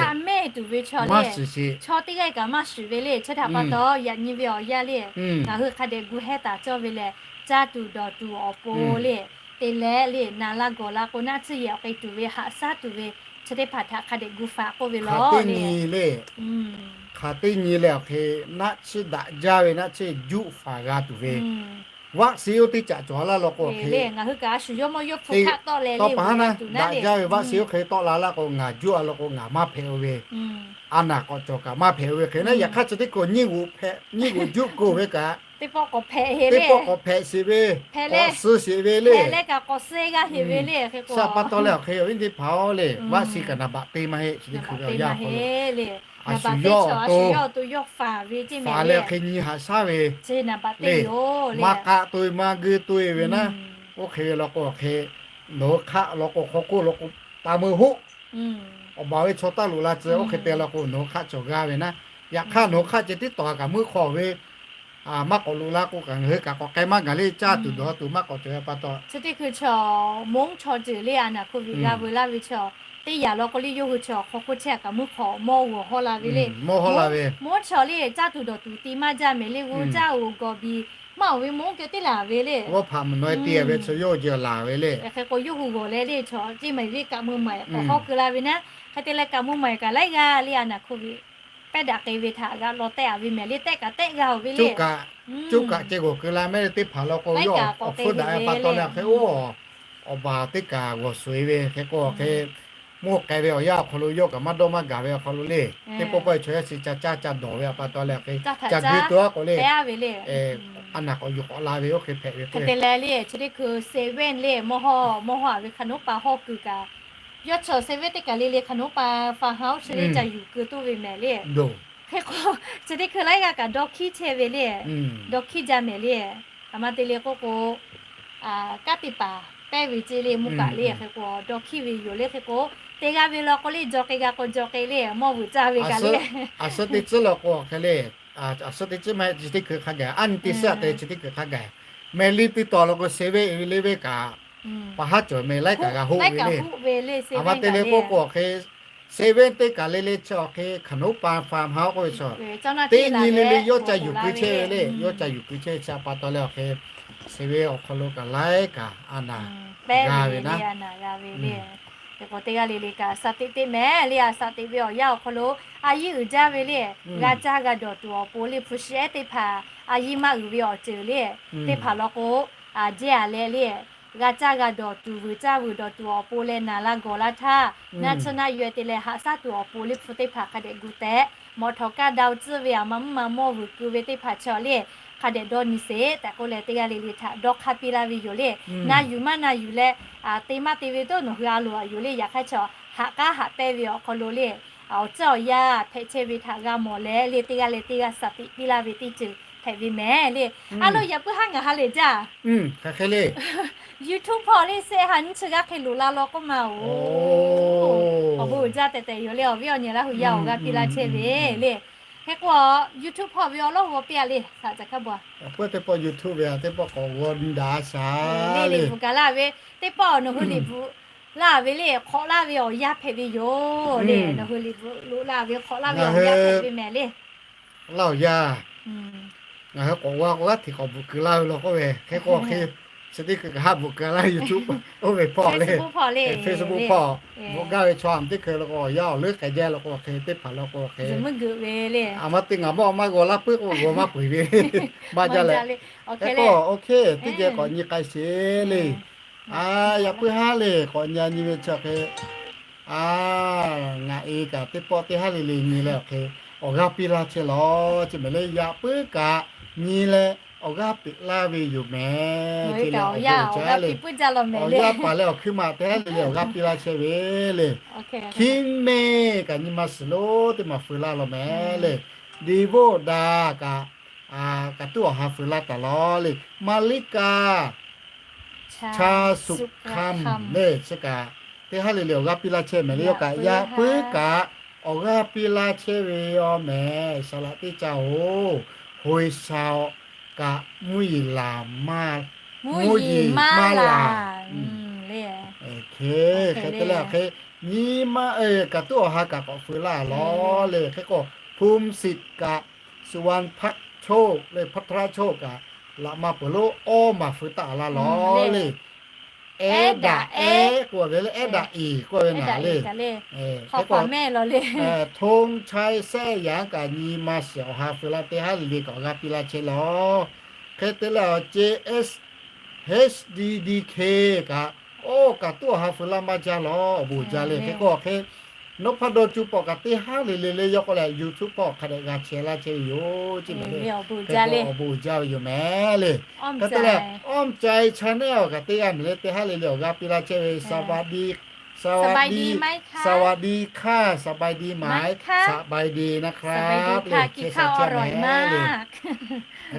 Maˇ shiˍ shiˍ, chaw teˇ g'aˇ kaꞈ maˇ shiˍ ve le. Chi htaꞈ pa taw yaꞈ nyi ve awˬ yanˇ le, ngaˬ hui hk'a dehꞈ gu hehˇ taˍ cawˇ ve lehˬ, caˇ tuˬ dawˬ tuˬ awˬ pon le, te leh le naˬ la gawˬ la k'o naˆ tsuhˇ yehˬ awˬ k'ai tuˬ ve haꞈ shaˉ tuˬ ve chi teˇ hpaˍ htaꞈ hk'a dehꞈ gu faꞈ k'oˆ ve law le. Hk'aˬ teˇ nyi leh awˬ hk'e naˆ tsuhˇ daꞈ jaˇ ve naˆ tsuhˇ juˆ faˍ g'a tuˬ ve, vaˆ shiˍ oˇ teˇ caꞈ cawˬ laˇ law k'o awˬ hk'e, ngaˬ hui kaꞈ a shu yawˇ mawˇ yawˇ hpu hkaˆ tawˆ leh le, daꞈ jaˇ ve vaˆ shiˍ oˇ hk'e tawˆ la laˇ k'o ngaˬ juˆ a law k'o ngaˬ maˇ hpehꞈ oˇ ve, a naˬ k'awꞈ cawˬ kaꞈ maˇ hpehꞈ oˇ ve hk'e naˉ. Yaꞈ hk'aˇ chi teˇ hkui nyiˇ g'uꞈ hpehꞈ nyiˇ g'uꞈ juˆ keu ve kaꞈ, teˇ pawˆ k'awꞈ hpehꞈ sheˍ ve, k'awꞈ suh sheˍ ve le, leh kaꞈ k'awꞈ suh g'a sheˍ ve le. Hk'e k'o a pa taw leh awˬ hk'e awˬ viˉ teˇ hpaˍ-oˬ le, vaˆ shiˍ kaꞈ naˍ baꞈ te maˇ heˆ chi teˇ hkui ve awˬ yanˇ awˬ hk'aw lo, a shu yawˇ awˬ to, yawˇ awˬ to yawˇ faˍ ve ceˇ mehˍ le, awˬ hk'e nyi haꞈ shaˉ ve le, maˇ k'aˆ to e maˇ geuˇ to e ve naˉ. Oˇ hk'e ve law k'o awˬ hk'e, nawˬ hui hk'aˆ law k'o hk'aw hk'oˆ law k'o, taˇ meuˇ hoˆ awˬ baˬ ve chaw taˇ loꞈ la tcuh. Oˇ hk'e te law k'o nawˬ hui hk'aˆ cawˬ g'a ve naˉ. Yaꞈ hk'aˇ nawˬ hui hk'aˆ ceh tiˉ tawˍ kaꞈ meuˇ hk'aw ve maˇ k'awꞈ loꞈ la k'o kaꞈ ngaˬ hui kaꞈ k'awꞈ k'ai maˇ gaˬ le. Caˇ tuˬ dawˬ tuˬ maˇ k'awꞈ cawˬ ve pa taw, chi teˇ hkui chaw Hmonˉ chaw ceuˬ le a naˬ hk'oˆ viꞈ g'a veu laˇ ve chaw teˇ yanˇ law k'o le, yawˇ hui chaw hk'aw hk'oˆ chehˇ kaꞈ meuˇ hk'aw mawˇ g'awˬ hawˇ la ve le. Mawˇ chaw le caˇ tuˬ dawˬ tuˬ te maˇ jaˇ mehˍ le. G'uˇ caˇ oˬ gawˬ biˬ maˇ oˬ ve mawˇ keu teˇ laˬ ve le. Hk'e k'o yawˇ hui g'awˬ leh le chaw ceˇ maˬ viˉ kaꞈ mui maˬ k'awꞈ hawˇ keu la ve naˉ. Hk'e te leh kaꞈ mui maˬ kaꞈ laiˉ g'aˇ le a naˬ hk'oˆ viꞈ pehˇ daꞈ k'ai ve htaꞈ g'a law tehˆ a ve mehˍ le. Tehˆ kaꞈ tehˆ g'a oˬ ve le. Coˇ kaꞈ ceh g'awˬ keu la mehˍ le teˇ hpaˍ law k'o yawˇ awˬ hpfuhˇ daꞈ ve pa taw leh hk'e oˇ awˬ baˬ teˇ kaꞈ g'awˬ suhˍ e ve hk'e k'o hk'e, mawˇ k'ai ve awˬ yanˇ awˬ hk'aw lo yawˇ kaꞈ maˇ dawˇ maˇ gaˬ ve awˬ hk'aw lo le, teˇ pawˆ pawˆ e chaw yaˇ chi ca caˇ ca dawˬ ve pa taw leh hk'e, ca gui to a k'o le, a naˬ k'awꞈ yuˬ k'awꞈ la ve oˇ hk'e hpehꞈ ve k'o, te leh le chi teˇ hkui seven le mawˇ hawˇ mawˇ hawˇ a ve hk'a nawˉ pa hawˇ kuiˬ kaꞈ yawˇ chaw seven teˇ kaˬ le le hk'a nawˉ pa fa ha oˇ chi le ca yuˬ keu toˇ ve mehˍ le. Hk'e k'o, chi teˇ hkui laiˉ g'aˇ kaꞈ dawˇ hkiˉ chehˇ ve le. Dawˇ hkiˉ jaˇ mehˍ le. A ma te le k'oˆ k'o, kanˉ te paˍ pehˇ ve ceˇ le mvuhˇ kaꞈ le. Hk'e k'o dawˇ hkiˉ ve yoˬ le. Hk'e k'o, te g'a ve law k'o le jaw k'ai g'a k'o jaw k'ai le mawˇ vuiˬ caˇ ve kaꞈ le. A suhˉ teˇ tcuhˉ law k'o hk'e le, a suhˉ teˇ tcuhˉ maˇ heˆ chi teˇ hkui hk'a gaˬ, a nyi teˇ suhˉ a te chi teˇ hkui hk'a gaˬ, mehˍ le teˇ taw law k'o seven e ve le ve kaꞈ, pa haˉ cawˬ mehˍ laiˉ kaꞈ g'a hoˆ ve le. A ma te le k'oˆ k'o hk'e, seven teˇ kaˬ le le chi awˬ hk'e hk'aˬ nawˉ pa fa ha oˇ k'oˆ ve chaw, teˇ nyi le le yawˇ ca yuˬ keu chehˇ ve le. Yawˇ ca yuˬ keu chehˇ ve chi a pa taw leh awˬ hk'e, seven awˬ hk'aw lo kaꞈ laiˉ kaꞈ a naˬ g'a ve naˉ. Hk'e k'o teˇ g'aˇ le le kaꞈ shaˍ teꞈ teˇ mehˍ le. A shaˍ teꞈ ve awˬ yanˇ awˬ hk'aw lo a yiˇ uiˍ jaˇ ve le. G'a caˇ g'a dawˬ tuˬ awˬ pon le hpu shi ehˉ teˇ hpaˍ a yiˇ maˇ uiˍ ve awˬ ceuˬ le, teˇ hpaˍ law k'o, a jehˇ a leh le, g'a caˇ g'a dawˬ tuˬ vuiˬ caˇ vuiˬ dawˬ tuˬ awˬ pon leh naˬ la gawˬ la htaˇ, naˆ tsuhˇ naˆ yaweh te leh haꞈ shaˉ tuˬ awˬ pon le hpu teˇ hpaˍ hk'a dehꞈ gu tehꞈ, mawꞈ htawꞈ kaˇ daꞈ tcuhˇ ve a ma mvuhˇ ma mawˇ vuiˬ keu ve teˇ hpaˍ chaw le, hk'a dehꞈ dawˇ nyi sheˍ tehꞈ k'oˆ leh teˇ g'aˇ le le htaꞈ dawˇ hk'aˇ piˇ laˇ ve yoˬ le. Na yuˬ maˇ na yuˬ leh, te maˇ te ve dawˇ nawˬ hui a loˍ a yoˬ le. Yaꞈ hk'aˇ chaw haꞈ k'aˉ haꞈ pehnˇ ve awˬ hk'aw lo le, awˬ ceuˬ awˬ yanˇ hpehꞈ chehˇ ve htaꞈ g'a mawˬ leh le, teˇ g'aˇ leh teˇ g'aˇ shaˍ teꞈ piˇ laˇ ve teˇ ceuˬ hpehꞈ ve mehˍ le. A lo yaꞈ puiˉ haˉ ngaˬ ha lehˬ jaˇ. YouTube hpawˇ le sehˆ ha nyiˇ chi g'aˇ hk'e loꞈ la law k'oˆ ma oˬ. Awˬ bon uiˍ jaˇ tehꞈ tehꞈ yoˬ le. Awˬ viˉ awˬ nyi Laˇ hu yaˇ awˬ g'aˇ piˇ laˇ chehˇ ve le. Hk'e k'o, YouTube hpawˇ ve awˬ lawn g'aw piˇ-a le, saˍ caˍ hkaˇ bon-a. Peuˬ teˇ pawˆ YouTube ve-a teˇ pawˆ k'awꞈ g'aw daꞈ shaˍ le. Liꞈ bvuhꞈ kaꞈ laˇ ve, teˇ pawˆ nawˬ hui liꞈ bvuhꞈ laˇ ve le, hk'awꞈ laˇ ve awˬ yanˇ hpehꞈ ve yoˬ le. Nawˬ hui liꞈ bvuhꞈ laˇ ve hk'awꞈ laˇ ve awˬ yanˇ hpehꞈ ve mehˍ le. Laˇ awˬ yanˇ, ngaˬ hui k'awꞈ g'a k'o g'aˇ hteꞈ k'awꞈ bvuhꞈ keu laˇ ve law k'oˆ ve, hk'e k'o hk'e, chi teˇ hkui kaꞈ haˆ bvuhꞈ keu laˇ YouTube oˇ ve hpawˇ le, Facebook hpawˇ, bvuhꞈ gaˇ ve chaw a teˇ hkui law k'o, awˬ yanˇ awˬ leuˉ k'ai jaˇ law k'o hk'e, teˇ hpaˍ law k'o hk'e, a ma te ngaˬ mawˇ maˇ g'aw laˇ puiˉ k'o g'aw maˇ peuˬ ve, maˇ jaˇ leh, hk'e k'o, OK, teˇ geh k'awꞈ nyi k'ai sheˍ le. A, yaꞈ puiˉ haˉ le, k'awꞈ nyi a nyi ve chi hk'e, a, ngaˬ e kaꞈ teˇ pawˆ teˇ haˉ le le nyi leh awˬ hk'e, awˬ g'aˇ piˇ laˇ chehˇ lawˬ ce mehˍ le. Yaꞈ puiˉ kaꞈ nyi leh awˬ g'aˇ peꞈ laˇ ve yoˬ mehˍ ce le. Awˬ yanˇ paˍ leh awˬ hkuiˉ maꞈ teˇ haˉ le le awˬ g'aˇ piˇ laˇ chehˇ ve le. Hkiˉ mehˇ kaꞈ nyi ma shiˍ lonˉ teˇ maˬ feu laˇ law mehˍ le. Deˍvoˆ daꞈ kaꞈ, kaꞈ tuˉ awˬ ha feu laˇ taˍ lawˬ le. Maˍliˇkaˍ, Cha Sukhamˇ le, chi kaꞈ teˇ haˉ le le awˬ g'aˇ piˇ laˇ chehˇ mehˍ le. Yawˇ kaꞈ yaꞈ puiˉ kaꞈ awˬ g'aˇ piˇ laˇ chehˇ ve yoˬ mehˍ. Saˍ laꞈ teˇ caˇ-oˬ, hoˬ e shaˍ-oꞈ kaꞈ mvuhˇ yeˬ laˬ maˇ, mvuhˇ yeˬ maˇ laˬ le. Hk'e te leh hk'e, nyi ma kaꞈ tuˉ awˬ ha kaꞈ k'awꞈ feu laˇ lawˬ le. Hk'e k'o, Phum Siˍ kaꞈ, Suˍvan Hpaˆ Choˆ le, Hpaˆ Htraˆ Choˆ kaꞈ, laꞈ ma peuˬ lonˉ awˇ maˬ feu taˆ laˇ lawˬ le. Ehˉ daꞈ ehˉ k'oˆ ve le, ehˉ daꞈ iˍ k'oˆ ve naˍ le. Hk'e k'o, Thong Chai Sehˇ Yaˍ kaꞈ nyi ma shiˍ awˬ ha feu laˇ teˇ haˉ le le kaꞈ awˬ g'aˇ piˇ laˇ chehˇ lawˬ. Hk'e te leh awˬ ce H D D K kaꞈ, oˇ kaꞈ tuˉ awˬ ha feu laˇ maˇ jaˇ lawˬ, awˬ bon jaˇ le. Hk'e k'o hk'e, Nawˉ hpaˇ dawˇ cuˇ pawˆ kaꞈ teˇ haˉ le le le yawˇ k'oˆ leh YouTube hpawˇ hk'a dehꞈ g'a chehˇ laˇ chehˇ ve yoˬ ce mehˍ le. Hk'e k'o awˬ bon jaˇ ve yoˬ mehˍ le. Hk'e te leh, Awˇ Meh Cai channel kaꞈ teˇ g'aˇ mehˍ le, teˇ haˉ le le awˬ g'aˇ piˇ laˇ chehˇ ve,สวัสดีค่ะ สบายดีไหม สบายดีนะครับ เลย Hk'e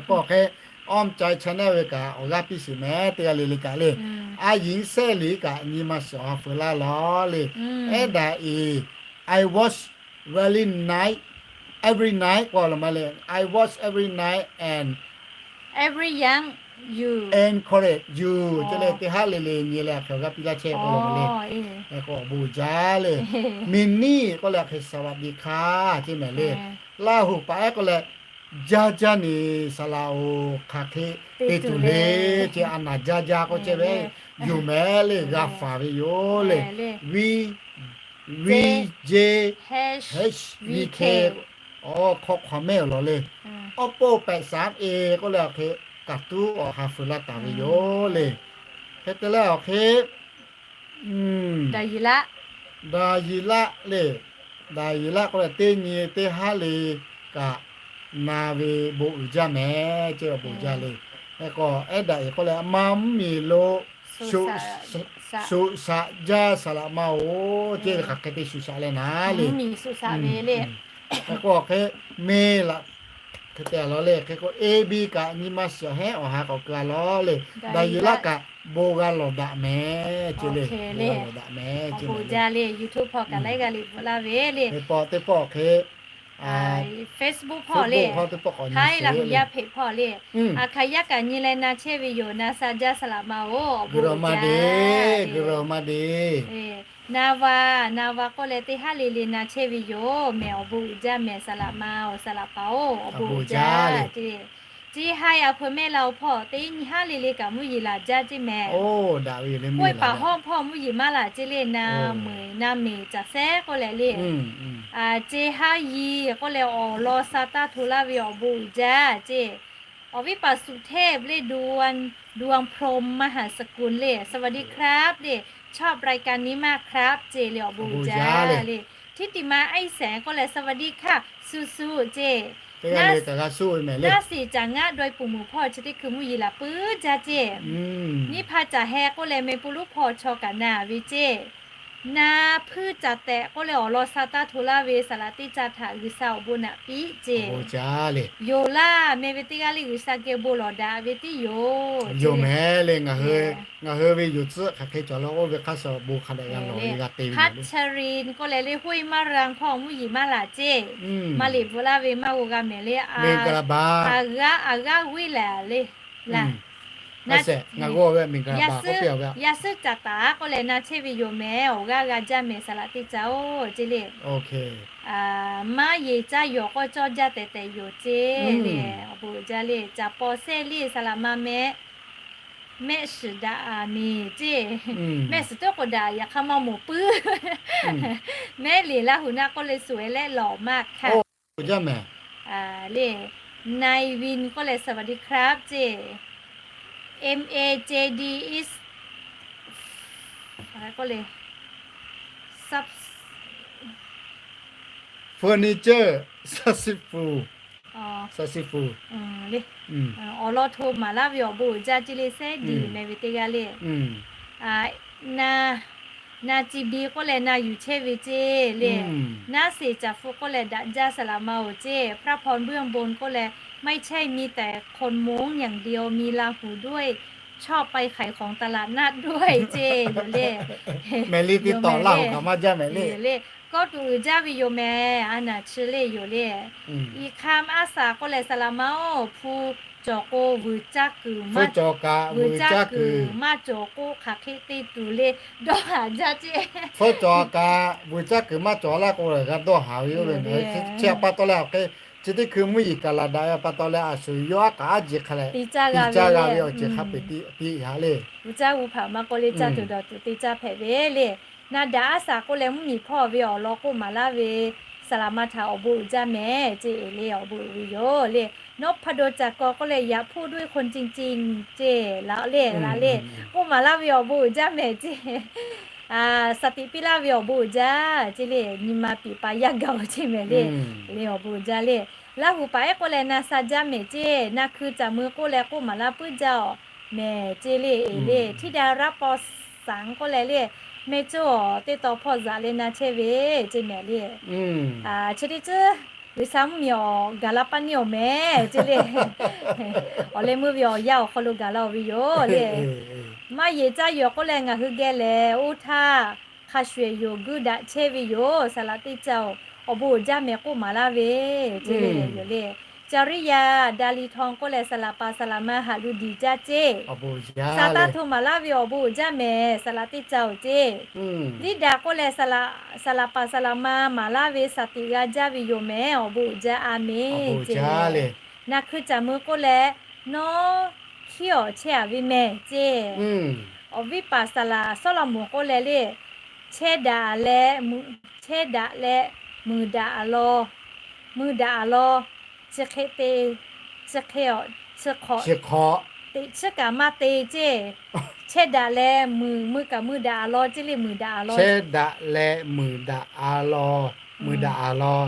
k'o hk'e, Awˇ Meh Cai channel ve kaꞈ awˬ g'aˇ piˇ shiˍ mehˍ teˇ g'aˇ le le kaꞈ le. A Ying Sehˇ Liˍ kaꞈ nyi ma shiˍ awˬ ha feu laˇ lawˬ le. Ehˉ daꞈ iˍ, I watch very night, every night k'oˆ law ma le. I watch every night and encourage you ce le, teˇ haˉ le le nyi leh hk'e awˬ g'aˇ piˇ laˇ chehˇ k'oˆ law ma le. Hk'e k'o awˬ bon jaˇ le. Miˬ niˆ k'oˆ leh hk'e สวัสดีค่ะ ce mehˍ le. Laˇ huˍ paˍ ehˉ k'oˆ leh, jaˇ jaˇ neˬ saˍ laꞈ-oˬ, hk'aˬ hk'e te tuˬ le ce, a naˍ jaˇ jaˇ k'oˆ chehˇ ve yoˬ mehˍ le, g'a faˍ ve yoˬ le. V, V J H V K, awˬ hk'aw hk'awꞈ mehˆ awˬ lawn le. Awˇ poˆ pehꞈ saˍ e k'oˆ leh awˬ hk'e, kaꞈ tuˉ awˬ ha feu laˇ taˍ ve yoˬ le. Hk'e te leh awˬ hk'e, Daˍyiˍlaˆ le. Daˍyiˍlaˆ k'oˆ leh teˇ nyi teˇ haˉ le kaꞈ na ve bon uiˍ jaˇ mehˍ ce, awˬ bon jaˇ le. Hk'e k'o ehˉ daꞈ iˍ k'oˆ leh, ma mvuhˇ miˬ lo shuˍ shaꞈ jaˇ saˍ laꞈ ma-oˬ ce, hk'aˬ hk'e te shuˍ shaꞈ leh naˍ le. Hk'e k'o hk'e, me laꞈ hk'e te a law le. Hk'e k'o A B kaꞈ nyi ma shiˍ awˬ heˉ awˬ ha k'awꞈ keu a law le. Daˍyiˍlaˆ kaꞈ bon g'a lawˬ daꞈ mehˍ ce le. Bon g'a lawˬ daꞈ mehˍ ce le. YouTube hpawˇ kaꞈ laiˉ g'aˇ le bvuhꞈ laˇ ve le. Teˇ pawˆ teˇ pawˆ hk'e, Facebook hpawˇ le, Facebook hpawˇ teˇ pawˆ k'awꞈ nyi sheˍ le. Haiˉ laˬ hui yaˇ hpeꞈ hpawˇ le. A hk'aˬ yaˇ kaꞈ nyi leh na chehˇ ve yoˬ. Na sha jaˇ saˍ laꞈ ma-oˬ, awˬ bon uiˍ jaˇ le. Na va, na va k'oˆ leh teˇ haˉ le le na chehˇ ve yoˬ mehˍ, awˬ bon uiˍ jaˇ mehˍ, saˍ laꞈ ma-oˬ, saˍ laꞈ paˍ-oˬ, awˬ bon uiˍ jaˇ le. Ceˇ haiˉ a hpeu mehˆ la-o hpawˇ teˇ nyi haˉ le le kaꞈ mvuhˇ yeˬ laˬ jaˇ ceˇ mehˍ. K'oˆ paˍ hawˇ hpawˇ mvuhˇ yeˬ maˇ laˬ ceˇ le. Na meuˍ na meˍ caˬ sehˉ k'oˆ leh le. Ceˇ haˉ yi k'oˆ leh awˬ lawn sha taˇ hto laˇ ve, awˬ bon uiˍ jaˇ ceˇ. Awˬ viˉ paˍ suˍ hteˇ le, Dawˇ Phromˇ มหาสกุล le, สวัสดีครับ le, ชอบรายการนี้มากครับ ceˇ le, awˬ bon uiˍ jaˇ le. Htiˉ tiꞈ ma Aiˉ Sehˍ k'oˆ leh สวัสดีค่ะ suh suh ceˇ. Naˇ shiˍ caˬ ngaˆ dawˇ puˍ muˍ hpawˇ chi teˇ hkui mvuhˇ yeˬ laˬ puiˉ jaˇ ceˇ. Nyiˇ hpaˇ caˬ heh k'oˆ leh meh pu luˉ hpawˇ chaw kaꞈ na ve ceˇ. Na hpuiˇ caˍ tehꞈ k'oˆ leh awˬ lawn sha taˇ hto laˇ ve saˍ laꞈ teˇ caˇ htaꞈ G'uiˬsha awˬ bon naꞈ piˇ ceˇ. Yoˬ laˇ, meh ve teˇ g'aˇ le G'uiˬsha geh bon lawˬ daꞈ ve tiˉ yoˬ. Yoˬ mehˍ le, ngaˬ hui ve yoˬ tcuhˆ hk'aˬ hk'e cawˬ la oˇ ve hk'a shuˍ bon hk'a dehꞈ g'a lawˬ ve g'a te ve yoˬ le. Hk'aˇ chaˇ ri k'oˆ leh le, Huˇ Iˉ maˇ ra hkawˇ mvuhˇ yeˬ maˇ laˬ ceˇ. Maˇ liꞈ bvuhꞈ laˇ ve maˇ g'aw g'a mehˍ le. Aˬ g'aˇ g'aˇ g'uiˇ lehˬ le laˇ. Yaˇ suhˉ caˍ taˍ k'oˆ leh na chehˇ ve yoˬ mehˍ, awˬ g'aˇ g'a jaˇ mehˍ saˍ laꞈ teˇ caˇ oˬ ceˇ le. Maˇ yeˬ caˇ yawˬ k'o cawˇ jaˇ tehꞈ tehꞈ yoˬ ceˇ le. Awˬ bon uiˍ jaˇ le. Caˍ paw sehˇ liˇ saˍ laꞈ ma meh, mehˆ shiˍ daꞈ a miˬ ceˇ. Mehˆ shiˍ teˇ k'o daꞈ, yaꞈ hk'aˇ maˇ moˍ puiˉ. Mehˉ liꞈ Laˇ huˍ naˆ k'oˆ leh suhˍ e leh lawˬ maˇ hkanˍ. Oˇ jaˇ mehˍ le. Nai Win k'oˆ leh สวัสดีครับ ceˇ. M A J D is k'oˆ le furniture successful. Awˬ lawn hto maˍ laˇ ve awˬ bon uiˍ jaˇ ceˇ le, sehˉ diˬ meh ve teˇ g'aˇ le. Na, na ci bi k'oˆ leh na yuˬ chehˇ ve ceˇ le. Naˉ seˍ caˍ hpu k'oˆ leh daꞈ jaˇ saˍ laꞈ ma oˬ ceˇ. พระพรเบื้องบน k'oˆ leh ไม่ใช่มีแต่คนม้งอย่างเดียว มีลาหูด้วย ชอบไปขายของตลาดนัดด้วย ceˇ yoˬ le. Mehˍ le, teˇ tawˍ Laˇ huˍ kaꞈ maˇ jaˇ mehˍ le. Kawˇ tuˬ uiˍ jaˇ ve yoˬ mehˍ, a naˍ chi le yoˬ le. I hkaˇ aˉ saˍ k'oˆ leh saˍ laꞈ ma oˬ, hpu cawˬ k'o vuiˬ caˇ kuiˬ, vuiˬ caˇ kuiˬ maˇ cawˬ k'o hk'aˬ hk'e te tuˬ le, dawˇ haˍ jaˇ ceˇ. Hpu cawˬ kaꞈ vuiˬ caˇ kuiˬ maˇ cawˬ laˇ k'o g'a dawˇ haˍ ve yoˬ le. Chi pa taw leh awˬ hk'e, chi teˇ hkui mvuhˇ yeˬ kaˍ laˍ daꞈ ve pa taw leh a shuˍ yawˇ aˉ k'aꞈ aˉ jeˬ hk'a leh te caˇ g'a ve awˬ ceuˬ hk'a peu-eˬ te yaꞈ le. Vuiˬ caˇ g'uˇ hpaꞈ maˇ k'oˆ le, caˇ tuˬ dawˬ tuˬ te caˇ hpehꞈ ve le. Na daꞈ aˉ saˍ k'oˆ leh mvuhˇmiˬ hpawˇ ve awˬ lawn k'oˆ maˍ laˇ ve saˍ laꞈ ma htaꞈ awˬ bon uiˍ jaˇ mehˍ ceˇ le. Awˬ bon uiˍ ve yoˬ le. นพดล จากกร k'oˆ leh yaꞈ hpuˇ ด้วยคนจริงๆ ceˇ laꞈ le, laꞈ le. K'oˆ maˍ laˇ ve awˬ bon uiˍ jaˇ mehˍ ceˇ. Saˍ tiꞈ piˇ laˇ ve awˬ bon uiˍ jaˇ ceˇ le. Nyi ma piˍ pa yaˇ gaˬ ceˇ mehˍ le. Le awˬ bon uiˍ jaˇ le. Laˇ huˍ paˍ ehˉ k'oˆ leh na sha jaˇ mehˍ ceˇ. Na hkui caˍ mui k'oˆ leh k'oˆ maˍ laˇ puiˉ jaˇ awˬ mehˍ ceˇ le. E le htiˇ da raˇ paw saˍ k'oˆ leh le, mehˇ cawˇ teˇ taw hpawˇ zaꞈ leh na chehˇ ve ceˇ mehˍ le. Chi teˇ ceuˬ G'uiˬsha mvuhˇmiˬ awˬ gaˬ la paˇ neˇ awˬ mehˍ ceˇ le. Awˬ leh meuˇ ve awˬ yanˇ awˬ hk'aw lo gaˬ la oˬ ve yoˬ le. Maˇ yeˬ caˇ yawˬ k'oˆ leh ngaˬ hui geh lehˬ oˇ htaˇ hk'a shuˍ ehˍ yoˬ guˇ daꞈ chehˇ ve yoˬ. Saˍ laꞈ teˇ caˇ oˬ, awˬ bon uiˍ jaˇ mehˍ k'oˆ maˍ laˇ ve ceˇ le yoˬ le. Caˍriˇyaˍ Daˍliˍ htawnˍ k'oˆ leh saˍ laꞈ paˍ saˍ laꞈ ma haꞈ lu diˬ jaˇ ceˇ. Sha taˇ hto maˍ laˇ ve awˬ bon uiˍ jaˇ mehˍ, saˍ laꞈ teˇ caˇ oˬ ceˇ. Liˇdaˍ k'oˆ leh saˍ laꞈ paˍ saˍ laꞈ ma maˍ laˇ ve saˍ tiꞈ g'a jaˇ ve yoˬ mehˍ, awˬ bon uiˍ jaˇ a mehˍ ceˇ. Na hkui caˍ mui k'oˆ leh, nawˉ hkiˉ awˬ chehˇ a ve mehˍ ceˇ. Awˬ viˉ paˍ saˍ laꞈ Sawˉlaꞈmonˍ k'oˆ leh le, chehˇ daꞈ leh, chehˇ daꞈ leh, mui daꞈ a law, mui daꞈ a law, chi hk'e te, chi hk'e, chi hk'awꞈ, teꞈ chiˉ kaꞈ maˇ te ceˇ. Chehˇ daꞈ leh mui, mui kaꞈ mui daꞈ a law ceˇ le, mui daꞈ a law. Chehˇ daꞈ leh mui daꞈ a law, mui daꞈ a law.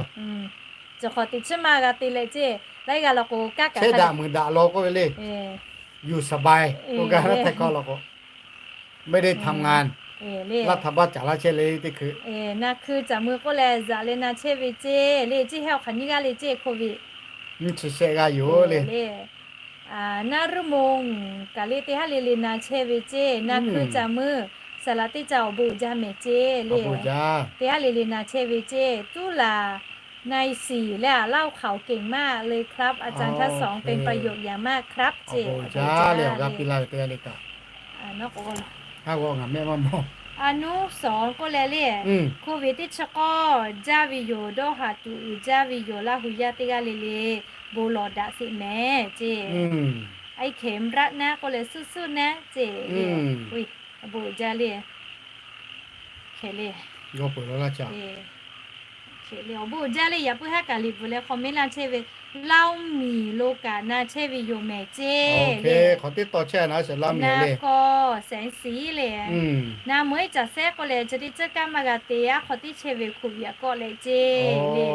Chi hk'awꞈ teꞈ chiˉ maˇ g'a te leh ceˇ. Laiˉ g'aˇ law k'o kaˉ kaꞈ chehˇ daꞈ mui daꞈ a law k'oˆ ve le. อยู่สบาย k'oˆ gaˇ htehˇ hkawˇ law k'o, ไม่ได้ทำงาน laˇ htaꞈ baˇ caˍ laˇ chehˇ le teˇ hkui. Na hkui caˍ mui k'oˆ leh zaꞈ leh na chehˇ ve ceˇ le, ceˇ hehˉ awˬ hk'aˬ nyiˇ g'aˇ le ceˇ โควิด nyiˇ chi shehˆ g'aˇ yoˬ le. Naˇ ruˇ mo kaꞈ le teˇ haˉ le le na chehˇ ve ceˇ. Na hkui caˍ mui saˍ laꞈ teˇ caˇ awˬ bon uiˍ jaˇ mehˍ ceˇ le. Teˇ haˉ le le na chehˇ ve ceˇ. Tuˉ laˬ นายสี่ leh a laˇ oˇ hk'aoˍ keˍ maˇ le ครับ อาจารย์ทั้งสอง เป็นประโยชน์อย่างมากครับ ceˇ. Awˬ bon uiˍ jaˇ le, awˬ g'aˇ piˇ laˇ ve teˇ g'aˇ le kaꞈ. Haˉ g'awˇ ngaˬ mehˆ maˇ mawˬ. A nuˉ sawˍ k'oˆ leh le, โควิด teˇ chi k'awˇ jaˇ ve yoˬ, dawˇ haˍ tuˬ uiˍ jaˇ ve yoˬ, laˇ huˍ yaˇ teˇ g'aˇ le le bon lawˬ daꞈ sheˍ mehˍ ceˇ. Aiˉ hkeˍ mvuhˇ raˆ naˉ k'oˆ leh suhˉ suhˉ naˉ ceˇ le. Awˬ bon uiˍ jaˇ le. Hk'e le, awˬ bon uiˍ jaˇ le. Yaꞈ puiˉ haˉ kaꞈ liꞈ bvuhꞈ leh hk'aw mehˉ laˇ chehˇ ve, Laˇ oˇ miˬ lo kaꞈ na chehˇ ve yoˬ mehˍ ceˇ le. Hk'aw teˇ taw chehˇ na sheˍ laˇ miˬ le. Kawˇ แสงสี le. Na meuˇ iˉ caˬ sehˉ k'oˆ leh chi teˇ ceuˬ kaꞈ maˇ g'a te, aˉ hk'aw teˇ chehˇ ve โควิด a k'awˆ leh ceˇ le.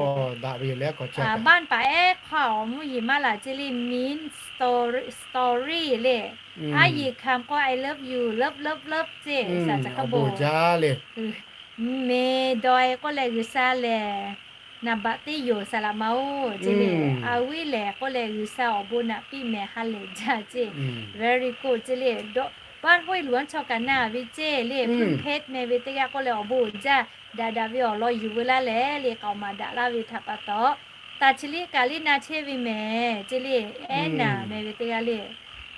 บ้าน paˍ ehˉ hk'aw awˬ mvuhˇ yeˬ maˇ laˬ ceˇ le, มีน story เลย อาหยีคำ ก็ I love you love love love ceˇ. Saˍ caˍ kaˉ bon jaˇ le. Meh dawˇ-e k'oˆ leh G'uiˬsha lehˬ, naˍ baꞈ teˇ yoˬ saˍ laꞈ ma-oˬ ceˇ le. A viˉ lehˬ k'oˆ leh G'uiˬsha awˬ bon naꞈ piˇ meh ha lehˬ jaˇ ceˇ. Very good ceˇ le. Baˇ hoˆ-e luˬ-anˉ chaw kaꞈ na ve ceˇ le. Pui hpehˇ meh ve teˇ g'aˇ k'oˆ leh awˬ bon uiˍ jaˇ. Daꞈ daꞈ ve awˬ lawn yuˬ veu laˇ lehˬ le, k'aoˍ maˍ daꞈ laˇ ve htaꞈ pa taw, taˍ chi liˇ kaꞈ liˇ na chehˇ ve mehˍ ceˇ le. Ehˉ naˍ meh ve teˇ g'aˇ le.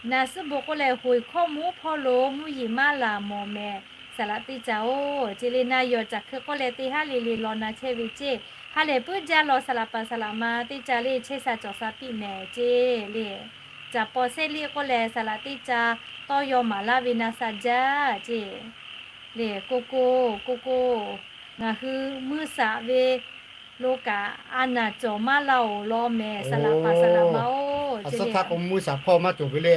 Naˍ suhˉ bon k'oˆ leh hoꞈ hkawˇ mvuhˇ hpawˇ lo mvuhˇ yeˬ maˇ laˬ mawˬ mehˍ saˍ laꞈ teˇ ca-oˬ ceˇ le. Na yawˬ caˬ hkui k'oˆ leh teˇ haˉ le le law na chehˇ ve ceˇ. Ha lehˬ puiˉ jaˇ law saˍ laꞈ paˍ saˍ laꞈ ma teˇ ca le chehˇ sha cawˬ sha piˇ mehˍ ceˇ le. Caˍ paw sehˉ liˇ k'oˆ leh saˍ laꞈ teˇ ca tawˇ yaw maˍ laˇ ve na sha jaˇ ceˇ. Le, ko ko, ko ko, ngaˬ hui mvuhˇ shaꞈ ve lo kaꞈ a naˍ cawˬ maˇ laˇ-oˬ law mehˍ saˍ laꞈ paˍ saˍ laꞈ ma-oˬ ceˇ le. Mvuhˇ shaꞈ hpawˇ maˇ cawˬ ve le.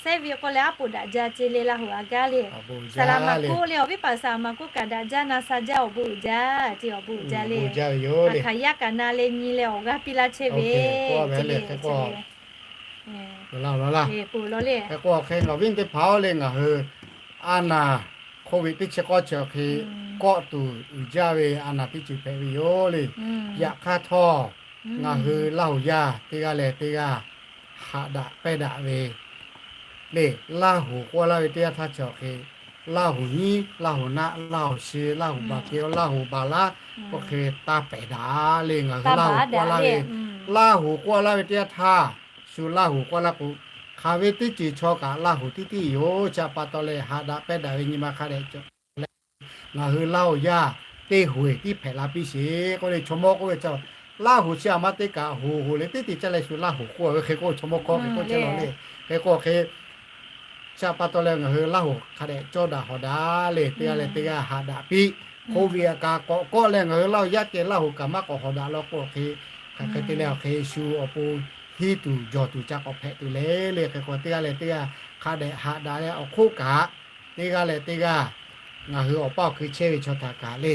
Sehˉ ve k'oˆ leh aˉ poꞈ daꞈ jaˇ ceˇ le Laˇ huˍ a gaˇ le. Saˍ laꞈ maˍ kuˆ le awˬ viˉ paˍ saˍ laꞈ maˍ kuˆ kaꞈ daꞈ jaˇ na sha jaˇ awˬ bon uiˍ jaˇ ceˇ awˬ bon uiˍ jaˇ le. Aˬ hkaˍ yaˇ kaꞈ na leh nyi leh awˬ g'aˇ piˇ laˇ chehˇ ve ceˇ le. Hk'e k'o hk'e ngaˬ viˉ teˇ hpaˍ-oˬ le ngaˬ hui a naˍ hk'oˆ ve teˇ chi k'awˇ chi awˬ hk'e kawˆ tuˬ uiˍ jaˇ ve a naˍ teˇ ceuˬ hpehꞈ ve yoˬ le. Yaꞈ hk'aˇ htawˇ ngaˬ hui Laˇ huˍ yaˇ teˇ g'aˇ leh teˇ g'aˇ haꞈ daꞈ pehnˇ daꞈ ve le. Laˇ huˍ k'oˆ laˇ ve teˇ yanˇ htaˇ chi awˬ hk'e Laˇ huˍ nyiˉ, Laˇ huˍ naˆ, Laˇ huˍ shi, Laˇ huˍ baˬ ke, Laˇ huˍ baˬ laˉ k'oˆ hk'e taˇ pehˍ daꞈ le. Ngaˬ hui Laˇ huˍ k'oˆ laˇ ve, Laˇ huˍ k'oˆ laˇ ve teˇ yanˇ htaˇ shu Laˇ huˍ k'oˆ laˇ k'o, hk'aˬ ve teˇ ceuˬ chaw kaꞈ Laˇ huˍ tiˉ tiˉ yoˬ. Chi pa taw leh haꞈ daꞈ pehnˇ daꞈ ve nyi ma hk'a dehꞈ cawˬ leh, ngaˬ hui Laˇ huˍ yaˇ teˇ hoꞈ e tiˉ hpehꞈ la piˇ sheˍ k'oˆ le. Chaw mawˇ k'oˆ ve chaw, Laˇ huˍ chi a ma teˇ kaꞈ hoꞈ hoꞈ leh teˇ te caˇ leh shu Laˇ huˍ k'oˆ ve hk'e k'o chaw mawˇ hkawˇ hk'e k'oˆ chehˇ la le. Hk'e k'o hk'e Chi pa taw leh ngaˬ hui Laˇ huˍ hk'a dehꞈ cawˇ daꞈ hawꞈ daꞈ le. Teˇ g'aˇ leh teˇ g'aˇ haꞈ daꞈ piˇ. Hk'oˆ ve a kaꞈ k'awꞈ kawˆ leh ngaˬ hui Laˇ huˍ yaˇ ceh Laˇ huˍ kaꞈ maˇ k'awꞈ hawꞈ daꞈ law k'o hk'e, hk'aˬ hk'e te leh awˬ hk'e shu awˬ pon hiˉ tuˬ jawˬ tuˬ ca k'awꞈ hpehꞈ tuˬ le le. Hk'e k'o teˇ g'aˇ leh teˇ g'aˇ hk'a dehꞈ haꞈ daꞈ leh awˬ hk'oˆ kaꞈ, teˇ g'aˇ leh teˇ g'aˇ ngaˬ hui awˬ paˇ awˬ hkui chehˇ ve chaw htaꞈ kaꞈ le,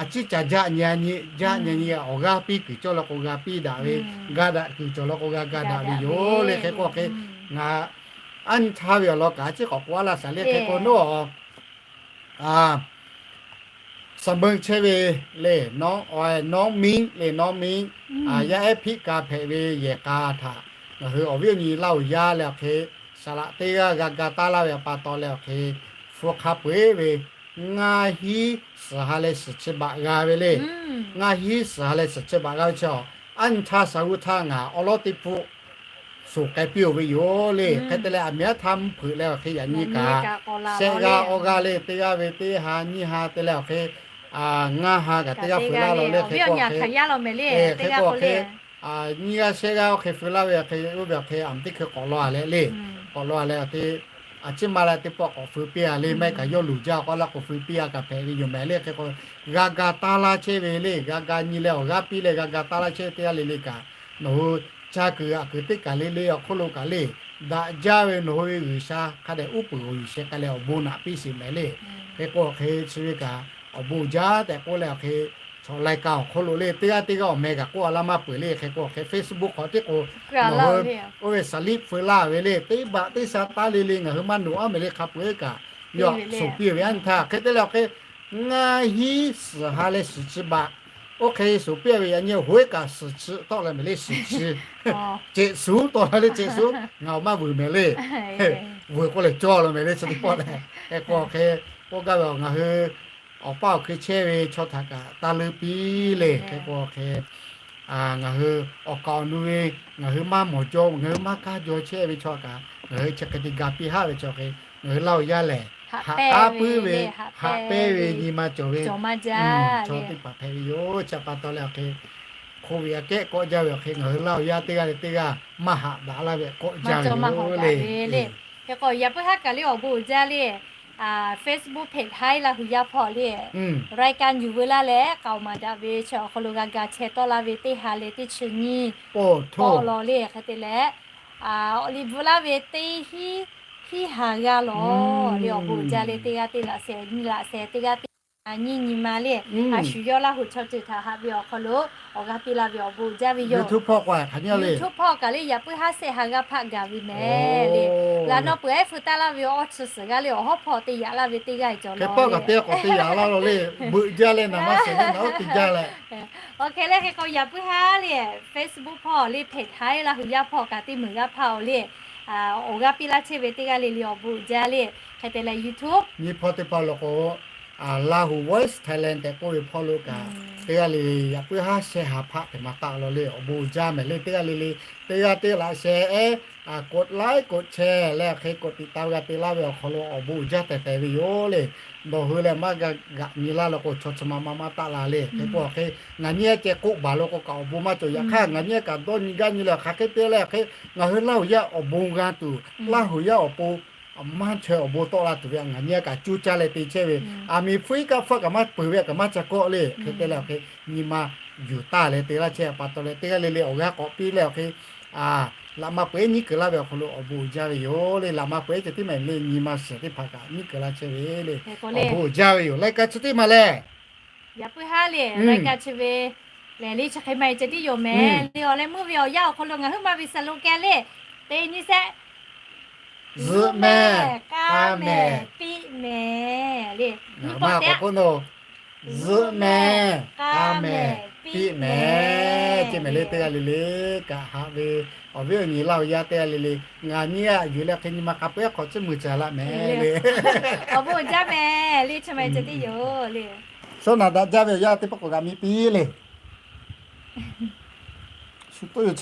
a ciˉ ca jaˆ nyi a nyi, jaˆ nyi a nyi awˬ g'aˇ piˇ kuiˬ cawˇ law k'o g'a piˇ daꞈ ve, ga daꞈ kuiˬ cawˬ law k'o g'a ga daꞈ ve yoˬ le. Hk'e k'o hk'e ngaˬ aˉ nyi htaˇ ve awˬ lawn kaꞈ a ciˉ k'awꞈ k'oˆ a laˇ shaˍ le. Hk'e k'o nawˉ Saˍ meunˇ chehˇ ve le, nawˉ miˉ le, nawˉ miˉ, yaˇ ehˉ hpiˆ ka hpehꞈ ve yehˬ k'a htaꞈ ngaˬ hui awˬ viˉ awˬ nyi Laˇ huˍ yaˇ leh awˬ hk'e, saˍ laꞈ teˇ g'aˇ g'a ga taˇ laˇ ve pa taw leh awˬ hk'e, hpu hk'a peu-eˬ ve ngaˇ hinˉ suhˍ ha leh suhˍ chi baꞈ g'a ve le. Ngaˇ hinˉ suhˍ ha leh suhˍ chi baꞈ g'a ve chi, aˉ nyi htaˇ sha g'uˇ htaˇ ngaˬ awˉ lawˉ teˇ hpfuhˆ suhˍ k'ai piˇ-oˬ ve yoˬ le. Hk'e te leh aˬ miˍ aˉ htaˇ mvuhˇ hpeuꞈ leh awˬ hk'e yaꞈ nyi kaꞈ shehˆ g'aˇ awˇ g'aˇ le, teˇ g'aˇ ve teˇ ha nyiˇ ha te leh awˬ hk'e ngaˇ ha kaꞈ teˇ g'aˇ feu laˇ law le. Hk'e k'o hk'e, hk'e k'o hk'e nyiˇ g'aˇ shehˆ g'aˇ oˇ hk'e feu laˇ ve hk'e, oˇ ve awˬ hk'e aˬ miˍ teˇ hkui k'awꞈ law a leh le. K'awꞈ law a leh awˬ te, a ciˉ ma leh teˇ pawˆ k'awꞈ feu piˇ a le. Maˇ heˆ kaꞈ yawˇ luˬ jaˇ k'awꞈ laˇ k'o feu piˇ a kaꞈ hpehꞈ ve yoˬ mehˍ le. Hk'e k'o g'a ga taˇ laˇ chehˇ ve le. G'a ga nyi leh awˬ g'aˇ piˇ leh g'a ga taˇ laˇ chehˇ ve teˇ g'aˇ le le kaꞈ, nawˬ hui ca kuiˬ aꞈ kuiˬ teˇ kaˬ le le awˬ hk'oˆ lo kaꞈ le, daꞈ jaˇ ve nawˬ hui ve G'uiˬsha hk'a dehꞈ uˉ peunˍ g'awˬ yuˬ sheh k'ai leh awˬ bon naꞈ piˇ sheˍ mehˍ le. Hk'e k'o awˬ hk'e chi ve kaꞈ awˬ bon jaˇ tehꞈ k'oˆ leh awˬ hk'e, chaw lai ka awˬ hk'oˆ lo le teˇ g'aˇ teˇ g'aˇ awˬ meh kaꞈ k'oˆ a laˇ maˇ peuˬ le. Hk'e k'o awˬ hk'e Facebook hk'aw tiˉ k'o, nawˬ hui oˇ ve saˍ liˆ feu laˇ ve le, teˇ baꞈ teˇ sha taˇ le le ngaˬ hui maˇ nawˬ aˉ mehˍ le. Hk'a peu-eˬ kaꞈ yawˇ suhˍ piˇ ve aˉ nyi htaˇ hk'e te leh awˬ hk'e ngaˇ hinˉ suhˍ ha leh suhˍ chi baꞈ, oˇ hk'e suhˍ piˇ ve yaꞈ nyi hoꞈ e kaꞈ suhˍ chi tawˆ la mehˍ le. Suhˍ chi ceꞈ suhˍ tawˆ la le. Ceꞈ suhˍ ngaˬ awˬ maˇ vuiˬ mehˍ le. Vuiˬ k'oˆ leh cawˇ la mehˍ le. Chi teˇ pawˆ lehˬ, hk'e k'o awˬ hk'e k'oˆ gaˇ ve awˬ ngaˬ hui awˬ paˇ awˬ hkui chehˇ ve chaw htaꞈ kaꞈ taˇ leuˉ piˇ le. Hk'e k'o awˬ hk'e ngaˬ hui awˬ kaˍ awˬ nu ve ngaˬ hui maˇ mawˬ jaw, ngaˬ hui maˇ kaˇ jaw chehˇ ve chaw kaꞈ ngaˬ hui chi hk'e te ga piˇ haˆ ve chaw hk'e, ngaˬ hui Laˇ huˍ yaˇ lehˬ haꞈ k'aˉ puiˉ ve, haꞈ pehnˇ ve nyi ma cawˬ ve chaw teˇ hpaˍ hpehꞈ ve yoˬ. Chi pa taw leh awˬ hk'e, hk'oˆ ve aꞈ kehˉ kawˆ jaˇ ve awˬ hk'e ngaˬ hui Laˇ huˍ yaˇ teˇ g'aˇ leh teˇ g'aˇ maˇ haꞈ daꞈ laˇ ve kawˆ jaˇ ve le. Hk'e k'o yaꞈ puiˉ haˉ kaꞈ le awˬ bon uiˍ jaˇ le. Facebook page haiˉ Laˇ huˍ yaˇ hpawˇ le, รายการ yuˬ veu laˇ leh k'aoˍ maˍ daꞈ ve chi awˬ hk'aw lo g'a ga chehˇ tawˆ laˇ ve teˇ ha leh teˇ chi nyiˇ pawˆ law le. Hk'e te leh, awˬ liꞈ bvuhꞈ laˇ ve teˇ hinˉ, hinˉ ha g'aˇ law le awˬ bon uiˍ jaˇ le. Teˇ g'aˇ teˇ laꞈ sheh, nyiˇ laꞈ sheh teˇ g'aˇ teˇ Nyi nyi ma le, a shu yawˇ Laˇ huˍ chaw ceuˬ htaꞈ haꞈ ve awˬ hk'aw lo awˬ g'aˇ piˇ laˇ ve awˬ bon uiˍ jaˇ ve yoˬ. YouTube hpawˇ kaꞈ le YouTube hpawˇ kaꞈ le yaꞈ puiˉ haˉ shehˆ ha g'aˇ hpaˆ gaˬ ve mehˍ le. G'a nawˇ peuˬ ehˉ feu taˇ laˇ ve awˬ awˇ chi suhˍ g'aˇ le awˬ hawˉ hpawˇ te yaꞈ laˇ ve teˇ g'aˇ cawˬ law le. Awˬ hk'e leh hk'e k'o yaꞈ puiˉ haˉ le, Facebook hpawˇ le hpehꞈ htaˇ Laˇ huˍ yaˇ hpawˇ kaꞈ teˇ meunˍ g'aˇ hpaˆ awˬ le awˬ g'aˇ piˇ laˇ chehˇ ve teˇ g'aˇ le le awˬ bon uiˍ jaˇ le. Hk'e te leh YouTube nyi hpawˇ teˇ hpaˍ lo k'o, Laˇ huˍ Voice Thailand tehꞈ k'oˆ ve hpawˇ lo kaꞈ teˇ g'aˇ le le yaꞈ puiˉ haˉ shehˆ ha hpaˆ teˇ ma taˆ law le awˬ bon uiˍ jaˇ mehˍ le. Teˇ g'aˇ le le teˇ g'aˇ teˇ g'aˇ laꞈ sheh ehˉ กดไลค์ กดแชร์ leh hk'e กดติดตาม g'a te laˇ ve awˬ hk'aw lo awˬ bon uiˍ jaˇ tehˬ tehˬ ve yoˬ le. Nawˬ hui leh maˇ g'a g'aꞈ nyi laˇ lo k'o chaw chi ma ma maˇ taˆ la le. Hk'e k'o hk'e ngaˬ nyiˇ g'aˇ ceh k'oˆ baˬ lo k'o kaꞈ awˬ bon maˇ cawˬ. Yaꞈ hk'aˇ ngaˬ nyiˇ g'aˇ kaꞈ dawˇ nyi gaˇ nyi leh hk'aˬ hk'e te leh hk'e ngaˬ hui Laˇ huˍ yaˇ awˬ bon g'a tuˬ, Laˇ huˍ yaˇ awˬ pon maˇ chaweh awˬ bon tawˆ la tuˬ ve ngaˬ nyiˇ g'aˇ kaꞈ cuˇ caˇ leh te chehˇ ve. Aˬ miˍ hpu iˉ kaˆ hpfuhˇ kaꞈ maˇ peuˬ ve kaꞈ maˇ ca kawˆ le. Hk'e te leh awˬ hk'e nyi ma yuˬ taˇ leh te laˇ chehˇ pa taw leh teˇ g'aˇ le le awˬ g'aˇ k'awꞈ piˇ leh awˬ hk'e laꞈ ma peuˬ ehˉ nyiˉ keunˍ laˇ ve awˬ hk'aw lo awˬ bon uiˍ jaˇ ve yoˬ le. Laꞈ ma peuˬ ehˉ ceh tiˉ maˇ heˆ le nyi ma shiˍ teˇ hpaˍ kaꞈ nyiˉ keunˍ laˇ chehˇ ve le. Awˬ bon uiˍ jaˇ ve yoˬ. Laiˉ kaˆ chi teˇ maˬ lehˬ, yaꞈ puiˉ haˉ le laiˉ kaˆ chi ve lehˬ le chi hk'e maˇ heˆ ceh tiˉ yoˬ mehˍ le. Awˬ leh meuˇ ve awˬ yanˇ awˬ hk'aw lo ngaˬ hui maˇ ve saˍ lo keh le, teˇ nyi shehˆ zuhꞈ mehˍ k'a mehˍ piˇ mehˍ le. Nyi pawˆ tehꞈ k'oˆ no, zuhꞈ mehˍ k'a mehˍ piˇ mehˍ. Ceh mehˍ le teˇ g'aˇ le le kaꞈ haꞈ ve awˬ viˉ awˬ nyi Laˇ huˍ yaˇ teˇ g'aˇ le le ngaˬ nyiˇ g'aˇ yuˬ leh hk'e nyi ma k'a peu ehˉ hk'awꞈ ciˉ mui ca laˇ mehˍ le. Awˬ bon jaˇ mehˍ le chi maˇ heˆ ceh tiˉ yoˬ le. Sawˉ naꞈ daꞈ jaˇ ve awˬ yanˇ teˇ pawˆ k'awꞈ g'aꞈ mi piˇ le. Shu toˆ yoˬ